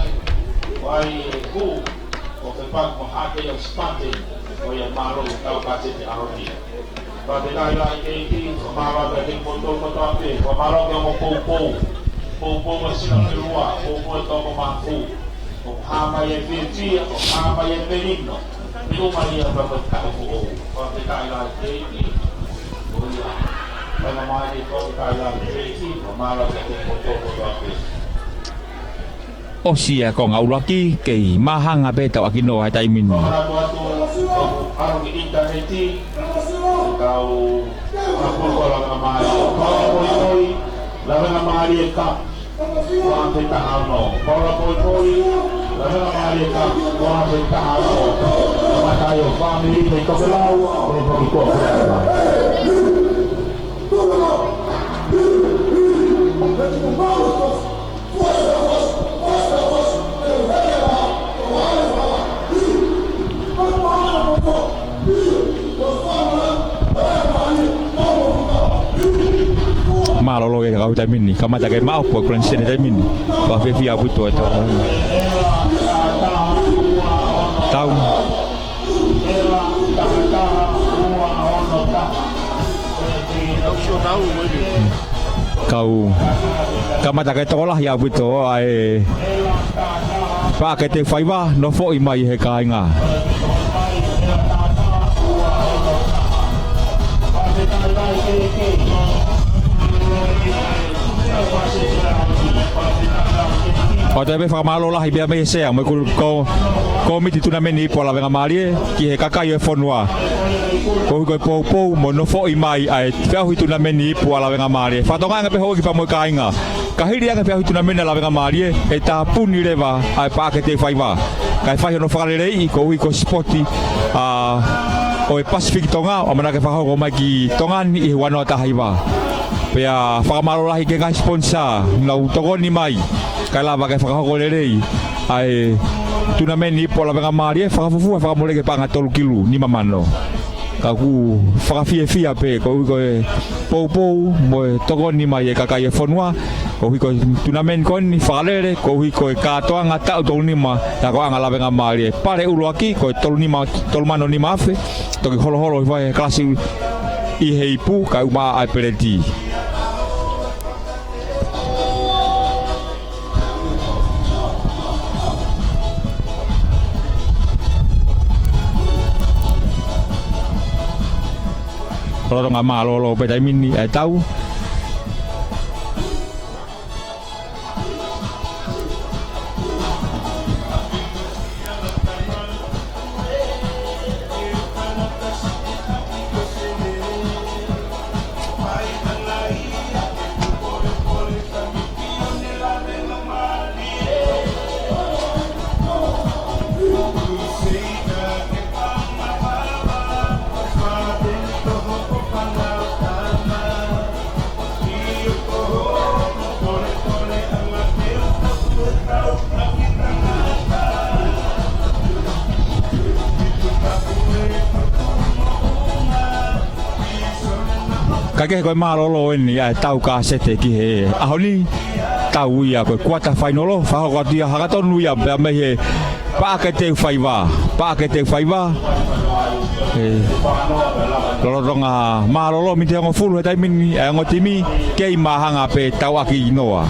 ʻo ai e kū, ʻo ke paku mo hake ia spate, ʻo ia mālō tau kasete ʻaho ni. Fakafetaʻi lahi ki he ʻEiki, fakamālō atu ki he kimoutolu kotoa pē, fakamālō ki he ongo poupou. Poupou ʻa Silapelua, poupou ʻa Tokomafu. ʻOku hā mai e fiefia, ʻoku hā mai e melino. Tuʻu mai ia ka ko e kaʻu foʻou. Fakafetaʻi lahi ki he ʻEiki. Ko ia. Faingamālie, fakafetaʻi lahi ki he ʻEiki. Fakamālō atu ki he kimoutolu kotoa pē. ʻOsi ia e konga ʻuluaki, kei māhanga pē Tauʻakinoa he taimi ni. Fakamālō atu, ʻalu ki ʻinitaneti. Kau, kau ko e lavengamālie. Kau ko e, ko e lavengamālie ka. Ua afe taha ono. Paula Poipoi, lavenga mālie ka, ua afe taha ono. Matai ʻo e fāmili mei Tokelau, ko e poki ko. Mālōlō ia ka u taimi ni, kamata ke maʻu ko e Grand Slam taimi ni. Ka fiefia ʻaupito e tau. Tau. Kau kamata ke tokolahi ʻaupito ʻa e Paʻake Teufaiva, nofoʻi mai he kāinga. ʻOatu pē fakamālō lahi pea mei he sea, mo e kulu ko, kōmiti tunameni ipu ʻa Lavengamālie, ki he kakai ʻo e fonua. Koeʻuhi ko e poupou mo e nofoʻi mai ʻa e feʻauhi tunameni ipu ʻa Lavengamālie. Fakatokangaʻi ange pē houʻeiki pea mo e kāinga. Ka hili ange feʻauhi tunameni ʻa Lavengamālie, ʻe tāpuni leva ʻa e Paʻake Teufaiva. Kae fai hono fakaleleiʻi koeʻuhi ko e sipoti, ʻa, ʻo e Pasifiki Tonga, ʻoku ʻamanaki ke fakahoko mai ki Tonga ni ʻi he ua noa taha hiva. Pea fakamālō lahi ki he ngaahi sponsor, nau tokoni mai, kae lava ke fakahoko lelei ʻa e Tunameni Ipu ʻa Lavengamālie, fakafuofua fakamole ki he paʻanga tolu kilu nima mano. Ka ʻoku fakafiefia pē, koeʻuhi ko e poupou mo e tokoni mai e kakai e fonua, koeʻuhi ko e tunameni ko eni fakalele, koeʻuhi ko e kātoanga taʻu tolu nima ʻa e akoʻanga Lavengamālie. Pale ʻuluaki, ko e tolu nima, tolu mano nima afe, toki holoholo hifo ʻa e kalasi ʻi he ipu, kae ʻumaʻā ʻa e peleti. Lolotonga mālōlō pē taimi ni ʻa e tau. Kae kehe, ko e mālōlō eni ʻa e tau kasete ki he ʻaho ni. Tau ia ko e kuata fainolo, fakahoko atu ia, hakatonu ia pea mei he Paʻake Teufaiva, Paʻake Teufaiva. ʻE, lolotonga mālōlō miniti hongofulu he taimi ni, ʻa e ongo timi, kei māhanga pē tauʻaki noa.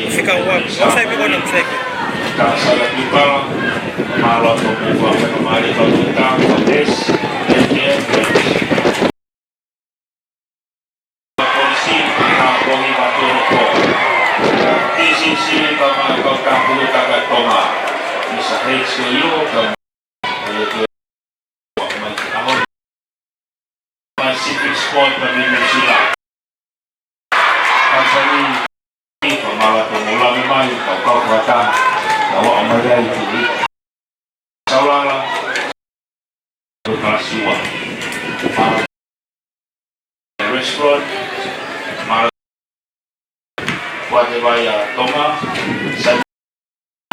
Fika ua. Offside pē ko ena, offside pē. Mālō atu mo e fakamālō atu ki he Polisi, ka ko e T C C, ka mai ko e Kapu Kaka Tonga. Misa H K U, ka mai ki ʻaho Pacific Sport ka mei New Zealand. Kamsani, fakamālō atu mo e lave mai, ka kau fakataha, ka ʻoua mai ai ki Saulala, ko Kalasiua. Mālō Restaurant, mālō Kuate Vai ʻa Tonga, Sai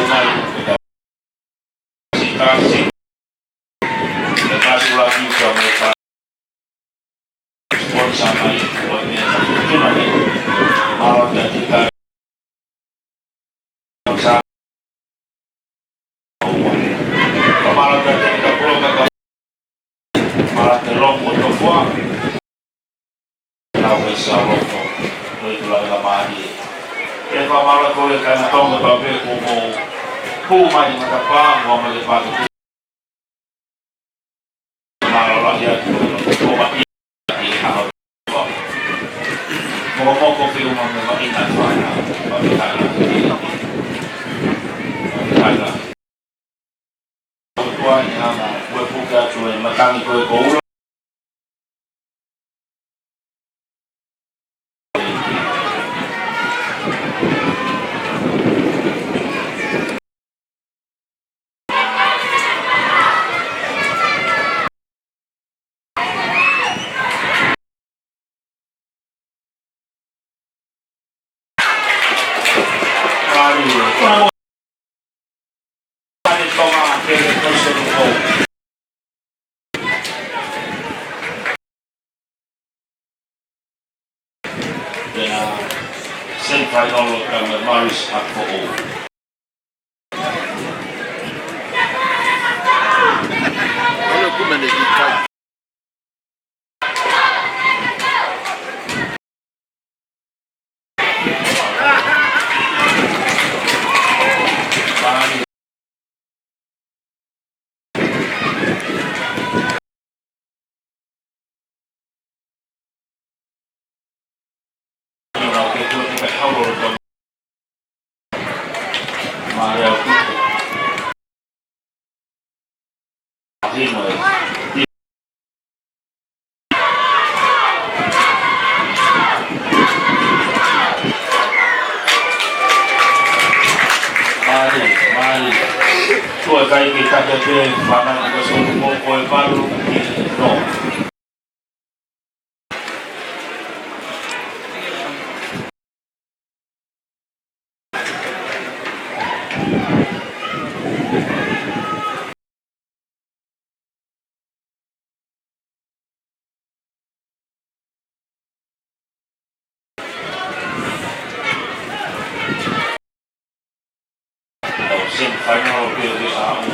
Mai, Sitasi, Sitasi lagi ka mai ka sponsor mai, ko e meʻa ka tuna ni, mālō Kuate Vai, sponsor. Ka mālō Kuate Vai ka polo ka ka Mālō atu Lomu ʻo Tofua. Nau ʻi Sāloto, ko e tula ka mālie. ʻE fakamālō atu e kāinga Tonga pau pē kuo mou hū mai matapā, mo mai pātu. Mālō lahi atu, ko mai ʻi ʻaho. Mokomoko fiu ma me ma ina fana, ma me kala. Ma me kala. Ko tua ni hana, ko e puke atu e matangi ko e koula. Pea semifinal ʻo ka me Maris Hakoʻo. Mālie, mālie. Tuʻa kai ke kake pē, fana ka sonu mo ko e malu ki no. Semifinal pē ʻo e ʻaho.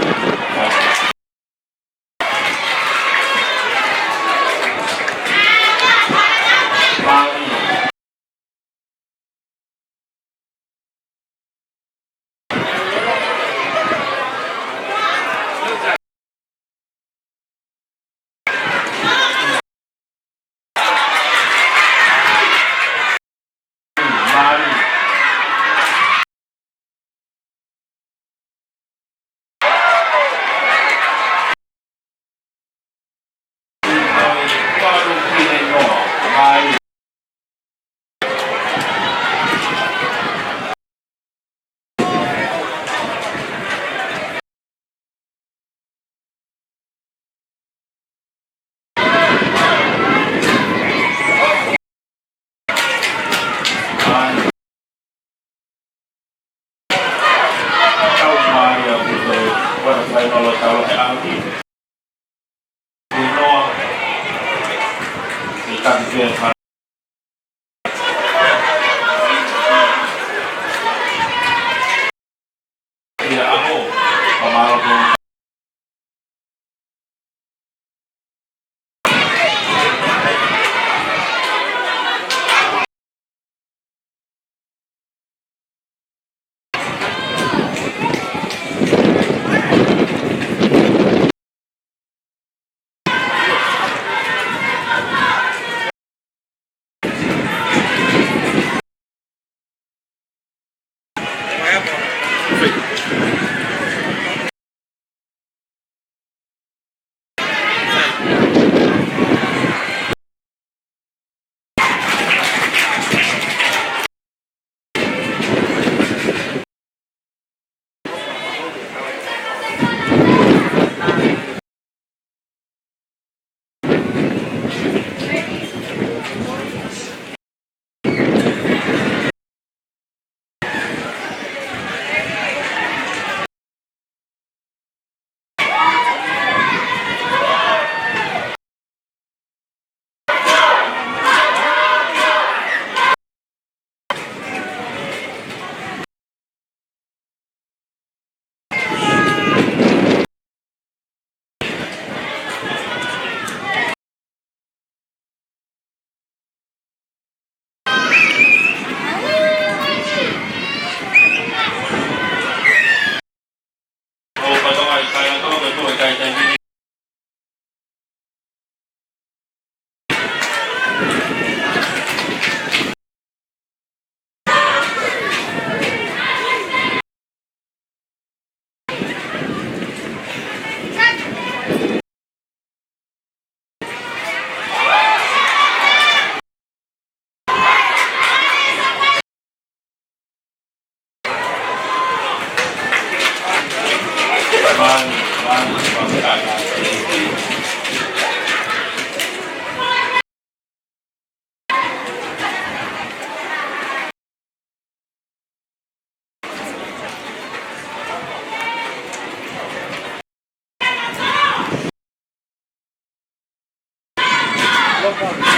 ʻAho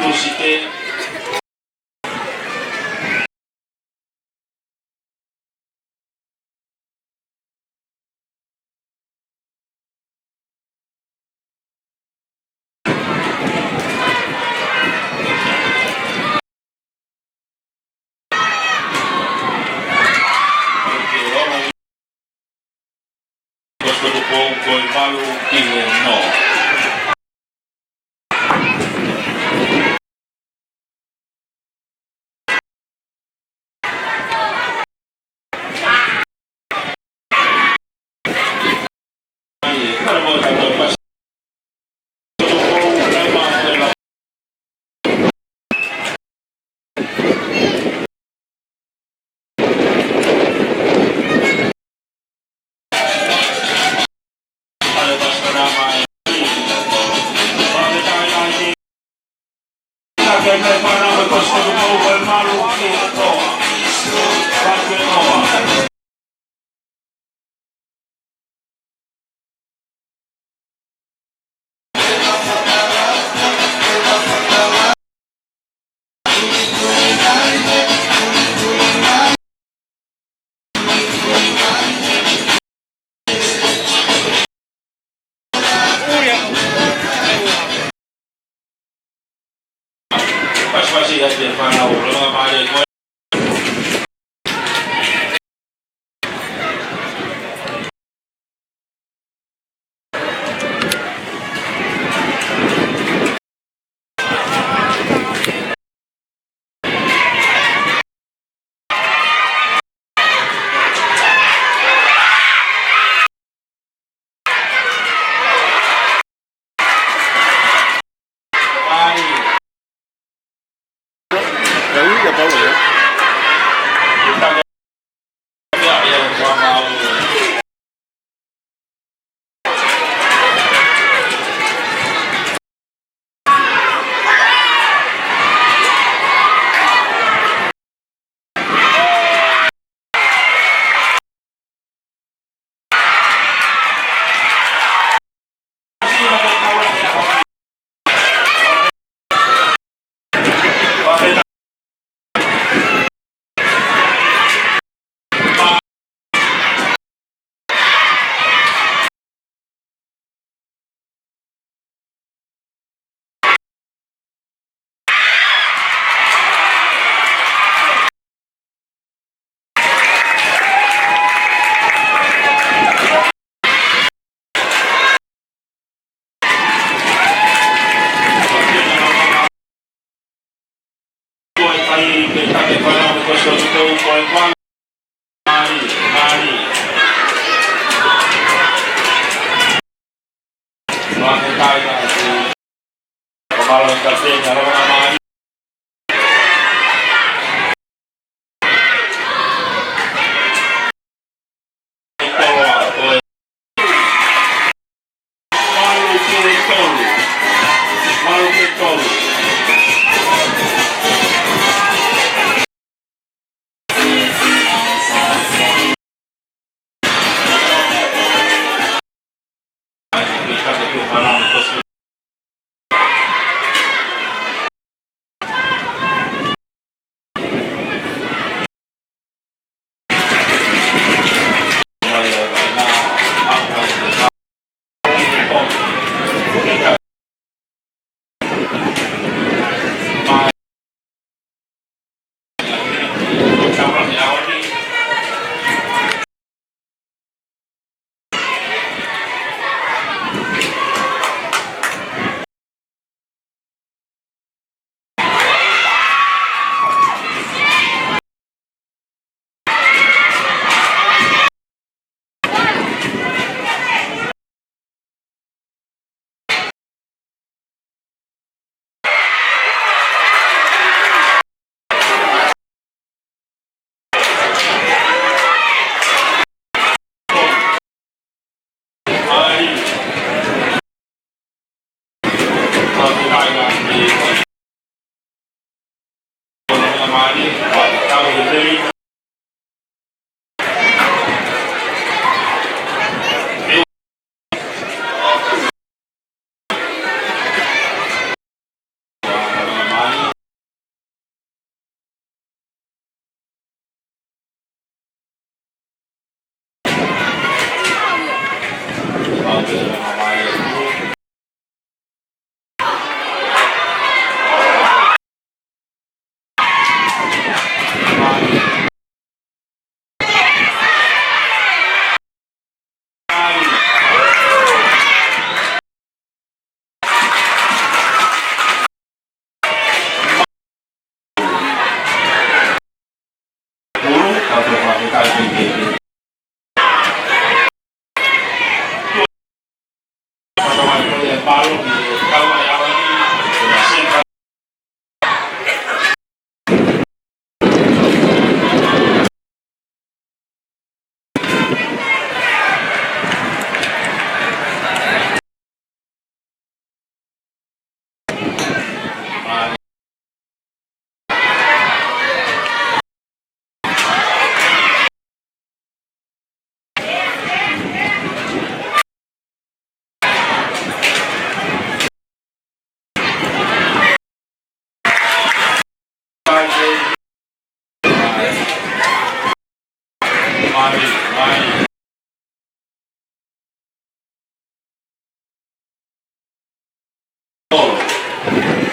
Tūsite. Ko e valu ki he noa.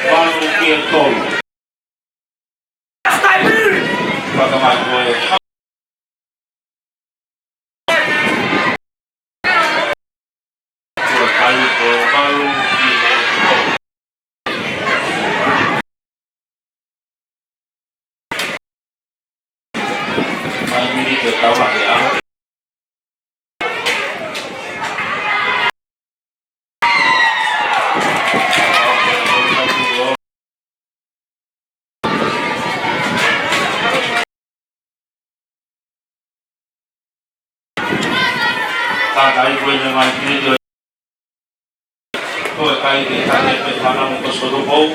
Valu ki he tolu. Fakamai ko e. Ko e kai ko e valu ki he tolu. Mai miniti ʻe taha ke ʻaho. Tata i kue ne mai kiri ko e kai ke tane pe tana mo ko soto pou.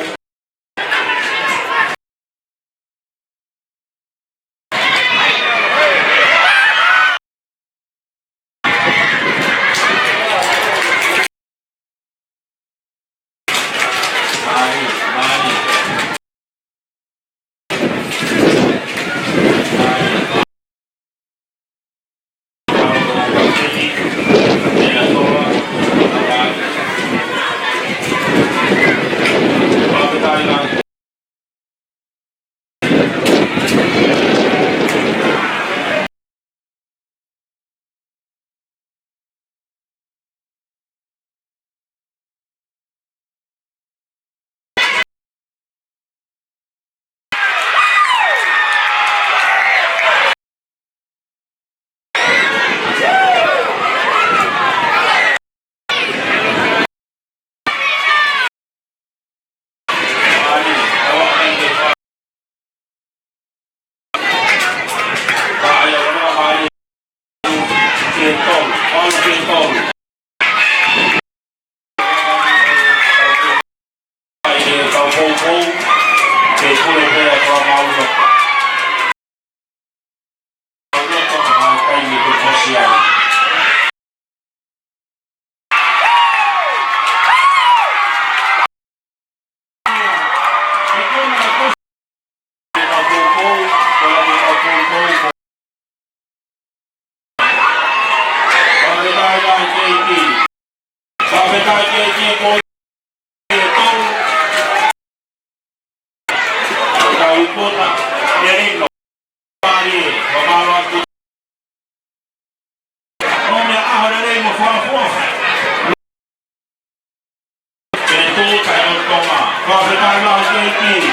Ke tū kai ʻo Tonga. Fakafetaʻi lahi ki he ʻEiki.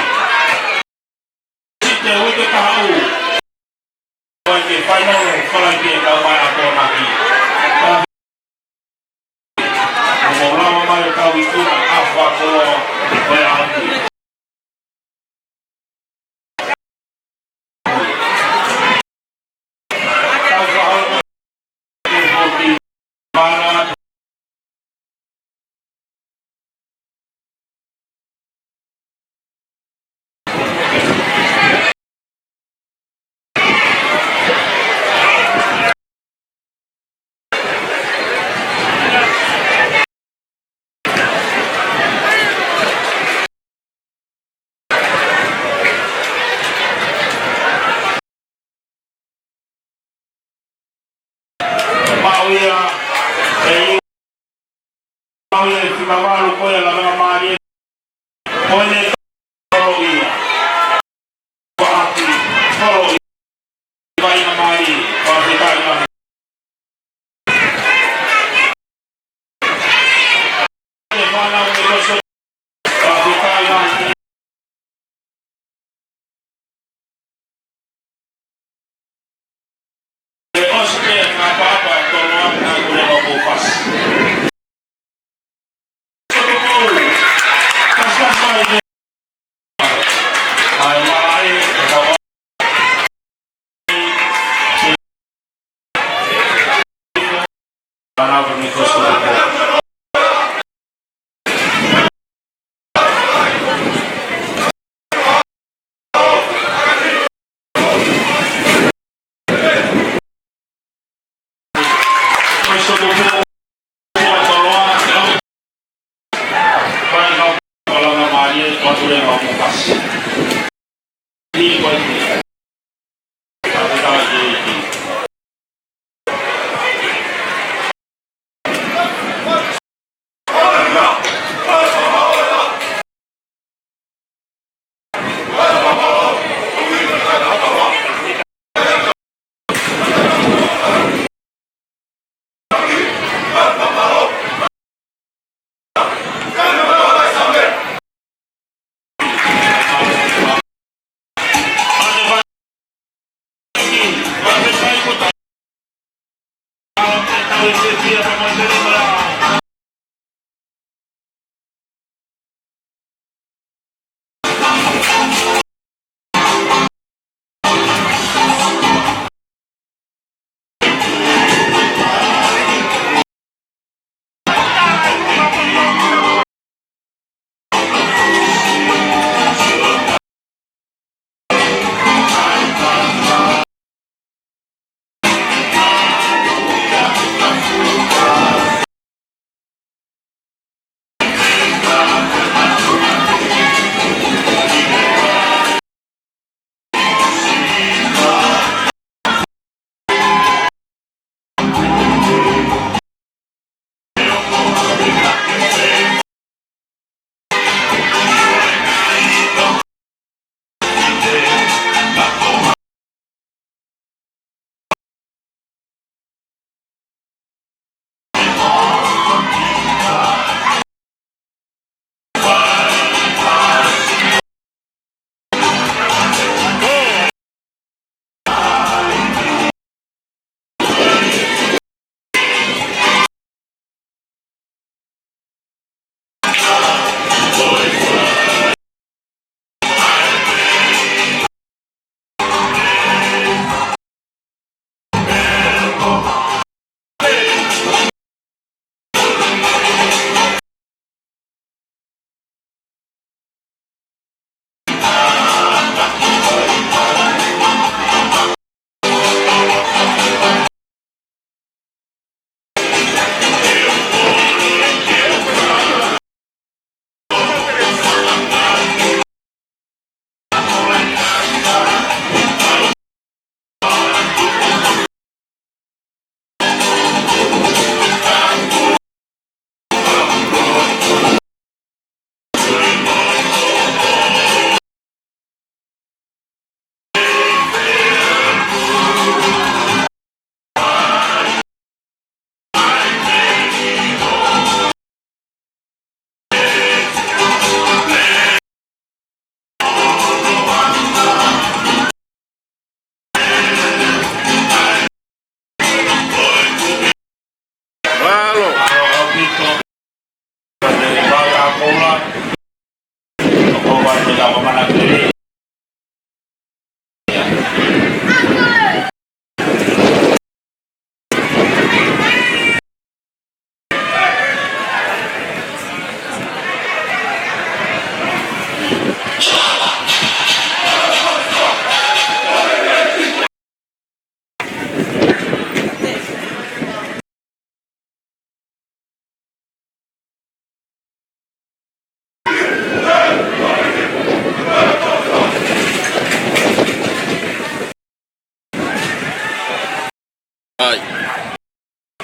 Site uike kahaʻu. Ko e ke fainolo, Falaite, kau mai ʻa Akonaki. Mo lava mai kau i tuna a fakolo, ko e ʻapi. Maʻu ia, ʻe maʻu ia ʻe fika valu ko ia lava mālie. Ko ʻene tolo ia. Ko ʻapi, tolo ia. Vai na mālie, fakafetaʻi lahi. Mālō.